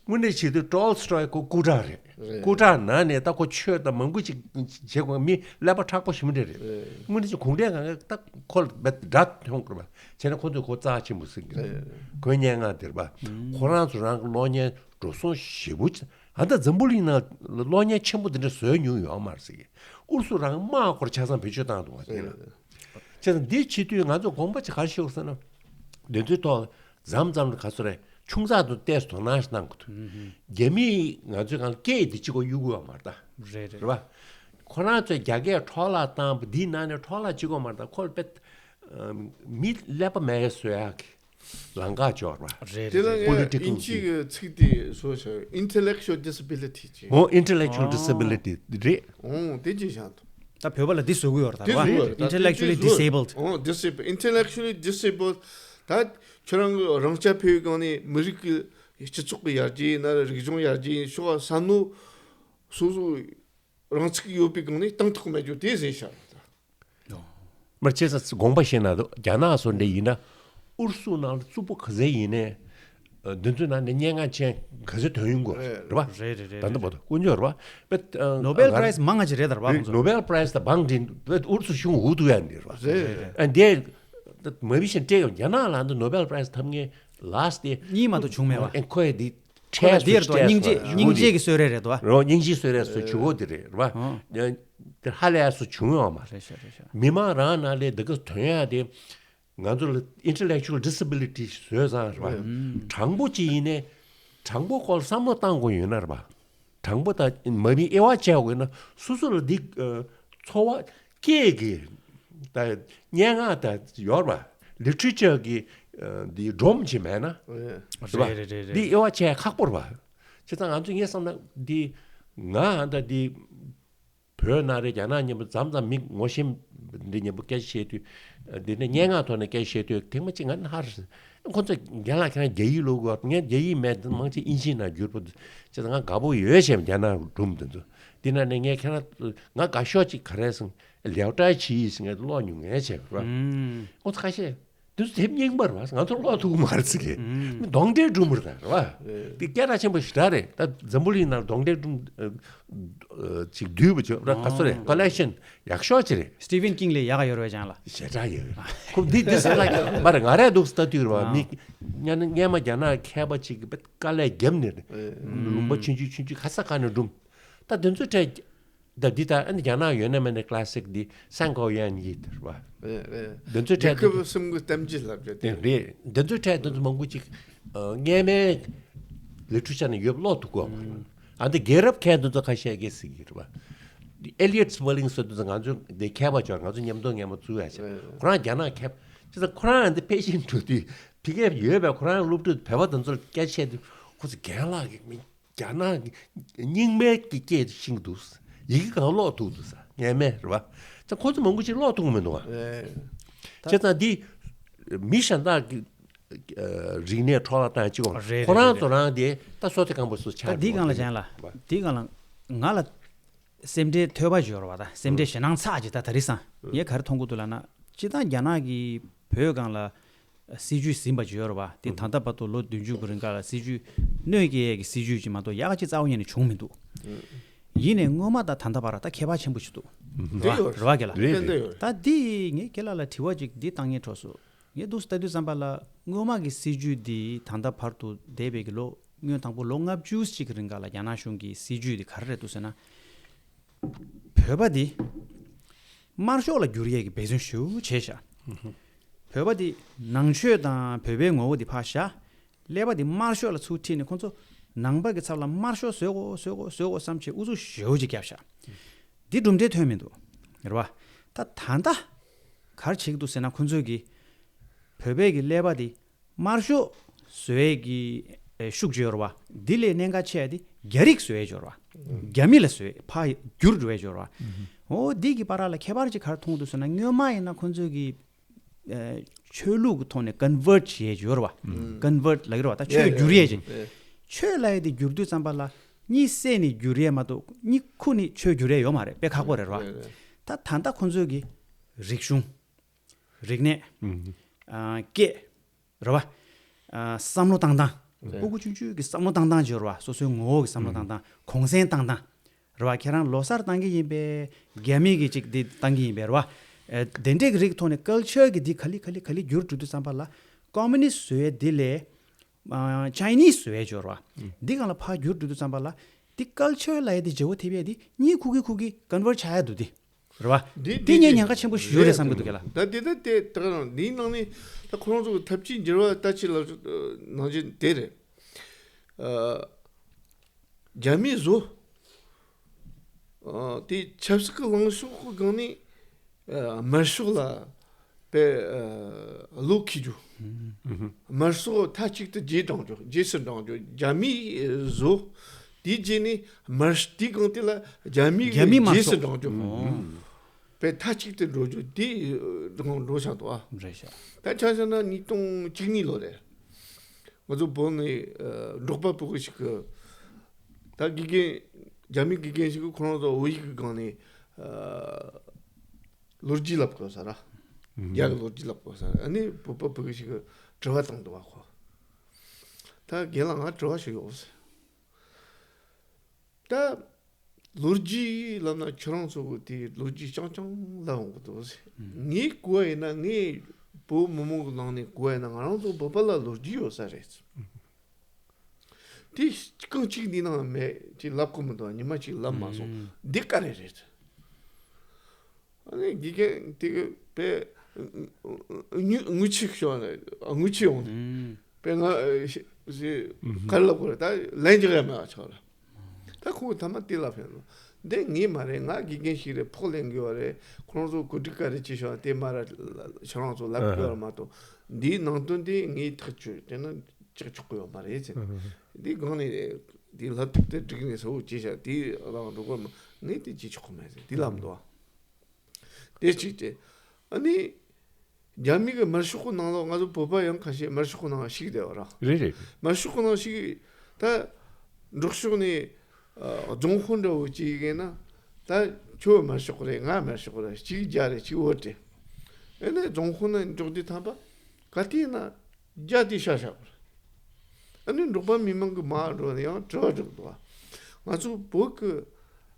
དངོས་གནས་བྱེད་དུས་ཊོལ་སི་ཊོའི་ཁོ་སྐུ་དྲག་རེད། རེད། སྐུ་དྲག་ནང་ནས་ད་ཁོ་ཆོས་དང་མང་པོ་ཅིག་བྱེད་དགོས། མི་ཀླད་པ་མཁྲེགས་པོ་ཞེ་པོ་འདྲ་རེད། རེད། དངོས་གནས་ཅིག་གུང་ཁྲན་གང་ག་ད་ཁོ་ལ་དགྲ་མཐོང་དགོས་པ་བྱས་ན་ཁོ་ཚོས་ཁོ་རྩ་ཆེན་པོ་ཟེར་གི་རེད། རེད། ཁོའི་སྙན་ངག་འདིར་པ། ཁོ་རང་ཚོ་རང་གི་གློག་བརྙན་འགྲོ་སོང་ཞེ་པོ་ཅིག་ཨ་ད་འཛམ་བུ་གླིང་ནང་གློག་བརྙན་ཆེན་པོ་འདི་འདྲ་བཟོས་མྱོང་ཡོད་མ་རེད་ཟེར་གི། ཨུ་རུ་སུ་རང་དམག་སྐོར་ཆ་ཚང་བེད་སྤྱོད་བཏང་འདུག་བ་དེ་ལ། བྱས་ཙང་འདི་བྱེད་དུས་ང་ཚོ་དགོངས་པ་ཅིག་ག་རེ་ཞུ་དགོས་ཟེར་ན། འདི་ཚོའི་ཐོག་མཚམས་མཚམས་ལ་ག་ཚོད་རེད། ཆུང་ཙག་ཏུ་ཏོག་ཙམ་དོ་སྣང་ཞིག་གནང་དགོས་འདུག་རྒྱ་མིས་ང་ཚོའི་སྒང་ལ་སྐད་འདི་གཅིག་པོ་གཡུག་གི་ཡོད་མ་རེད་ད། རེད་རེད། རེད་པ། ཁོ་རང་ཚོས་རྒྱ་སྐད་འཕྲོ་བརླག་བཏང་བ་འདིའི་ནང་ནས་འཕྲོ་བརླག་གཅིག་པོ་མ་རེད་ད། ཁོ་ལ་དཔེ་མི་ཀླད་པ་མེད་བཟོ་ཡག་གི། ལམ་ཁ་འབྱོར་བ། རེད། དེ་ལ་རེད། ངས་Political དབྱིན་ཇི་གི་ཚིག་དེ་བཟོ་བྱ། Intellectual Disability ཅེས། འོ། Intellectual Disability རེད། འོ། དེ་ཅི་བཞག་འདུག་ད་བོད་པ་ལ་འདི་བཟོ་གི་ཡོད་རེད་ད། དེ་བཟོ་གི་ཡོད་རེད་ད། Intellectually disabled. འོ། Disable Intellectually Disabled. ད་ཁྱོད་རང་གི་རང་ཅག་བོད་ཡིག་སྒང་ནས་མི་རིགས་ཀྱི་སྤྱི་ཚོགས་ཀྱི་ཡར་རྒྱས་ཡིན་ན་རིག་གཞུང་ཡར་རྒྱས་ཡིན་ཤོག་བསམ་མནོ་སོ་སོ་རང་ཚུགས་ཡོད་པའི་སྒང་ནས་བཏང་ཐུབ་ཀྱི་མེད་རྒྱུ་དེ་ཟེར་ཤག་མར་ཆེ་ས་དགོངས་པ་བཞེས་ན་འདུག་རྒྱ་ནག་སོགས་འདྲ་ཡིན་ན་ཨུ་རུ་སུ་ནང་ལ་རྩུབ་པོ་ག་ཚད་ཡིན་ནའི་འདི་ཚོའི་ནང་ནས་སྙན་ངག་ཅན་ག་ཚད་ཐོན་ཡོང་གི་རེད་པ། རེད་རེད་རེད། ད་འདི་བར་དུ་དཀོན་མཆོག་རེད་པ། Nobel Prize མང་ང་ཅིག་རེད་ད་རེད་པ། ཁོང་ཚོ་Nobel Prize ད་བང་འདི་ཨུ་རུ་སུ་གཞུང་འུ་ཐུག་ཡ་འདི་རེད་པ། རེད་རེད། ཨ་འདི་མ་བི་ཤན་སྤྲད་ཡོང་རྒྱ་ནག་ལ་འདི་Nobel Prize ཐོབ་མཁན་ལ་སྟེ་གཉིས་མ་གཏོགས་བྱུང་མེད་པ། ཨེ་ཁོས་འདི་ཁོ་ལ་འདིར་དུ་སྙིང་རྗེ་སྙིང་རྗེ་གི་གསོལ་རས་རེད་དོ། རོ་སྙིང་རྗེ་གསོལ་རས་སུ་ཞུ་གོ་དེ་རེད་རེད་པ། དེ་ཧ་ལས་སུ་བྱུང་ཡོང་མ་རེད། རེད་ཤག་རེད་ཤག་མི་མང་རང་ནང་ལས་འདི་ག་ཐོན་ཡ་དེ་ང་ཚོ་ལ་Intellectual Disability བཟོས་ཙང་རེད་པ། དྲང་པོ་ཅིག་ཡིན་ནའི་དྲང་པོ་སྐོར་བསམ་བློ་བཏང་དགོས་ཡོད་ན་རེད་པ། དྲང་པོ་དང་མ་བི་དབྱེ་བ་བྱས་དགོས་ན་སོ་སོ་ལ་འདི་ཚོར་བ་སྐྱེས་གི་ད་སྙན་ངག་དང་ཡོད་རེད་པ། Literature གི་འདི་སྒྲོམ་ཅིག་མེད་ན་རེད་པ། རེད་རེད་རེད། འདི་དབྱེ་བ་བྱས་ཁག་པོ་རེད་པ། བྱས་ཙང་ང་ཚོས་ངས་བསམ་ན་འདི་ང་ད་འདི་བོད་ནང་རེད་རྒྱ་ནག་མཉམ་པོ་མཚམས་མཚམས་མི་ངོ་ཤེས་འདི་མཉམ་པོ་སྐད་ཆ་བཤད་དུས་འདི་ནས་སྙན་ངག་ཐོག་ནས་སྐད་ཆ་བཤད་དུས་ཐེངས་མ་གཅིག་ང་ནི་ཧར་ཁོ་ཚོ་རྒན་ལགས་ཁྱེད་རང་རྒྱ་ཡིག་ཀློག་གི་ཡོད། ངས་རྒྱ་ཡིག་མེད། མང་ཆེ་དབྱིན་ཇིའི་ནང་བསྒྱུར་པོ་འདུག་བྱས་ཙང་ང་དགའ་པོ་ཡོད་བྱས་རྒྱ་ནག་སྒྲུང་འདི་ཚོ་འདི་ནང་ནས་ངས་ཁྱེད་རང་ང་དགའ་ཤོས་གཅིག་ག་རེ་སོང་ལེའོ་ཏྲའི་ཆི་ཟེར་ངས་ཀློག་མྱོང་ངས་བྱས་རེད་པ། ཁོ་ཚོ་ཁ་ཤས། དེ་ཚོ་དེབ་རྙིང་པ་རེད་པ། ང་ཚོར་ཀློག་ཐུབ་ཀྱི་མ་རེད་ཟེར་གི། མི་གདོན་འདྲེ་སྒྲུང་མ་རེད་ད་རེད་པ། དེ་སྐད་གྲགས་ཆེན་པོ་ཞེ་དྲག་རེད། ད་འཛམ་བུ་གླིང་ནང་གདོན་འདྲེ་སྒྲུང་ཨ་ཨ་ཅིག་བསྡུས་པ་ཅིག་ར་ག་ཚོད་རེད། ཀོ་ལེག་ཤན་ཡག་ཤོས་ཅིག་རེད། Stephen King ལས་ཡག་ཡོད་རེད་པ་ཅང་ལ། ཞེ་དྲག་ཡོད་རེད། ཁོ་འདི་འདི་ཟེར་ལ་མ་རེད། ང་རས་འདུག་ལྟ་དུས་རེད་པ། མི་སྔན་སྔན་མ་རྒྱ་ནག་མཁས་པ་ཅིག་གིས་དཀའ་ལས་བརྒྱབ་ནས་རེད། ལུང་པ་ཆུང་ཆུང་ཆུང་ཆུང་ག་ས་ག་ནས་སྒྲུང་ད་དེ་ཚོ་སྤྲད། ད་འདི་ལྟར་ཨ་ནི་རྒྱ་ནག་ཡོད་ན་མེད་ན་ཀླ་སིག་འདི་སན་ཀའོ་ཡན་ཡིད་རེད་པ། རེད་རེད། འདི་ཚོའི་གྲས་རྒྱལ་ཁབ་གསུམ་གྱི་གཏམ་རྒྱུད་ལབ་རྒྱུ་དེ། དེ་རེད། འདི་ཚོའི་གྲས་འདི་ཚོ་མང་པོ་ཅིག་ཨ་སྔ་མའི་ལི་ཊི་རེ་ཅར་ནང་ཡོད་པ་ཀློག་ཐུབ་གོ། ཨ་འདི་རྒྱལ་རབས་མཁན་འདི་ཚོ་ཁ་ཤས་ཀྱིས་ཟེར་གྱི་རེད་པ། ཨེ་ལི་ཡོད་སི་པེ་ལིང་ཟེར་འདི་ཚོ་ང་ཚོ་འདི་མཁས་པ་ཅིག་ང་ཚོ་མཉམ་དུ་སྔ་མོ་བཙུགས་ཡ་ཆེ། ཁོ་རང་རྒྱ་ནག་མཁས་པ་ཅིག་ད་ཁོ་རང་འདི་ཕལ་ཆེར་འགྲོ་དུས་ཕ་གིར་ཡོད་པའི་ཁོ་རང་སློབ་ཕྲུག་བོད་པ་དེ་ཚོར་སྐད་ཆ་བཤད་དུས་ཁོ་ཚོ་རྒན་ལགས་ཀྱི་མིང་རྒྱ་ནག་གི་རྙིང་མའི་གི་སྐད་ཤེས་ཀྱི་འདུག་ཡི་གེ་གང་ཀློག་ཐུབ་འདུག་ས་ངས་མེད་རེད་པ། ད་ཁོ་ཚོ་མང་པོ་ཅིག་ཀློག་ཐུབ་ཀྱི་མི་འདུག་ཨ། རེད། བྱས་ཙང་འདི་མི་གཞན་དག་གི་ཨ་རིག་གནས་འཕྲོ་བརླག་བཏང་ཅིག་གོ། རེད་ཁོ་རང་རེད་ཚོ་རེད། རང་དེ་ད་སོ་ཐེ་གང་པོ་སུ་ཆགས་ད་འདི་སྒང་ལ་ཅང་ལ་འདི་སྒང་ལ་ང་ལ་སེམས་ཁྲལ་ཐོལ་པ་ཅིག་ཡོད་རེད་པ། ད་སེམས་ཁྲལ་ཞེད་སྣང་ཚ་ཅིག་ད་ད་རེས་སང་ངས་ག་རེ་མཐོང་གི་འདུག་ལབ་ན་སྤྱིར་བཏང་རྒྱ་ནག་གིས་བོད་སྒང་ལ་སྲིད་ཇུས་ཟིན་པ་ཅིག་ཡོད་རེད་པ། དེ་ད་ལྟ་བར་དུ་ལོ་བདུན་ཅུ་གི་རིང་ག་ལ་སྲིད་ཇུས་གནོད་སྐྱེལ་ཡས་ཀྱི་སྲིད་ཇུས་ཅིག་མ་གཏོགས་ཡག་ག་ཅིག་རྩ་བ་ཉིད་ནས་བྱུང་མི་འདུག་ཡིན་ནའི་སྔོན་མ་དང་ད་ལྟ་བར་ད་ཁྱད་པར་ཆེན་པོ་ཞིག་འདུག་རེད་པ། རེད་པ་རྒན་ལགས། རེད་རེད། ད་འདི་ངས་རྒན་ལགས་ལ་དྲི་བ་ཅིག་འདི་བཏང་སྙིང་བྲོ་སོང་། ངས་འདུག་ལྟ་དུས་ཙམ་པ་ལ་སྔོན་མ་གི་སྲིད་ཇུས་འདི་ད་ལྟ་བར་དུ་འདས་པའི་གི་ལོ་སྔོན་དང་པོ་ལོ་ལྔ་བཅུ་ཅིག་གི་རིང་ག་ལ་རྒྱ་ནག་གཞུང་གི་སྲིད་ཇུས་འདི་ག་རེ་རེད་འདུག་ཟེར་ན། བོད་པ་འདི་དམར་ཤོག་ལ་བསྒྱུར་ཡས་ཀྱི་འབད་བརྩོན་ཞེ་པོ་བྱས་ཤག་བོད་པ་འདི་ནང་ཆོས་དང་བོད་པའི་ངོ་བོ་འདི་ཕར་བཞག་ཀླད་པ་འདི་དམར་ཤོག་ལ་ཚུར་ཁྲིད་ནས་ཁོང་ཚོ་ནང་པ་གི་ཚབ་ལ་དམར་ཤོག་བཟོ་དགོས་བཟོ་དགོས་བཟོ་དགོས་བསམ་བྱས་ཨུ་ཚུགས་ཞེ་པོ་ཅིག་བརྒྱབ་ཤག་འདི་གྲུབ་འབྲས་ཐོན་མི་འདུག་རེད་པ། ད་ད་ལྟ་ག་རེ་བྱེད་ཀྱི་འདུག་ཟེར་ན་ཁོང་ཚོས་ཀྱི་བོད་པའི་གི་ཀླད་པ་འདི་དམར་ཤོག་བཟོ་ཡས་ཀྱི་ཨེ་ཤུགས་ཅིག་ཡོད་རེད་པ། འདི་ལས་གནད་འགག་ཆེ་ཡ་འདི་རྒྱ་རིགས་བཟོ་ཡས་ཅིག་ཡོད་རེད་པ། རྒྱ་མི་ལ་བཟོ་ཡས་ཕར་བསྒྱུར་འགྲོ་ཡས་ཅིག་ཡོད་རེད་པ། འོ་འདི་གི་བར་ལ་ཁྱད་པར་ཅིག་ག་རེ་མཐོང་འདུག་ཟེར་ན་སྔོན་མ་ཡིན་ན་ཁོང་ཚོས་ཀྱི་ཨེ་ཆོས་ལུགས་ཀྱི་ཐོག་ནས་ཀོན་ཝར་བྱེད་ཡས་ཅིག་ཡོད་རེད་པ། ཀོན་ཝར་ལབ་ཀྱི་རེད་པ། ད་ཆོས་བསྒྱུར་ཡས་ཅིག་ཆོས་ལབ་ཡས་དེ་བསྒྱུར་དུས་ཙམ་པ་ལ་གཉིད་སད་ནས་བསྒྱུར་ཡས་མ་གཏོགས་གཉིད་ཁུག་ནས་ཆོས་བསྒྱུར་ཡས་ཡོད་མ་རེད། དཔེ་ཁག་པོ་རེད་པ། ད་ད་ལྟ་ཁོང་ཚོས་ཀྱི་རིག་གཞུང་། རིག་གནས། ཨ་སྐད། རེད་པ། ཨ་བསམ་བློ་བཏང་སྟངས། རེད། སྤུ་གུ་ཆུང་ཆུང་གི་བསམ་བློ་བཏང་སྟངས་ཅིག་ཡོད་རེད་པ། སོ་སོའི་ངོ་བོ་གི་བསམ་བློ་བཏང་སྟངས། གུང་སེང་བཏང་སྟངས། རེད་པ། ཁྱེད་རང་ལོ་གསར་བཏང་གི་ཡིན་པས། རྒྱ་མི་གི་ཅིག་འདི་བཏང་གི་ཡིན་པས་རེད་པ། ཨ་དེ་འདྲས་ཀྱི་རིགས་ཐོག་ནས་ཀལ་ཆར་གི་འདི་ག་ལེ་ག་ལེ་ག་ལེ་བསྒྱུར་འགྲོ་དུས་ཙམ་པ་ལ་ཀོ་མུ་ནིསི་བཟོ་ཡས་འདི་ལས་ཨ་ཅའི་ནིསི་བཟོ་ཡས་ཅིག་ཡོད་རེད་པ། འདི་སྒང་ལ་ཕར་བསྒྱུར་འགྲོ་དུས་ཙམ་པ་ལ་འདི་ཀལ་ཆར་ལབ་ཡས་འདི་བརྗེ་པོ་ཐེབས་ཡས་འདི་གཉིད་ཁུག་གི་ཁུག་གི་ཀོན་ཝར་ཆགས་ཡས་འདུག་འདི། རེད་པ། འདི་དེ་ངས་ཉེན་ཁ་ཆེན་པོ་ཞིག་ཡོད་རེད་བསམ་གྱི་འདུག་ག་ལ། ད་དེ་ད་དེ་ད་ག་རང་འདིའི་ནང་ནས་ད་ཁོ་རང་ཚོ་གི་ཐབས་ཇུས་འགྱུར་བ་ལྟ་ཅི་ལབ་ནང་བཞིན་དེ་རེད། ཨ་རྒྱ་མི་ཚོ་ཨ་དེ་ཆབ་སྲིད་ཀྱི་ལངས་ཕྱོགས་ཀྱི་སྒང་ནས་ཨ་དམར་ཤོག་ལ་ པའི་ཨ་བློ་འཁྱེར་རྒྱུ། དམར་ཤོག་མཐའ་གཅིག་ཏུ་རྗེས་འབྲང་རྒྱུ། རྗེས་སུ་འབྲང་རྒྱུ། རྒྱ་མིའི་བཟོ། དེའི་རྗེས་ནས་དམར་ཤོག་དེའི་སྒང་དེ་ལ་རྒྱ་མིའི་རྒྱ་མིའི་དམར་རྗེས་སུ་ཤོག་འབྲང་རྒྱུ། ཨོ། པའི་མཐའ་གཅིག་ཏུ་འགྲོ་རྒྱུ་དེ་སྒང་འགྲོ་བཞག་འདུག་ཨ། རེད་ཤག་ད་ཆ་བཞག་ན་ཉིས་སྟོང་བཅུ་གཉིས་ལོ་རེད། ང་ཚོ་བོད་ནས་ཨ་འབྲོག་པ་ཕྲུ་གུ་ཞིག་གི་ད་དགེ་རྒན། རྒྱ་མི་དགེ་རྒན་ཞིག་གིས་ཁོ་རང་ཚོ་བོད་ཡིག་གི་སྒང་ནས་ཨ་ལོ་རྒྱུས་བསླབ་དགོས་ས་ར། རྒྱ་གི་ལོ་རྒྱུས་བསླབ་དགོས་ས་ར། ཨ་ནི་བོད་པ་ཕྲུ་གུ་ཞིག་གིས་དྲི་བ་བཏང་འདུག་བ་ཁོ། ད་རྒན་ལགས་ང་དྲི་བ་ཞིག་ཡོད་ཟེར། ད་ལོ་རྒྱུས་ལབ་ན་ཁྱོད་རང་ཚོ་གི་དེ་ལོ་རྒྱུས་རྐྱང་རྐྱང་ལབ་འོང་གི་འདུག་ཟེར། ངས་གོ་བ་ཡིན་ན། ངས་བོད་མི་མང་གི་ནང་ནས་གོ་བ་ཡིན་ན། ང་རང་ཚོ་བོད་པ་ལ་ལོ་རྒྱུས་ཡོད་ས་རེད། དེ་རྐང་གཅིག་འདི་ནང་མེད་ཅེས་ལབ་གི་མི་འདུག་ཉི་མ་གཅིག་ལབ་མ་སོང་། འདི་ག་རེ་རེད། ཨ་ནི་དགེ་རྒན་དེ་གི་པའི་ངུ་ངུ་ཆི་ཤོར་ནས་ངུ་ཆི་ཡོང་ནས་པའི་ང་ཞེས་ག་རེ་ལབ་དགོས་རེད། ད་ལན་རྒྱག་ཡ་མེད་པ་ཆགས་རེད། ད་ཁོ་གི་ཐ་མ་དེ་ལབ་ཡོང་ནོ། འདི་ངའི་མ་རེད། ང་དགེ་རྒན་ཞིག་རེད། ཕོགས་ལེན་དགོས་པ་རེད། ཁོ་རང་ཚོ་གོ་སྒྲིག་ག་རེ་བྱེད་ཤོག་དེ་མ་ར་ཁྱེད་རང་ཚོ་ལབ་དགོས་པ་མ་གཏོགས། འདིའི་ནང་དོན་དེ་ངས་ཐག་ཆོད་དེ་ནི་ཅིག་ཆོག་གི་ཡོད་མ་རེད་ཟེར། འདི་སྒང་ནས་དེ་ལབ་ཐུབ་དེ་འགྲིག་ནས་ཟེར་བོ་ཅེས་བྱ་དེ་རང་འགྲོ་གི་མ། ངས་དེ་ཅིག་ཆོག་གི་མེད་ཟེར། དེ་ལབ་འདུག་བ། དེ་གཅིག་བྱས། ཨ་ནི་རྒྱ་མི་གི་དམར་ཤོག་གི་ནང་ལོགས་ང་ཚོ་བོད་པ་ཡང་ཁ་ཤས་དམར་ཤོག་གི་ནང་ཞུགས་བསྡད་པ་ར། རེད་རེད། དམར་ཤོག་གི་ནང་ཞུགས། ད་འབྲོག་ཕྱོགས་ནས་ཨ་རྫོང་དཔོན་འདྲ་བོ་ཅིག་ཡིན་ན། ད་ཁྱོད་དམར་ཤོག་རེད། ང་དམར་ཤོག་རེད། གཅིག་རྒྱ་རེད། གཅིག་བོད་རེད། ཨ་ནི་རྫོང་དཔོན་ན་འབྲོག་དུས་ཐམ་པ་ག་དུས་ན་རྒྱ་དེ་ཤ་ཤ་བར། ཨ་ནི་འབྲོག་པ་མི་མང་གི་མར་འགྲོ་ནས་ཡང་དྲི་བ་དྲིས་འདུག་ང་ཚོ་བོད་ཀྱི་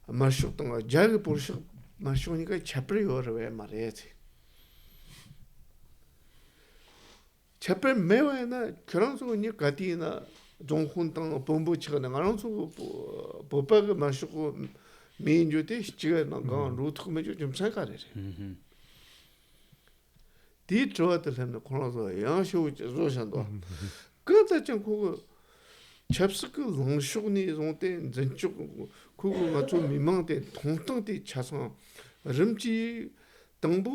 དམར་ཤོག་དང་རྒྱ་གི་དམར་ཤོག་དམར་ཤོག་གཉིས་ཀ་ཁྱད་པར་ཡོད་རེད་པས་མ་རེད་ཟེར། ཁྱད་པར་མེད་པ་ཡིན་ན་ཁྱོད་རང་ཚོ་གཉིས་ག་དུས་ཡིན་ན་རྫོང་དཔོན་དང་དཔོན་པོ་ཆགས་ནས། ང་རང་ཚོ་བོད་པ་གི་དམར་ཤོག་གི་མི་ཡིན་རྒྱུ་དེ་གཅིག་ཡང་ནང་གང་འགྲོ་ཐུབ་མེད་རྒྱུ་རྒྱུ་མཚན་ག་རེ་རེད། དེའི་དྲི་བ་དེ་སླེབས་ནས་ཁོ་རང་ཚོ་ཡང་ཤོད་བཟོ་བཞིན་འདུག་གང་ལྟར་ཀྱང་ཁོ་གི་ཆབ་སྲིད་ཀྱི་ལངས་ཕྱོགས་ནས་བཟུང་སྟེ་འཛིན་སྐྱོང་། ཁོ་གི་ང་ཚོ་མི་མང་དེ་མཐོང་སྟངས་དེ་ཆ་ཚང་རིམ་གྱིས་དང་པོ་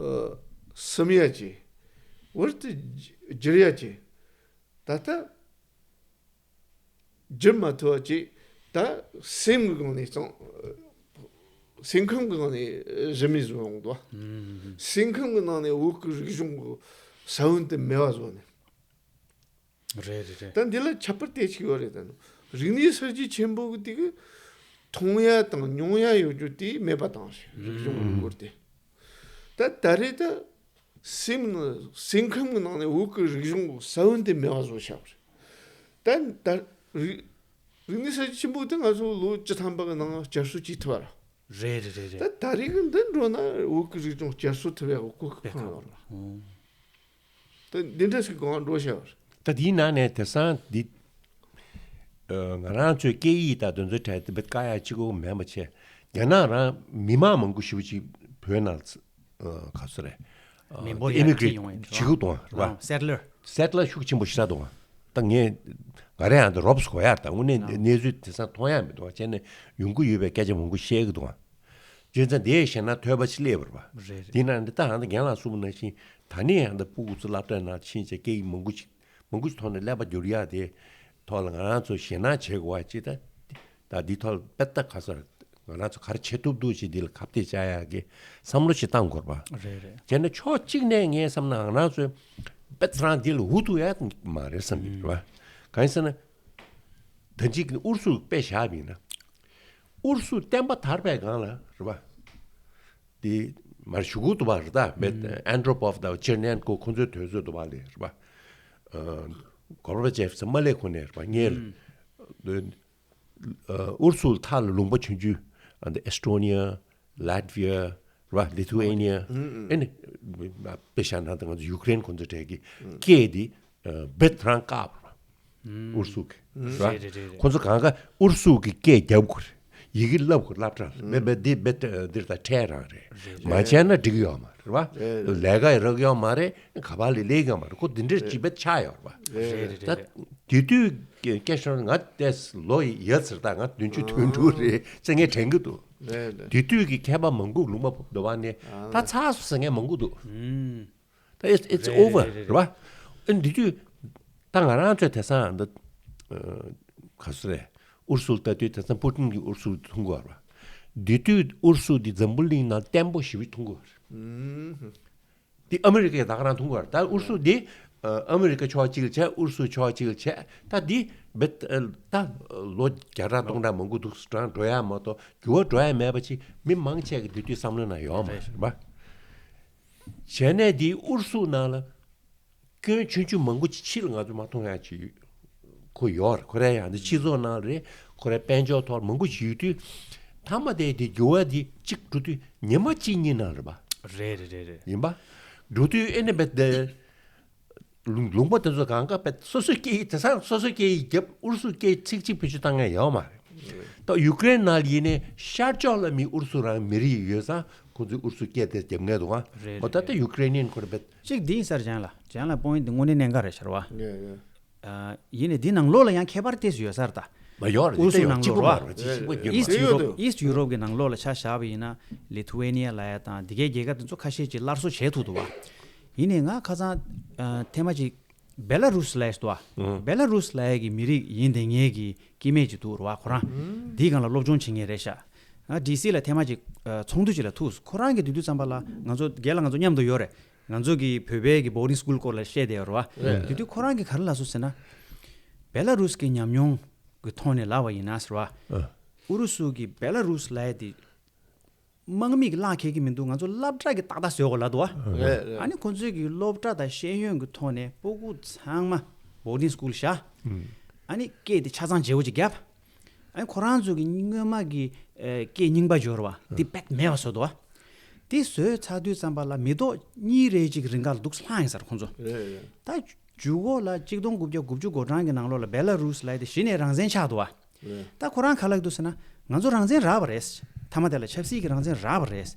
ཨ་སིམ་ཡ་ཅིག་བར་དུ་བསྒྱུར་ཡ་ཅིག་ད་ལྟ་བསྒྱུར་མ་ཐུབ་པ་ཅིག་ད་སེམས་ཀྱི་སྒང་ནས་གཙང་། སེམས་ཁམས་ཀྱི་སྒང་ནས་རིན་མེད་བཟོ་ཡོང་འདུག་སེམས་ཁམས་ཀྱི་ནང་ནས་བོད་ཀྱི་རིག་གཞུང་གི་ས་བོན་དེ་མེད་པ་བཟོ་ནས། རེད་རེད་རེད། ད་འདི་ལ་ཁྱད་པར་དེ་ཅིག་ཡོད་རེད། ད་རིག་གནས་གསར་བརྗེ་ཆེན་པོ་གི་དེ་གི་མཐོང་ཡ་དང་མྱོང་ཡ་ཡོད་རྒྱུ་དེ་མེད་པ་དང་། རིག་གཞུང་གི་སྐོར་དེ། ད་ད་རེས་ད་སེམས་ནི་སེམས་ཁམས་ཀྱི་ནང་ནས་བོད་ཀྱི་རིག་གཞུང་གི་ས་བོན་དེ་མེད་པ་བཟོ་བྱ་བ་རེད། ད་ད་རིག་རིག་གནས་གསར་བརྗེ་ཆེན་པོ་དེ་ང་ཚོ་ལོ་བཅུ་ཐམ་པ་གི་ནང་བསྐྱར་གསོ་བྱེད་ཐུབ་པ་རེད། རེད་རེད་རེད་རེད། ད་ད་རེས་གི་འདི་འགྲོ་ན་བོད་ཀྱི་རིག་གཞུང་བསྐྱར་གསོ་ཐུབ་ཡག་གི་གོ་སྐབས་གང་ཡོད་རེད། ད་འདི་འདྲ་ཞིག་གང་འགྲོ་བྱ་བ་རེད། ད་དེའི་ནང་ནས་དེང་སང་འདི་ཨ་ང་རང་ཚོའི་སྐད་ཡིག་དང་དེ་ཚོའི་གྲས་དེ་བེད་དཀའ་ཡག་གཅིག་པོ་མེད་པ་བྱས། རྒྱ་ནག་རང་མི་མང་མང་པོ་ཞེ་པོ་ཅིག་བོད་ནང་ཨ་ག་ཚོད་རེད། ཨ་མི་འབོར་ཨི་མི་ཡར་ཁྲེཊ་ཕྱིན་ཡོང་བའི་བྱེད་ཀྱི་འདུག་རེད་པ། ཨ་སེ་ཊི་ལར། སེ་ཊི་ལར་ཤུགས་ཆེན་པོ་ཞིག་ཆགས་འདུག་ད་ངས་ང་རང་ཡང་འདི་རོབ་ཙམ་གོ་ཡག་ད་དངོས་གནས་ཨ་གནས་ཚུལ་དེང་སང་མཐོང་ཡག་མི་འདུག་བྱས་ནས་ཡོང་གི་ཡོད་པའི་སྐད་ཆ་མང་པོ་བཤད་ཀྱི་འདུག་བྱས་ཙང་དེ་བཤད་ན་ཐོས་པ་ཅིག་སླེབས་པ་རེད་པ། རེད་རེད། དེ་ན་འདི་ད་ཧང་ད་རྒན་ལགས་གསུངས་པ་ནང་བཞིན་ད་ནི་ཡང་ད་སྤུ་གུ་ཚོ་སློབ་གྲྭའི་ནང་ཕྱིན་བྱས་སྐད་ཡིག་མང་པོ་ཅིག་མང་པོ་ཅིག་ཐོག་ནས་ཀླད་པ་བསྒྱུར་ཡག་དེ་ཐོག་ལ་ང་རང་ཚོ་ཞེད་སྣང་བྱེད་དགོས་པ་ཅིག་ད་ད་འདི་ཐོག་ལ་དཔེ་ད་ག་ས་ང་རང་ཚོ་ག་རེ་བྱེད་ཐུབ་འདུག་ཅིག་འདི་ལ་ཁ་གཏད་བཅག་ཡག་གི་བསམ་བློ་ཞིག་བཏང་དགོས་པ། རེད་རེད། བྱས་ན་ཕྱོགས་གཅིག་ནས་ངས་བསམ་ན་ང་རང་ཚོའི་དཔེ་ཚ་རང་འདི་ལ་འུ་ཐུག་ཡག་མ་རེད་བསམ་གྱི་རེད་པ། གང་ཡིན་ཟེར་ན། ད་ཅིག་ཨུ་རུ་སུ་དཔེ་བཞག་པ་ཡིན་ན། ཨུ་རུ་སུ་བསྟན་པ་དར་བའི་སྒང་ལ་རེད་པ། དེ་མར་ཞུ་གི་འདུག་པ་རེད་ད། མེད་ཨན་ཌོ་པོབ་དང་ཆེར་ནན་ཀོ་ཁོ་ཚོའི་དུས་ཚོད་འདུག་པ་ལས་རེད་པ། གོར་བ་ཅེབ་ཚེ་མ་ལས་ཁོ་ནས་རེད་པ། ངས་ཨུ་རུ་སུ་ཐག་ལ་ལུང་པ་ཆུང་ཆུང་ཨ་ནི་ཨེ་སི་ཊོ་ནི་ཡ། ལེ་ཊི་ཝི་ཡ། རེད་པ། ལི་ཐུ་ཝེ་ནི་ཡ། ཨེ་ནི་དཔེ་བཞག་ན་ད་ང་ཚོ་ཡུ་ཀེ་རེན་ཁོ་ཚོ་གྲས་ཀྱི་སྐད་དེ་བེད་རང་བཀག་པ། ཨུ་རུ་སུ་གི་རེད་པ། རེད་རེད་རེད། ཁོ་ཚོ་གང་ག་ཨུ་རུ་སུ་གི་སྐད་རྒྱབ་དགོས་རེད། ཡི་གེ་བསླབ་དགོས། སློབ་གྲྭ་ལ་མེད་པས་འདི་བེད་འདིར་ད་ཁྲལ་རང་རེད། རེད་མ་བྱས་ན་འགྲིག་གི་ཡོད་མ་རེད། རེད་བ། རེད། ལས་ཀ་ཡི་རག་ཡོད་མ་རེད། ག་པར་ལས་ལས་ཡོད་མ་རེད། ཁོ་འདི་འདྲའི་རེད། ཅིག་བེད་ཆགས་ཡོད་རེད་བ། རེད། རེད། རེད། ད་རེད། དེ་དུས་ཀྱི་སྐད་ཆ་ང་ཏེས་ལོ་ཡི་ཡ་ཚར་ད་ང་བདུན་ཅུ་དོན་དྲུག་རེད་ཅེས་ངས་དྲན་གྱི་འདུག་རེད། རེད། དེ་དུས་ཀྱི་མཁས་པ་མང་པོ་ལུང་པ་ཕུབ་འདུག་བ་ནས་ཨ་ད་ཚར་སོང་ཟེར་མཁན་མང་པོ་འདུག་ཨུམ། ད་it's it's རེད། over རེད། རེད། རེད་བ། ཨ་འདི་དུས་ད་ང་རང་ཚོའི་དེང་སང་འདི་ཨ་ག་སུ་རེད། ཨུར་སུ་ལ་ལྟ་དུས་དེང་སང་པུ་ཏིན་གྱི་ཨུར་སུ་མཐོང་གི་ཡོད་རེད་བ། འདི་དུས་ཨུར་སུ་འདི་འཛམ་བུ་གླིང་ནང་བརྟན་པོ་ཞེ་པོ་མཐོང་གི་ཡོད་རེད། ཨུམ། འདི་ཨ་མི་རི་ཀས་ད་ག་རང་མཐོང་གི་ཡོད་རེད། ད་ཨུར་སུ་འདི་ཨ་མི་རི་ཀ་ཕྱོགས་གཅིག་ལ་བྱས། ཨུར་སུ་ཕྱོགས་གཅིག་ལ་བྱས། ད་འདི་བེད་ད་ལོ་བརྒྱ་ཕྲག་སྟོང་ཕྲག་མང་པོ་འདུག་ས་འགྲོ་ཡ་མ་གཏོགས་འགྱུར་བ་འགྲོ་ཡ་མེད་པ་ཅིག་མི་མང་ཆེ་གི་འདི་དུས་བསམ་བློའི་ནང་ཡོད་མ་རེད་བ། བྱས་ནས་འདི་ཨུར་སུ་ནང་ལ་སྐྱོན་ཆུང་ཆུང་མང་པོ་ཅིག་ཕྱི་ལ་ང་ཚོ་མ་མཐོང་ཡ་ཅིག་ཁོ་ཡོད་རེད། ཁོ་རའི་ཡང་འདི་སྤྱི་ཚོགས་ནང་རེད། ཁོ་རའི་དཔལ་འབྱོར་ཐོག་མང་པོ་ཞིག་ཡོད་དུས་མཐའ་མ་དེ་དེ་འགྱུར་བ་འདི་གཅིག་འགྲོ་དུས་ཉི་མ་གཅིག་གཉིས་ནང་རེད་པ། རེད་རེད་རེད་རེད། ཡིན་པ། འགྲོ་དུས་ཨེ་ནི་བེད་དེ་ལུང་ལུང་པ་དེ་ཚོ་གང་ག་བེད་སོ་སོའི་སྐད་ཡིག་དེང་སང་སོ་སོའི་སྐད་ཡིག་རྒྱབ། ཨུར་སུའི་སྐད་ཚིག་གཅིག་བེད་སྤྱོད་བཏང་མཁན་ཡོད་མ་རེད། ད་ཡུ་ཀེ་རེན་ནང་ཡིན་ནའི་ཤར་ཕྱོགས་ལ་མི་ཨུར་སུ་རང་མི་རིགས་ཡོད་ཙང་ཁོང་ཚོས་ཨུར་སུ་སྐད་དེ་རྒྱབ་མཁན་འདུག་ཨ། རེད་འོ་ད་རེད་ད་རེད། ཡུ་ཀེ་རེ་ནི་ཡན་ཁོ་རེ་བེད། གཅིག་འདི་ཡིན་ས་རེད། ལྗང་ལགས། ལྗང་ལགས་པོ་ཡིན་འདི་དངོས་གནས་གནད་འགག་རེད་ཤག་ར་བ། ཡ་ཡ། ཨ་ཡིན་ནའི་འདི་ནང་ལོགས་ལ་ཡང་ཁྱད་པར་ཏོག་ཙམ་ཡོད་ས་རེད་ད། མ་ཡོད་རེད། ཨུ་ཟུ་ནང་ལོགས་རོ། གཅིག་པ་རྒྱུ་མ་ཨིསི་ཊི་ཡུ་རོབ། ཨིསི་ཊི་ཡུ་རོབ་ཀྱི་ནང་ལོགས་ལ་ཆ་བཞག་པ་ཡིན་ན་ལི་ཐུ་ཝེ་ནི་ཡ་ལབ་ཡ་དང་འདི་གའི་རྒྱལ་ཁབ་དེ་ཚོ་ཁ་ཤས་ཀྱིས་སླར་གསོ་བྱས་ཐུབ་འདུག་བ། ཡིན་ནའི་ང་ཁ་སང་ཨ་ཐེངས་མ་གཅིག་བེ་ལ་རུ་སི་ལབ་ཡས་འདུག་བ། ཨང་། བེ་ལ་རུ་སི་ལབ་ཡས་ཀྱི་མི་རིགས་ཡིན་བསྡད་མཁན་གྱི་སྐྱེ་དམན་ཅིག་འདུག་རེད་བ། ཁོ་རང་འདིའི་སྒང་ལ་སློབ་སྦྱོང་བྱེད་མཁན་རེད་ཤག་ང་ཌི་སི་ལ་ཐེངས་མ་གཅིག་ཨ་ཚོགས་འདུ་ཅིག་ལ་ཐུག་ཁོ་རང་གིས་དེ་དུས་ཙམ་པ་ལ་ང་ཚོ་རྒན་ལགས་ང་ཚོ་མཉམ་དུ་ཡོད་རེད། ང་ཚོ་གི་བོད་པའི་གི་བོར་ཌིང་སི་ཀུལ་སྐོར་ལ་བཤད་བསྡད་ཡོད་རེད་བ། རེད། དེ་དུས་ཁོ་རང་གིས་ག་རེ་ལབ་སོང་ཟེར་ན། བེ་ལ་རུ་སི་གི་ཉམས་མྱོང་གི་ཐོག་ནས་ལབ་པ་ཡིན་ན་ཟེར་བ། ཨ། ཨུ་རུ་སུ་གི་བེ་ལ་རུ་སི་ལབ་ཡ་དེ་དམག་མི་གི་གླགས་འཁེལ་གི་མི་འདུག་ང་ཚོ་སློབ་གྲྭ་གི་ཏག་ཏག་བཟོས་དགོས་ལབ་འདུག་བ། རེད་རེད། ཨ་ནི་ཁོ་ཚོས་གི་སློབ་གྲྭ་དང་ཤེས་ཡོན་གི་ཐོག་ནས་སྤུ་གུ་ཚང་མ་བོར་ཌིང་སི་ཀུལ་བཞག་ཨ་ནི་སྐད་དེ་ཆ་ཚང་བརྗེ་བོ་ཅིག་བརྒྱབ། ཨ་ནི་ཁོ་རང་ཚོ་གི་སྔོན་མ་གི་ཨེ་སྐད་རྙིང་པ་སྦྱོར་བ་དེ་བེད་མེད་པ་བཟོ་འདུག་བ། དེ་བཟོས་ཚར་དུས་ཙམ་པ་ལ་མི་ཐོག་གཉིས་རེ་གཅིག་རིང་ག་ལ་འདུག་ལྷང་ཡིན་ས་རེད་ཁོང་ཚོ། རེད་རེད། ད་མཇུག་གོ་ལ་གཅིག་སྟོང་དགུ་བརྒྱ་དགུ་བཅུ་གོ་གྲངས་ཀྱི་ནང་ལོགས་ལ་བེ་ལ་རུ་སི་ལབ་ཡ་དེ་གཞི་ནས་རང་བཙན་ཆགས་འདུག་བ། རེད། ད་ཁོ་རང་ག་ལབ་ཀྱི་འདུག་ཟེར་ན་ང་ཚོ་རང་བཙན་རག་པ་རེད། མཐའ་མ་དེ་ལ་ཆབ་སྲིད་ཀྱི་རང་བཙན་རག་པ་རེད།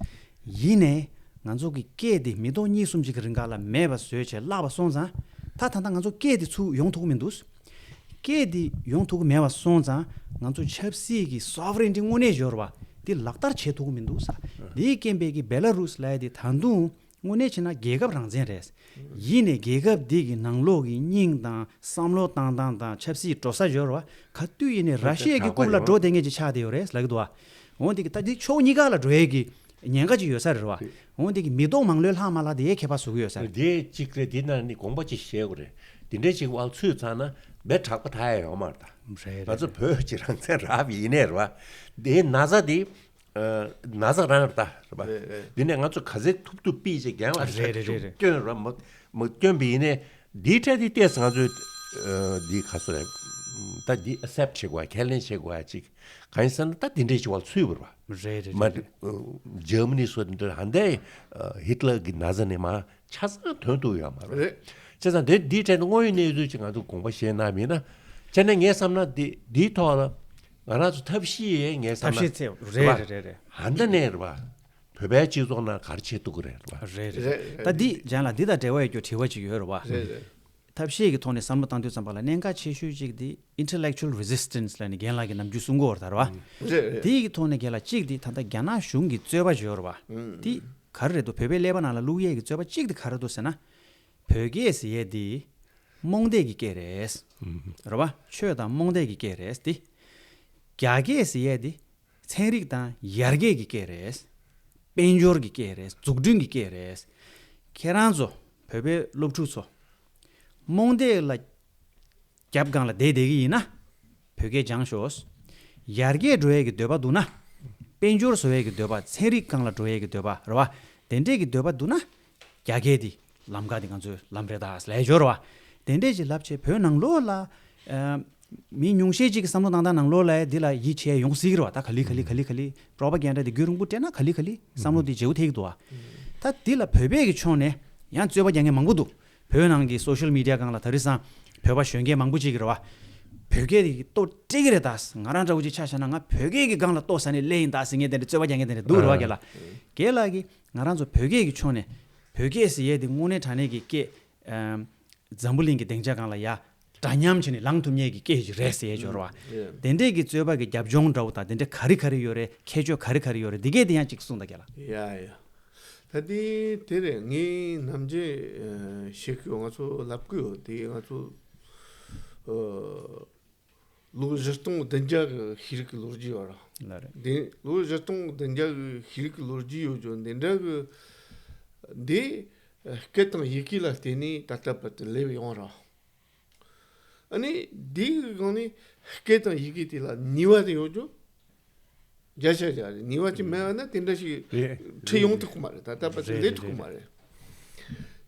ཡིན་ནའི་ང་ཚོ་གི་སྐད་དེ་མི་ཐོག་གཉིས་གསུམ་ཅིག་གི་རིང་ག་ལ་མེད་པ་བཟོས་བྱས་བརླག་པ་སོང་ཙང་། ད་ད་ལྟ་ང་ཚོ་སྐད་དེ་ཚུར་ཡོང་ཐུབ་ཀྱི་མི་འདུག་སྐད་དེ་ཡོང་ཐུབ་ཀྱི་མེད་པ་སོང་ཙང་ང་ཚོ་ཆབ་སྲིད་ཀྱི་སོ་ཝ་རེན་ཊི་དངོས་གནས་སྦྱོར་བ་དེ་ལག་བསྟར་བྱེད་ཐུབ་ཀྱི་མི་འདུག་ས། དེའི་རྐྱེན་པས་ཀྱི་བེ་ལ་རུ་སི་ལབ་ཡ་དེ་ད་དུང་དངོས་གནས་བྱས་ན་རྒྱལ་ཁབ་རང་བཙན་རེད། ཡིན་ནའི་རྒྱལ་ཁབ་འདི་གི་ནང་ལོགས་ཀྱི་སྙིང་དང་བསམ་བློ་བཏང་སྟངས་དང་ཆབ་སྲིད་འགྲོ་ས་སྦྱོར་བ་ག་དུས་ཡིན་ནའི་ར་ཤི་ཡ་གི་རྐུབ་ལ་འགྲོ་བསྡད་མཁན་ཅིག་ཆགས་བསྡད་ཡོད་རེད་ལབ་ཀྱི་འདུག་བ། འོན་ཏེ་གི་ད་འདི་ཕྱོགས་གཉིས་ཀ་ལ་འགྲོ་ཡས་ཀྱི་ཉེན་ཁ་ཅིག་ཡོད་ས་རེད་བ། འོན་ཏེ་གི་མི་ཐོག་མང་ལོས་ལྷག་མ་ལྷག་དེ་ཡས་ཁྱད་པར་བཟོ་གི་ཡོད་ས་རེད། དེ་གཅིག་རེད། དེ་ན་ནི་དགོངས་པ་ཅིག་བཞེས་དགོས་རེད། དེ་འདྲའི་ཅིག་བ་ཚུད་ཚར་ན་མེ་དྲག་པོ་ཐག་ཡ་ཡོད་མ་རེད་ད། རེད་ང་ཚོ་རེད། བོད་ཀྱི་རང་བཙན་རག་པ་ཡིན་ནའི་རེད་བ། དེའི་ན་ཚ་དེ་ཨ་ན་ཚ་རང་རེད་ད་རེད་བ། རེད་རེད། དེ་ནས་ང་ཚོ་ག་ཚད་ཐུབ་ཐུབ་པི་ཅིག་རྒན་ལགས་རེད་རེད་རེད་རེད། སྐྱོན་ར་མ་མ་སྐྱོན་པ་ཡིན་ནའི་འདིའི་གྲས་དེ་ཏོག་ཙམ་ང་ཚོས་ཨ་འདི་ག་ཚོད་རེད། ད་འདི་ཨེ་སེབ་བྱེད་དགོས་ཁས་ལེན་བྱེད་དགོས་ཅིག་གང་ཡིན་ཟེར་ན་ད་འདི་འདྲའི་ཅིག་བ་ཚུད་པ་རེད་བ། རེད་རེད་མ་རེད། ཇར་མ་ནི་སོགས་འདི་འདྲ་ཧ་འདའི་ཧིཊ་ལར་གྱི་ན་ཚ་ནས་མ་ཆ་ཚང་དོན་དུ་ཡོད་མ་རེད། རེད། བྱས་ཙང་དེ་འདིའི་གྲས་དེ་དངོས་ཡོད་གནས་ཚུལ་ཅིག་ང་ཚོ་དགོངས་པ་བཞེས་གནང་མིན་ན། བྱས་ན་ངས་བསམ་ན་འདི་འདིའི་ཐོག་ལ་ང་རང་ཚོ་ཐབས་ཤེས་ངས་བསམ་ན་ཐབས་ཤེས་ཚད་རེད་རེད་རེད་རེད། ཧ་འདའ་ནས་རེད་བ། བོད་པའི་སྤྱི་ཚོགས་ནང་ག་རེ་བྱེད་ཐུབ་ཀྱི་རེད་བ། རེད་རེད། རེད་རེད། ད་འདི་ལྗང་ལགས་འདི་དང་འབྲེལ་བ་ཡོད་རྒྱུ་དྲི་བ་ཅིག་ཡོད་རེད་བ། རེད་རེད། ཐབས་ཤེས་ཀྱི་ཐོག་ནས་བསམ་བློ་བཏང་དུས་ཙམ་པ་ལ་གནད་འགག་ཆེ་ཤོས་གཅིག་འདི་intellectual resistance ལབ་ནས་རྒན་ལགས་ཀྱིས་ནམ་རྒྱུན་གསུང་གི་ཡོད་རེད་ད་རེད་བ། རེད་རེད། དེ་ཡི་ཐོག་ནས་རྒན་ལགས་གཅིག་འདི་ད་ལྟ་རྒྱ་ནག་གཞུང་གི་རྩོད་པ་ཅིག་ཡོད་རེད་བ། འདི་ག་རེ་རེད་འདུག་བོད་པའི་ཀླད་པ་ནང་ལ་བླུག་ཡས་ཀྱི་རྩོད་པ་གཅིག་འདི་ག་རེ་འདུག་ཟེར་ན། བོད་སྐད་ཟེར་ཡས་འདི་རྨོངས་དད་ཀྱི་སྐད་རེད། རེད་བ། ཆོས་དང་རྨོངས་དད་ཀྱི་སྐད་རེད་འདི། རྒྱ་སྐད་ཟེར་ཡས་འདི། ཚན་རིག་དང་ཡར་རྒྱས་ཀྱི་སྐད་རེད། དཔལ་འབྱོར་གྱི་སྐད་རེད། འཛུགས་སྐྲུན་གྱི་སྐད་རེད། ཁྱེད་རང་ཚོ་བོད་པའི་སློབ་ཕྲུག་ཚོ། རྨོངས་དད་ལ་རྒྱབ་སྒང་ལ་བསྡད་བསྡད་ཀྱི་ཡིན་ན། བོད་སྐད་སྦྱང་ཤོག་ཡར་རྒྱས་འགྲོ་ཡས་ཀྱི་འདོད་པ་འདུག་ན། དཔལ་འབྱོར་བཟོ་ཡས་ཀྱི་འདོད་པ། ཚན་རིག་སྒང་ལ་འགྲོ་ཡས་ཀྱི་འདོད་པ་རེད་བ། དེ་འདྲས་ཀྱི་འདོད་པ་འདུག་ན། རྒྱ་སྐད་འདི་ལམ་ཁ་འདི་ང་ཚོའི་ལམ་རེད་ད་ལས་སྦྱོར་བ། དེ་འདྲས་ཅིག་ལབ་བྱས་བོད་ནང་ལོགས་ལ་ཨ་མི་ཉུང་ཤས་ཅིག་གི་བསམ་བློ་བཏང་སྟངས་ནང་ལོགས་ལ་འདི་ལ་ཡིད་ཆེས་ཡོང་སྲིད་ཀྱི་རེད་བ། ད་ག་ལེ་ག་ལེ་ག་ལེ་པྲོ་པ་གན་ཌ་འདི་རྒྱུན་རིང་པོ་སྤྲད་ན་ག་ལེ་ག་ལེ་བསམ་བློ་འདི་བརྗེ་པོ་ཐེབས་ཀྱི་འདུག་བ། ད་འདི་ལ་བོད་པའི་གི་ཕྱོགས་ནས་ཡང་རྩོད་པ་རྒྱག་མཁན་མང་པོ་འདུག་བོད་ནང་གི་སོ་ཤལ་མི་ཌི་ཡ་སྒང་ལ་དེ་རིང་སང་བོད་པ་གཞོན་སྐྱེས་མང་པོ་ཅིག་གི་རེད་བ། བོད་སྐད་ཀྱི་ལྟོ་སྤྲད་ཀྱི་རེད་ད། ང་རང་འདྲ་བོ་ཅིག་ཆ་བཞག་ན་ང་བོད་སྐད་ཀྱི་སྒང་ལ་ལྟོ་ཟ་ནས་སླེབས་ཡིན་ད་ཟེར་མཁན་དེ་འདྲ་རྩོད་པ་རྒྱག་མཁན་དེ་འདྲ་འདུག་རེད་བ། རྒན་ལགས། རྒན་ལགས་ཀྱིས་ང་རང་ཚོ་བོད་སྐད་ཀྱི་ཕྱོགས་ནས་བོད་སྐད་ཟེར་ཡས་དེ་དངོས་གནས་དྲང་གནས་ཀྱི་སྐད། ཨམ། འཛམ་བུ་གླིང་གི་སྡིངས་ཆ་སྒང་ལ་ཡ་འདྲ་མཉམ་བྱས་ནས་ལངས་ཐུབ་མཁན་གྱི་སྐད་ཅིག་རེད་ཟེར་ཡས་ཅིག་ཡོད་རེད་བ། དེ་འདྲས་ཀྱི་རྩོད་པ་གི་རྒྱབ་ལྗོངས་འདྲ་བོ་དང་དེ་འདྲས་ག་རེ་ག་རེ་ཡོད་རེད། ཁྱད་ཆོས་ག་རེ་ག་རེ་ཡོད་རེད། འདི་གས་དེ་ཡང་ཅིག་གསུངས་དང་རྒན་ལགས། ཡ་ཡ། ད་དེ་དེ་རེད། ངས་ནམ་རྒྱུན་ཨ་བཤད་ཀྱི་ཡོད། ང་ཚོ་ལབ་ཀྱི་ཡོད། དེ་ང་ཚོ་ཨ་ལོ་བཞི་སྟོང་བདུན་བརྒྱ་གི་ཤེས་རིག་གི་ལོ་རྒྱུས་ཡོད་ར། ལ་རེད། དེ་ལོ་བཞི་སྟོང་བདུན་བརྒྱ་གི་ཤེས་རིག་གི་ལོ་རྒྱུས་ཡོད་ཀྱང་འདི་འདྲ་གི་འདི་སྐད་དང་ཡི་གེ་ལ་བརྟེན་ནས་ད་ལྟ་བར་དུ་སླེབས་ཡོང་ར། ཨ་ནི་འདིའི་སྒང་ནས་སྐད་དང་ཡི་གེ་དེ་ལ་ནུས་པ་དེ་ཡོད་ཀྱང་། བརྒྱ་ཆ་བརྒྱ་རེད། ནུས་པ་ཅིག་མེད་པ་ན་དེ་འདྲ་ཞིག་རེད། ཁྲིད་ཡོང་ཐུབ་ཀྱི་མ་རེད། ད་ལྟ་བར་དུ་རེད་སླེབས་ཐུབ་ཀྱི་རེད་མ་རེད།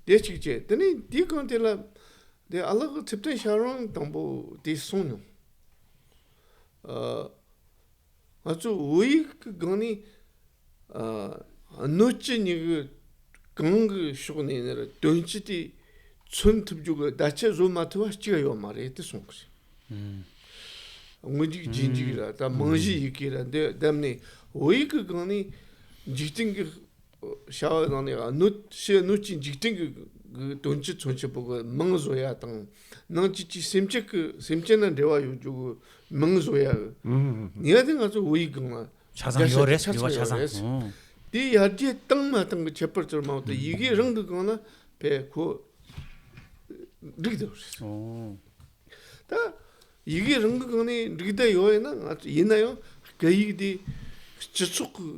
དེ་གཅིག་བྱས། དེ་ནས་དེའི་སྒང་དེ་ལ་དེ་ཨ་ལགས་ཚེ་བརྟན་ཤར་རོང་དང་པོ་དེ་གསུངས་མྱོང་། ཨ། ང་ཚོ་བོད་ཡིག་གི་སྒང་ནས་ཨ་སྣོད་བཅུད་གཉིས་ཀྱི་གང་གི་ཕྱོགས་ནས་ཡིན་ན་ར་དོན་སྤྱི་དེ་མཚོན་ཐུབ་རྒྱུ་གི་བརྡ་ཆད་བཟོ་མ་ཐུབ་པ་གཅིག་ཡོད་མ་རེད་དེ་གསུངས་གི་རེད། ཨུམ། སྔོན་འཇུག་རྗེས་འཇུག་ར་ད་མིང་གཞིའི་ཡི་གེ་ར་འདི་བསྡམས་ནས་བོད་ཡིག་གི་སྒང་ནས་འཇིག་རྟེན་གྱི་བྱ་བ་ནང་ནས་སྣོད་ཕྱི་སྣོད་ཀྱི་འཇིག་རྟེན་གྱི་གི་དོན་སྤྱི་མཚོན་བྱེད་པོ་གི་མིང་བཟོ་ཡ་དང་། ནང་བཅུད་ཀྱི་སེམས་ཅན་གྱི་སེམས་ཅན་ན་འབྲེལ་བ་ཡོད་རྒྱུ་གི་མིང་བཟོ་ཡ་གི་ཨུམ། ནུས་པ་དེ་ང་ཚོ་བོད་ཡིག་སྒང་ལ་ཆ་ཚང་ཡོད་རེད། ཆ་ཚང་ནུས་པ་ཡོད་ཆ་ཚང་རེད། ཨུམ། དེ་ཡར་རྒྱས་བཏང་མ་བཏང་གི་ཁྱད་པར་ཙམ་མ་གཏོགས་ཡི་གེ་རང་གི་སྒང་ལ་དཔེ་ཁོ་འགྲིག་བསྡད་ཡོད་རེད། ཨོ། ད་ཡི་གེ་རང་གི་སྒང་ནས་འགྲིག་བསྡད་ཡོད་ཡིན་ན། ང་ཚོ་ཡིན་ན་ཡང་སྐད་ཡིག་དེ་སྤྱི་ཚོགས་ཀྱི་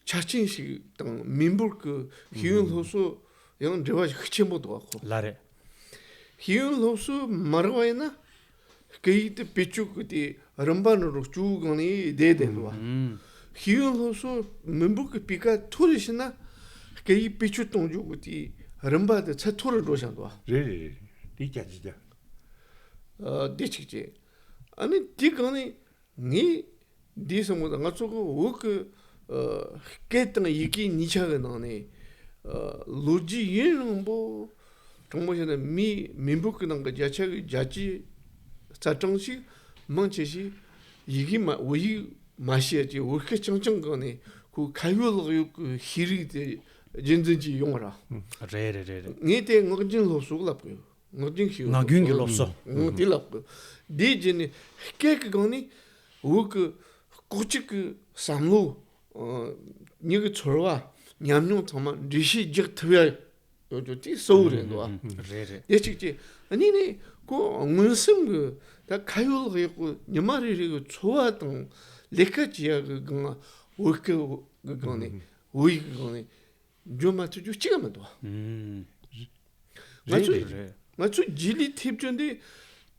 ཆ་རྐྱེན་ཞིག་དང་མི་འབོར་གྱི་ཤེས་ཡོན་སློབ་གསོ་ཡང་འབྲེལ་བ་ཤུགས་ཆེན་པོ་འདུག་ག་ཁོ། ལ་རེད། ཤེས་ཡོན་སློབ་གསོ་མ་རག་པ་ཡིན་ན་སྐད་ཡིག་དེ་བེད་སྤྱོད་གི་དེ་རིམ་པ་ནི་རོ་གཅུའི་སྒང་ནས་བསྡད་བསྡད་འདུག་ག། ཨུམ། ཤེས་ཡོན་སློབ་གསོ་མི་འབོར་གྱི་སྤུས་ཀ་མཐོ་རུ་ཕྱིན་ན་སྐད་ཡིག་བེད་སྤྱོད་གཏོང་རྒྱུ་གི་དེ་རིམ་པ་དེ་ཚད་མཐོ་རུ་འགྲོ་བཞིན་འདུག་ག། རེད་རེད་རེད། དེ་རྒྱ་ཆེ་རྒྱ། ཨ། དེ་གཅིག་བྱས། ཨ་ནི་དེ་སྒང་ནས་ངས་འདི་བསམ་གི་འདུག། ང་ཚོ་གི་བོད་ཀྱི་ཨ་སྐད་དང་ཡི་གེ་གཉིས་ཆ་གི་ནང་ནས་ཨ་ལོ་རྒྱུས་ཡུན་རིང་པོ། དྲང་མོ་བཤད་ན་མིའི་མི་འབོར་གྱི་ནང་གི་བརྒྱ་ཆ་གི་བརྒྱད་ཅུ་རྩ་གྲངས་ཤིག་མང་ཆེ་ཞིག་ཡི་གེ་མ་བོད་ཡིག་མ་ཤེས་ཀྱི་བོད་སྐད་རྐྱང་རྐྱང་སྒང་ནས་ཁོ་ཁ་ཡོད་ལག་ཡོད་ཀྱི་ཤེས་རིག་དེ་རྒྱུན་འཛིན་གྱི་ཡོང་བ་ར། རེད་རེད་རེད་རེད། ངས་དེ་ངག་རྒྱུན་སློབ་གསོ་ལབ་གི་ཡོད། ངག་རྒྱུན་ཞིག་ངག་རྒྱུན་གྱི་སློབ་གསོ། ངག་དེ་ལབ་གི། དེའི་རྗེས་ནས་སྐད་ཀྱི་སྒང་ནས་བོད་ཀྱི་ལྐོག་གྱུར་གྱི་བསམ་བློ་ཨ་མྱི་གི་ཚོར་བ་ཉམས་མྱོང་ཚང་མ་འགྲེལ་བཤད་རྒྱག་ཐུབ་ཡ་ཡོད་རྒྱུ་དེ་གཙོ་བོ་རེད་འདུག་ག། རེད་རེད། དེ་གཅིག་བྱས། གཉིས་ནས་ཁོ་མངོན་སུམ་གྱི་ད་ཁ་ཡོད་ལག་ཡོད་ཀྱི་ཉི་མ་རེ་རེ་གི་འཚོ་བ་དང་ལས་ཀ་བྱེད་ཡ་གི་སྒང་ལ་བོད་སྐད་གི་སྒང་ནས་བོད་ཡིག་གི་སྒང་ནས་འཇོན་མ་ཐུབ་རྒྱུ་གཅིག་ཀྱང་མི་འདུག་ག། ཨུམ། ང་ཚོ་རེད་རེད་རེད། ང་ཚོ་རྗེས་ལུས་ཐེབས་རྒྱུ་འདི་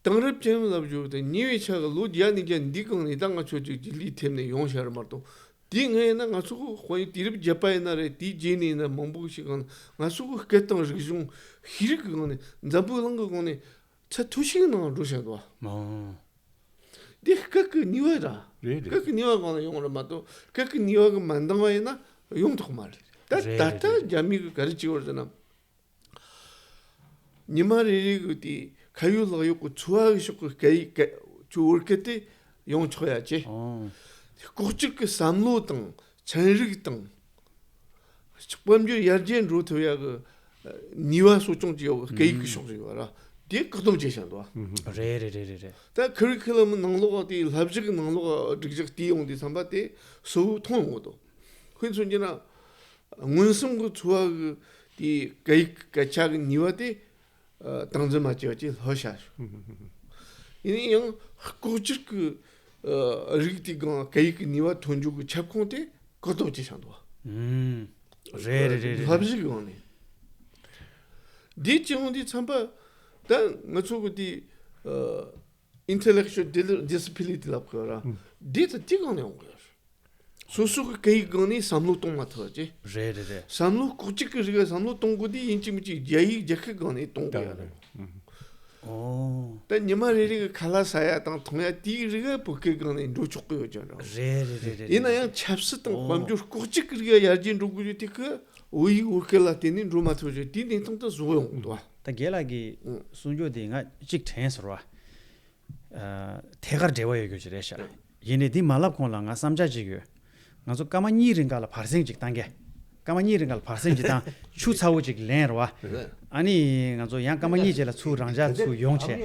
དེང་རབས་ཅན་ལབ་རྒྱུ་དེ་ཉེ་བའི་ཆར་གི་ལོ་བརྒྱ་ནས་བརྒྱ་འདི་སྒང་ནས་ད་ང་ཚོ་ཅིག་རྗེས་ལུས་ཐེབས་ནས་ཡོང་བཞག་རེད་མ་གཏོགས། དེའི་སྔ་ཡིན་ན་ང་ཚོ་གི་དཔལ་ཡོན་དུས་རབས་བརྒྱད་པ་ཡིན་ན་རེད། དེའི་རྗེས་ནས་ཡིན་ན་མང་པོ་ཞིག་སྒང་ནས་ང་ཚོ་གི་སྐད་དང་རིག་གཞུང་ཤེས་རིག་གི་སྒང་ནས་འཛམ་བུ་གླིང་གི་སྒང་ནས་ཚད་མཐོ་ཤོས་ནང་འགྲོ་བཞག་འདུག་ག། ཨོ། འདི་སྐད་ཀྱི་ནུས་པ་ར། རེད་རེད། སྐད་ཀྱི་ནུས་པ་སྒང་ལ་ཡོང་རེད་མ་གཏོགས་སྐད་ཀྱི་ནུས་པ་གི་མ་འདང་བ་ཡིན་ན་ཡོང་ཐུབ་མ་རེད། ད་རེད་ད་ལྟ་རེད་རེད། རྒྱ་མི་གི་ག་རེ་བྱེད་ཀྱི་ཡོད་ཟེར་ན། ཉི་མ་རེ་རེ་གི་དེ་ཁ་ཡོད་ལག་ཡོད་ཀྱི་འཚོ་བ་གི་ཕྱོགས་ཀྱི་སྐད་ཡིག་སྐད་ཆུ་བོར་སྐད་དེ་ཡོང་ཆོག་ཡ་ཅེ། ཨོ། ལྐོག་གྱུར་གྱི་བསམ་བློ་དང་ཚན་རིག་དང་། དཔལ་འབྱོར་ཡར་རྒྱས་འགྲོ་ཐུབ་ཡ་གི་ནུས་པ་གསོ་སྐྱོང་བྱེད་ཡོད་གི་སྐད་ཡིག་གི་ཕྱོགས་སུ་ཡོད་ར། དེ་བཀག་སྡོམ་བྱས་བཞག་འདུག་ག། རེད་རེད་རེད་རེད་རེད། ད་ཁུ་རི་ཁུ་ལམ་ནང་ལོགས་དེ་བསླབ་གཞི་གི་ནང་ལོགས་སྒྲིག་གཞི་བལྟས་ཡོང་དུས་ཙམ་པ་དེ་གཙོ་བོ་མཐོང་ཡོང་གི་འདུག། ཁོས་མཚོན་གྱི་ན། མངོན་སུམ་གྱི་འཚོ་བ་གི་དེ་སྐད་ཡིག་སྐད་ཆ་གི་ནུས་པ་དེ་ཨ་སྟངས་འཛིན་མ་བྱས་པ་ཅིག་ལྷོད་བཞག་ཞུ། ཡིན་ན་ཡང་ལྐོག་གྱུར་གྱི་ཨ་རིགས་དེ་གང་སྐད་ཡིག་གི་ནུས་པ་ཐོན་རྒྱུ་གི་ཁྱབ་ཁོངས་དེ་བཀག་སྡོམ་བྱས་བཞག་འདུག་ག། ཨུམ། རེད་རེད་རེད་རེད། བསླབ་གཞི་གི་ངང་ནས། འདི་བྱས་ཡོང་དུས་ཙམ་པ་ད་ང་ཚོ་གི་དེ་ཨ་intellectual disability ལབ་དགོས་ར། ཨུམ། འདི་ད་དེ་གང་ནས་ཡོང་དགོས་ར། སོ་སོ་གི་སྐད་ཡིག་སྒང་ནས་བསམ་བློ་གཏོང་མ་ཐུབ་པ་ཅེ། རེད་རེད་རེད། བསམ་བློ་ལྐོག་གཅིག་གི་རིགས་བསམ་བློ་གཏོང་དགོས་དུས་ཡིན་གཅིག་མིན་གཅིག་རྒྱ་ཡིག་རྒྱ་སྐད་སྒང་ནས་གཏོང་དགོས་ཡ་རེད། ཨོ། ད་ཉི་མ་རེ་རེ་གི་ཁ་ལག་ཟ་ཡ་དང་འཐུང་ཡ་དེའི་རིགས་བོད་སྐད་སྒང་ནས་འགྲོ་ཆོག་གི་ཡོད་ཀྱང་རེད། རེད་རེད་རེད་རེད། ཡིན་ན་ཡང་ཆབ་སྲིད་དང་ཨོ། དཔལ་འབྱོར་ལྐོག་གཅིག་གི་རིགས་ཡར་རྒྱས་འགྲོ་དགོས་རྒྱུ་དེ་གི་བོད་ཡིག་བོད་སྐད་ལ་བརྟེན་ནས་འགྲོ་མ་ཐུབ་རྒྱུ་དེའི་གནས་སྟངས་དེ་བཟོ་ཡོང་གི་འདུག་བ། ད་རྒན་ལགས་ཀྱིས་ཨང་། གསུང་རྒྱུ་དེ་ང་གཅིག་དྲན་སོང་བ། ཨ་ཐད་ཀར་འབྲེལ་བ་ཡོད་རྒྱུ་ཅིག་རེད་ཤག། ཡིན་ནའི་འདི་མ་ལབ་གོང་ལ་ང་བསམ་འཆར་ཅིག་ཡོད། ང་ཚོ་སྐར་མ་གཉིས་རིང་ག་ལ་བར་གསེང་ཅིག་བཏང་གས། སྐར་མ་གཉིས་རིང་ག་ལ་བར་གསེང་ཅིག་བཏང་། ཆུ་ཚ་བོ་ཅིག་ལེན་རོ་བ། ཨ་ནི་ང་ཚོ་ཡང་སྐར་མ་གཉིས་རྗེས་ལ་ཚུར་རང་འཇགས་ཚུར་ཡོང་བྱས།